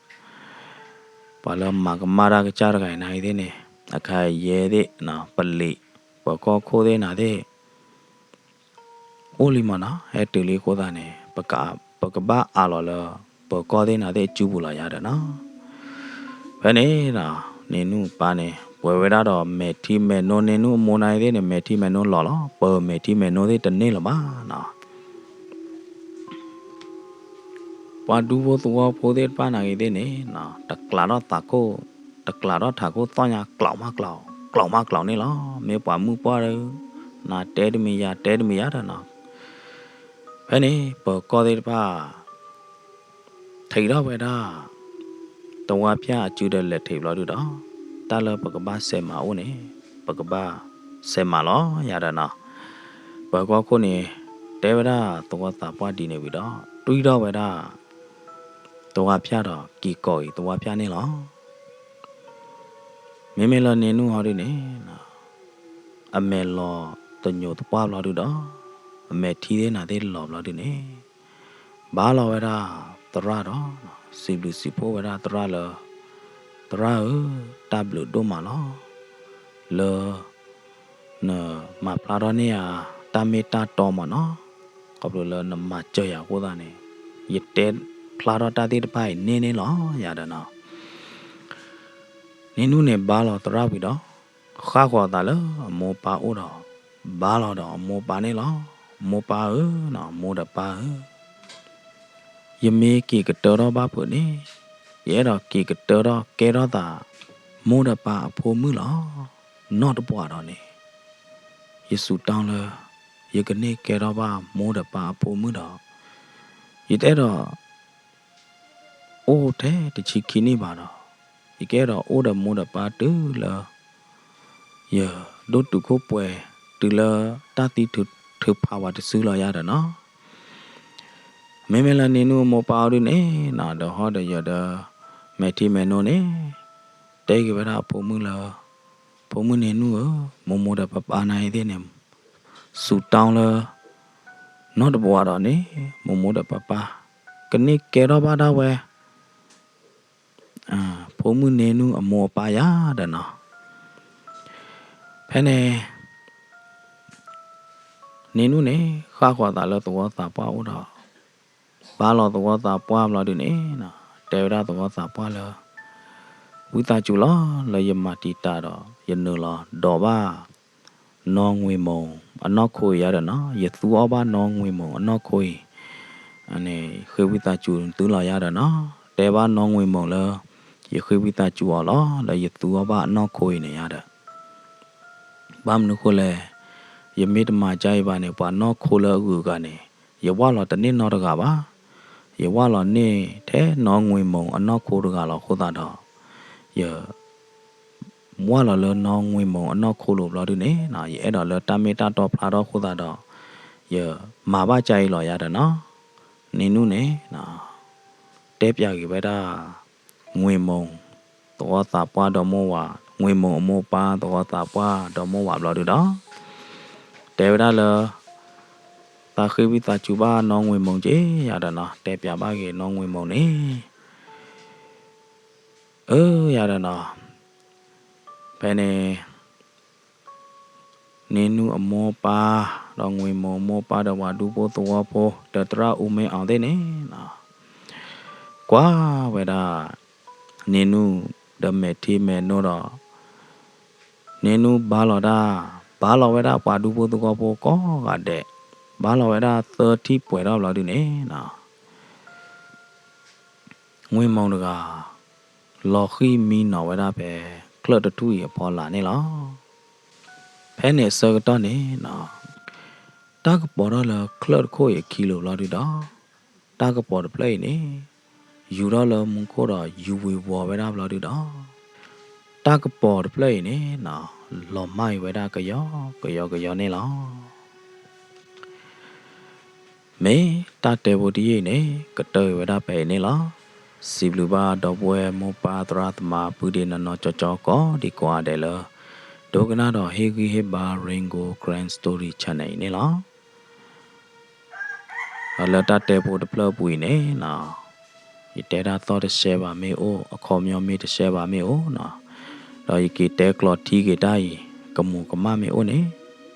ပှၤလၢမၤကမၣ်တၢ်ကစၢ်တဂၤအံၤနၤအံၤသ့ၣ်န့ၣ် အခါယဲသ့ၣ်နီၤ ပလံၤ ပၢၤကီၢ်ခိၣ်သ့ၣ်နၤသ့ၣ် အိၣ်လံမၢ်နီၤ ဟဲတုၤလံအဃိသတးန့ၣ် ပကဘၣ်အးလီၤလၢ ပၢၤကီၢ်သ့ၣ်နၤသ့ၣ်အစုပူၤလီၤယၤဒီးနီၤ, ဖဲန့ၣ်ဒီး န့ၢ်နုၢ်အပၢ်န့ၣ် ပှဲၤဝဲဒၣ်ဒီးမဲာ်ထံမဲာ်နိ န့ၢ်နုၢ်အမိၢ်နၤအံၤသ့ၣ်န့ၣ် မဲာ်ထံမဲာ်နိလီၤလီၤ ပၢၤမဲာ်ထံမဲာ်နိသ့ၣ်တန့ၢ်လၢၤဘၣ်နီၤ ပှၤဒူဖိသဝီဖိသ့ၣ်တဖၣ်နၤဂ့ၤသ့ၣ်န့ၣ် တကျးထီၣ်သးခိၣ် တကျးထီၣ်ထးခိၣ်သီၣ်ညါ ကျီးမးကျီး ကျီးမးကျီးန့ၣ်လီၤ. မ့ၢ်ပှၤမုၣ်ပှၢ်ဒီး နၤတဲတမံၤယၤတဲတမံၤယၤဒီးနီၤ. ဖဲန့ၣ် ပၢၤကီၢ်သ့ၣ်တဖၣ် ထံးထီၣ်ဝဲဒၣ် သဝီဖၠၣ်အစုဒီးလဲၤထံးဘျီဒုဒီး တၢ်လၢပကဘၣ်စဲးမၤအိၣ်န့ၣ် ပကဘၣ်စဲးမၤလီၤယၤဒီးနီၤ. ပၢၤကီၢ်ခိၣ်န့ၣ် တဲဝဲဒၣ်သဝီသးပှၢ်ဒ်န့ၣ်ဝံၤဒီး တွံၢ်ထီၣ်ဝဲဒၣ် သဝီဖၠၣ်ဒီးက့ၤကိးအံၤသဝီဖၠၣ်န့ၣ်လီၤ. မ့မ့ၢ်လၢန့ၢ်နုၢ်ဟီဒုန့ၣ် အမဲာ်လီၤသညိးသပှၢ်ဘျီဒုဒီး အမဲာ်ထံသ့ၣ်နၤသ့ၣ်လီၤဘျီဒုန့ၣ် ဘါလီၤဝဲဒၣ်သရၣ်ဒီး စံးဘျုးစံးဖှိၣ်ဝဲဒၣ်သရၣ်လၢ သရၣ်ဧၢ, တၢ်ဘျုးဒိၣ်မးလီၤ. လၢ နမၤဖျါထီၣ်န့ၢ်ယၤ တၢ်မ့ၢ်တၢ်တီမၢ်နီၤ. ခီဖျိလၢနမၤစၢၤယၤအဃိသတးန့ၣ် ယတဲဖျါထီၣ်တၢ်သ့ၣ်တဖၣ်အံၤန့ၢ်န့ၣ်လီၤယၤဒီးနီၤ. န့ၢ်နုၢ်န့ၣ်ဘါလီၤသရၣ်ဝံၤဒီး ဃၣ်ဃီၤအသးလၢအမိၢ်ပၢ်အိၣ်ဒီး ဘါလီၤဒီးအမိၢ်ပၢ်န့ၣ်လီၤ. မိၢ်ပၢ်ဧၢ, မိၢ်ဒီးပၢ်ဧၢ, ယမ့ၢ်က့ၤကတၢၢ်ထီၣ်ဘၣ်ဖုးန့ၣ် ယအဲၣ်ဒိးက့ၤကတၢၢ်ထီၣ်ကဲထီၣ်သး မိၢ်ဒီးပၢ်အဖိမုၣ်လီၤ. နီၢ်တပှၤဒီးန့ၣ် ယစူးတၢ်လၢ ယကန့ၢ်ကဲထီၣ်ဘၣ်မိၢ်ဒီးပၢ်အဖိမုၣ်ဒီး ယတအဲၣ်ဒိး အိၣ်ထဲတဆံခံနံၣ်ဘၣ်ဒီး ယကအဲၣ်ဒိးအိၣ်ဒီးမိၢ်ဒီးပၢ်တုၤလၢ ယဒိၣ်တုာ်ခိၣ်ပှဲၤ တုၤလၢတၢ်သံထုးဖးဝဲတစုလီၤယၤဒီးနီၤ. မ့မ့ၢ်လၢန့ၢ်နုၢ်အမိၢ်ပၢ်အီၤဒုန့ၣ်နီၤ ဒီးဟီၣ်ဒီးယၢၤဒီး မဲာ်ထံမဲာ်နိန့ၣ် တဲက့ၤဝဲဒၣ်အဖိမုၣ်လၢ ဖိမုၣ်န့ၢ်နုၢ်ဧၢ, မိၢ်မိၢ်ဒီးပၢ်ပၢ်နၤအံၤသ့ၣ်န့ၣ် စူးတၢ်လၢ နီၢ်တပှၤဒီးန့ၣ် မိၢ်မိၢ်ဒီးပၢ်ပၢ် ကန့ၢ်ကဲထီၣ်ဘၣ်ဒၣ်ဝဲ ဖိမုၣ်န့ၢ်နုၢ်အမိၢ်အပၢ်ယၤဒီးနီၤ. ဖဲန့ၣ် နံၤနူန့ၣ် ဃၣ်ဃီၤသးလၢသဝီသးပှၢ်အိၣ်ဒီး ဘါလီၤသဝီသးပှၢ်ဘျီဒုန့ၣ်နီၤ, တဲဝဲဒၣ်သဝီသးပှၢ်လၢ ဝံသးစူၤလီၤ လၢယမၤတံာ်တာ်ဒီး ယနုာ်လီၤဒိးဘၣ် နီၣ်ငွ့မိၢ်အနီၢ်ခိအံၤယါဒီးနီၤ, ယသူအီၣ်ဘၣ်နီၣ်ငွ့မိၢ်အနီၢ်ခိအံၤ န့ၣ် ဃ့ဝံသးစူၤသုလီၤယါဒီးနီၤ, တဲဘၣ်နီၣ်ငွ့မိၢ်လၢ ယဃ့ဝံသးစူၤအီၤလီၤ လၢယသူအီၣ်ဘၣ်အနီၢ်ခိအံၤန့ၣ်ယါဒီး ဘၣ်မနုၤဃိလဲၣ်, ယမ့ၢ်တမၤကါအံၤဘၣ်န့ၣ် ပှၤနီၢ်ခိလၢအဂုၤအဂၤန့ၣ် ယဝၢ်လီၤတန့ၢ်နီတဂၤဘၣ်. ယဝၢ်လီၤန့ၢ်ထဲနီၣ်ငွ့မိၢ်အနီၢ်ခိတဂၤလီၤအဃိသတးဒီး ယ ဝၢ်လီၤလၢနီၣ်ငွ့မိၢ်အနီၢ်ခိလိၤဘျီဒုန့ၣ်နီၤ, ယအဲၣ်ဒိးလၢတၢ်မ့ၢ်တၢ်တီဖျါထီၣ်အဃိသတးဒီး ယမၤဘၣ်ကါအံၤလီၤယါဒီးနီၤ, နံၤနူန့ၣ် တဲပၠးက့ၤဝဲဒၣ် ငွ့မိၢ် သဝီသးပှၢ်ဒီမိၢ်ဝၤ, ငွ့မိၢ်အမိၢ်ပၢ်သဝီသးပှၢ်ဒီမိၢ်ဝၤဘျီဒုဒီး တဲဝဲဒၣ်လၢ သးဃ့ဝံသးစူၤဘၣ်နီၣ်ငွ့မိၢ်က့ၤယါဒီးနီၤ, တဲပၠးဘၣ်က့ၤနီၣ်ငွ့မိၢ်န့ၣ် အၢ ယါဒီးနီၤ, ဖဲန့ၣ် နံၤနူအမိၢ်ပၢ် ဒီးငွ့မိၢ်အမိၢ်ပၢ်ဒီးပှၤဒူဖိသဝီဖိ ဒီးသရၣ်အူမ့ၢ်အီၤသ့ၣ်န့ၣ်နီၤ, ကွၢ်ဝဲဒၣ် နံၤနူဒီးမဲာ်ထံမဲာ်နိဒီး နံၤနူဘါလီၤဒၣ်, ဘါလီၤဝဲဒၣ်ပှၤဒူဖိသဝီဖိကိးဂၤဒဲး, ဘါလီၤဝဲဒၣ်သၢထံၣ်ပှဲၤထီၣ်ဘျီဒုန့ၣ်နီၤ ငွ့မိၢ်တဂၤ လီၤဃံၢ်မံနီၤဝဲဒၣ်ဖဲ ချၢၣ်တထူၣ်အံၤအဖီလာ်န့ၣ်လီၤ. ဖဲန့ၣ်အဆၢကတီၢ်န့ၣ်နီၤ, တၢ်ကပီၤထီၣ်လၢချၢၣ်တခိၣ်အံၤအခံလိၤဘျီဒုဒီး တၢ်ကပီၤတဖျၢၣ်အံၤန့ၣ် ယူၤထီၣ်လၢမူခိၣ်ဒီးယူၤဝ့ၤဝီၤဝဲဒၣ်ဘျီဒုဒီး တၢ်ကပီၤတဖျၢၣ်အံၤန့ၣ်နီၤ လီၤမၢ်အံၤဝဲဒၣ်ကယီကယီကယီန့ၣ်လီၤ. မ့ၢ်တၢ်တဲဖိတယုၢ်အံၤန့ၣ် ကတၢၢ်အံၤဝဲဒၣ်ဖဲအံၤန့ၣ်လီၤ. စံးဘျုးဘၣ်ဒီပုၢ်ဝဲၢ်မိၢ်ပၢ်သရၣ်သမါပုၢ်ဒ့နနီၢ်ကၠီကၠီကိးဒံကိးဂၤဒဲးလၢ ဒိကနၣ်ဒီးဟ့ၣ်ဂံၢ်ဟ့ၣ်ဘါ Rain Gold Karen Story Channel အံၤန့ၣ်လီၤ. ဒီးလၢတၢ်တဲဖိတဖျၢၣ်အပူၤအံၤန့ၣ်နီၤ, ယတဲတၢ်သီၣ်တရှဲဘၣ်မ့ၢ်အိၣ်, အခီပညီမ့ၢ်တရှဲဘၣ်မ့ၢ်အိၣ်နီၤ, ဒီးယက့ၤတဲကျိးထံက့ၤတၢ်အံၤ ကမူၤကမၣ်မ့ၢ်အိၣ်န့ၣ်,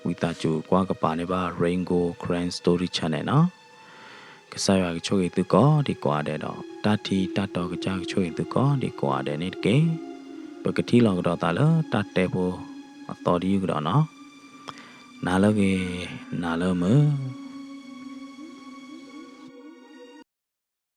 ဝံသးစူၤကွၢ်ကပၤန့ၢ်ဘၣ် Rain Gold Karen Story Channel နီၤ. ကစၢ်ယွၤကဆိၣ်ဂ့ၤသုကိးဒံကိးဂၤဒဲးဒီး တၢ်ထံတၢ်တီကစၢ်ကဆိၣ်ဂ့ၤသုကိးဒံကိးဂၤဒဲးန့ၣ်တက့ၢ်. ပကထံၣ်လိာ်ကဒီးသးလၢတၢ်တဲဖိအသီတယုၢ်ကဒီးနီၤ. နၤလၢဂ့ၤ, နၤလၢမုာ်.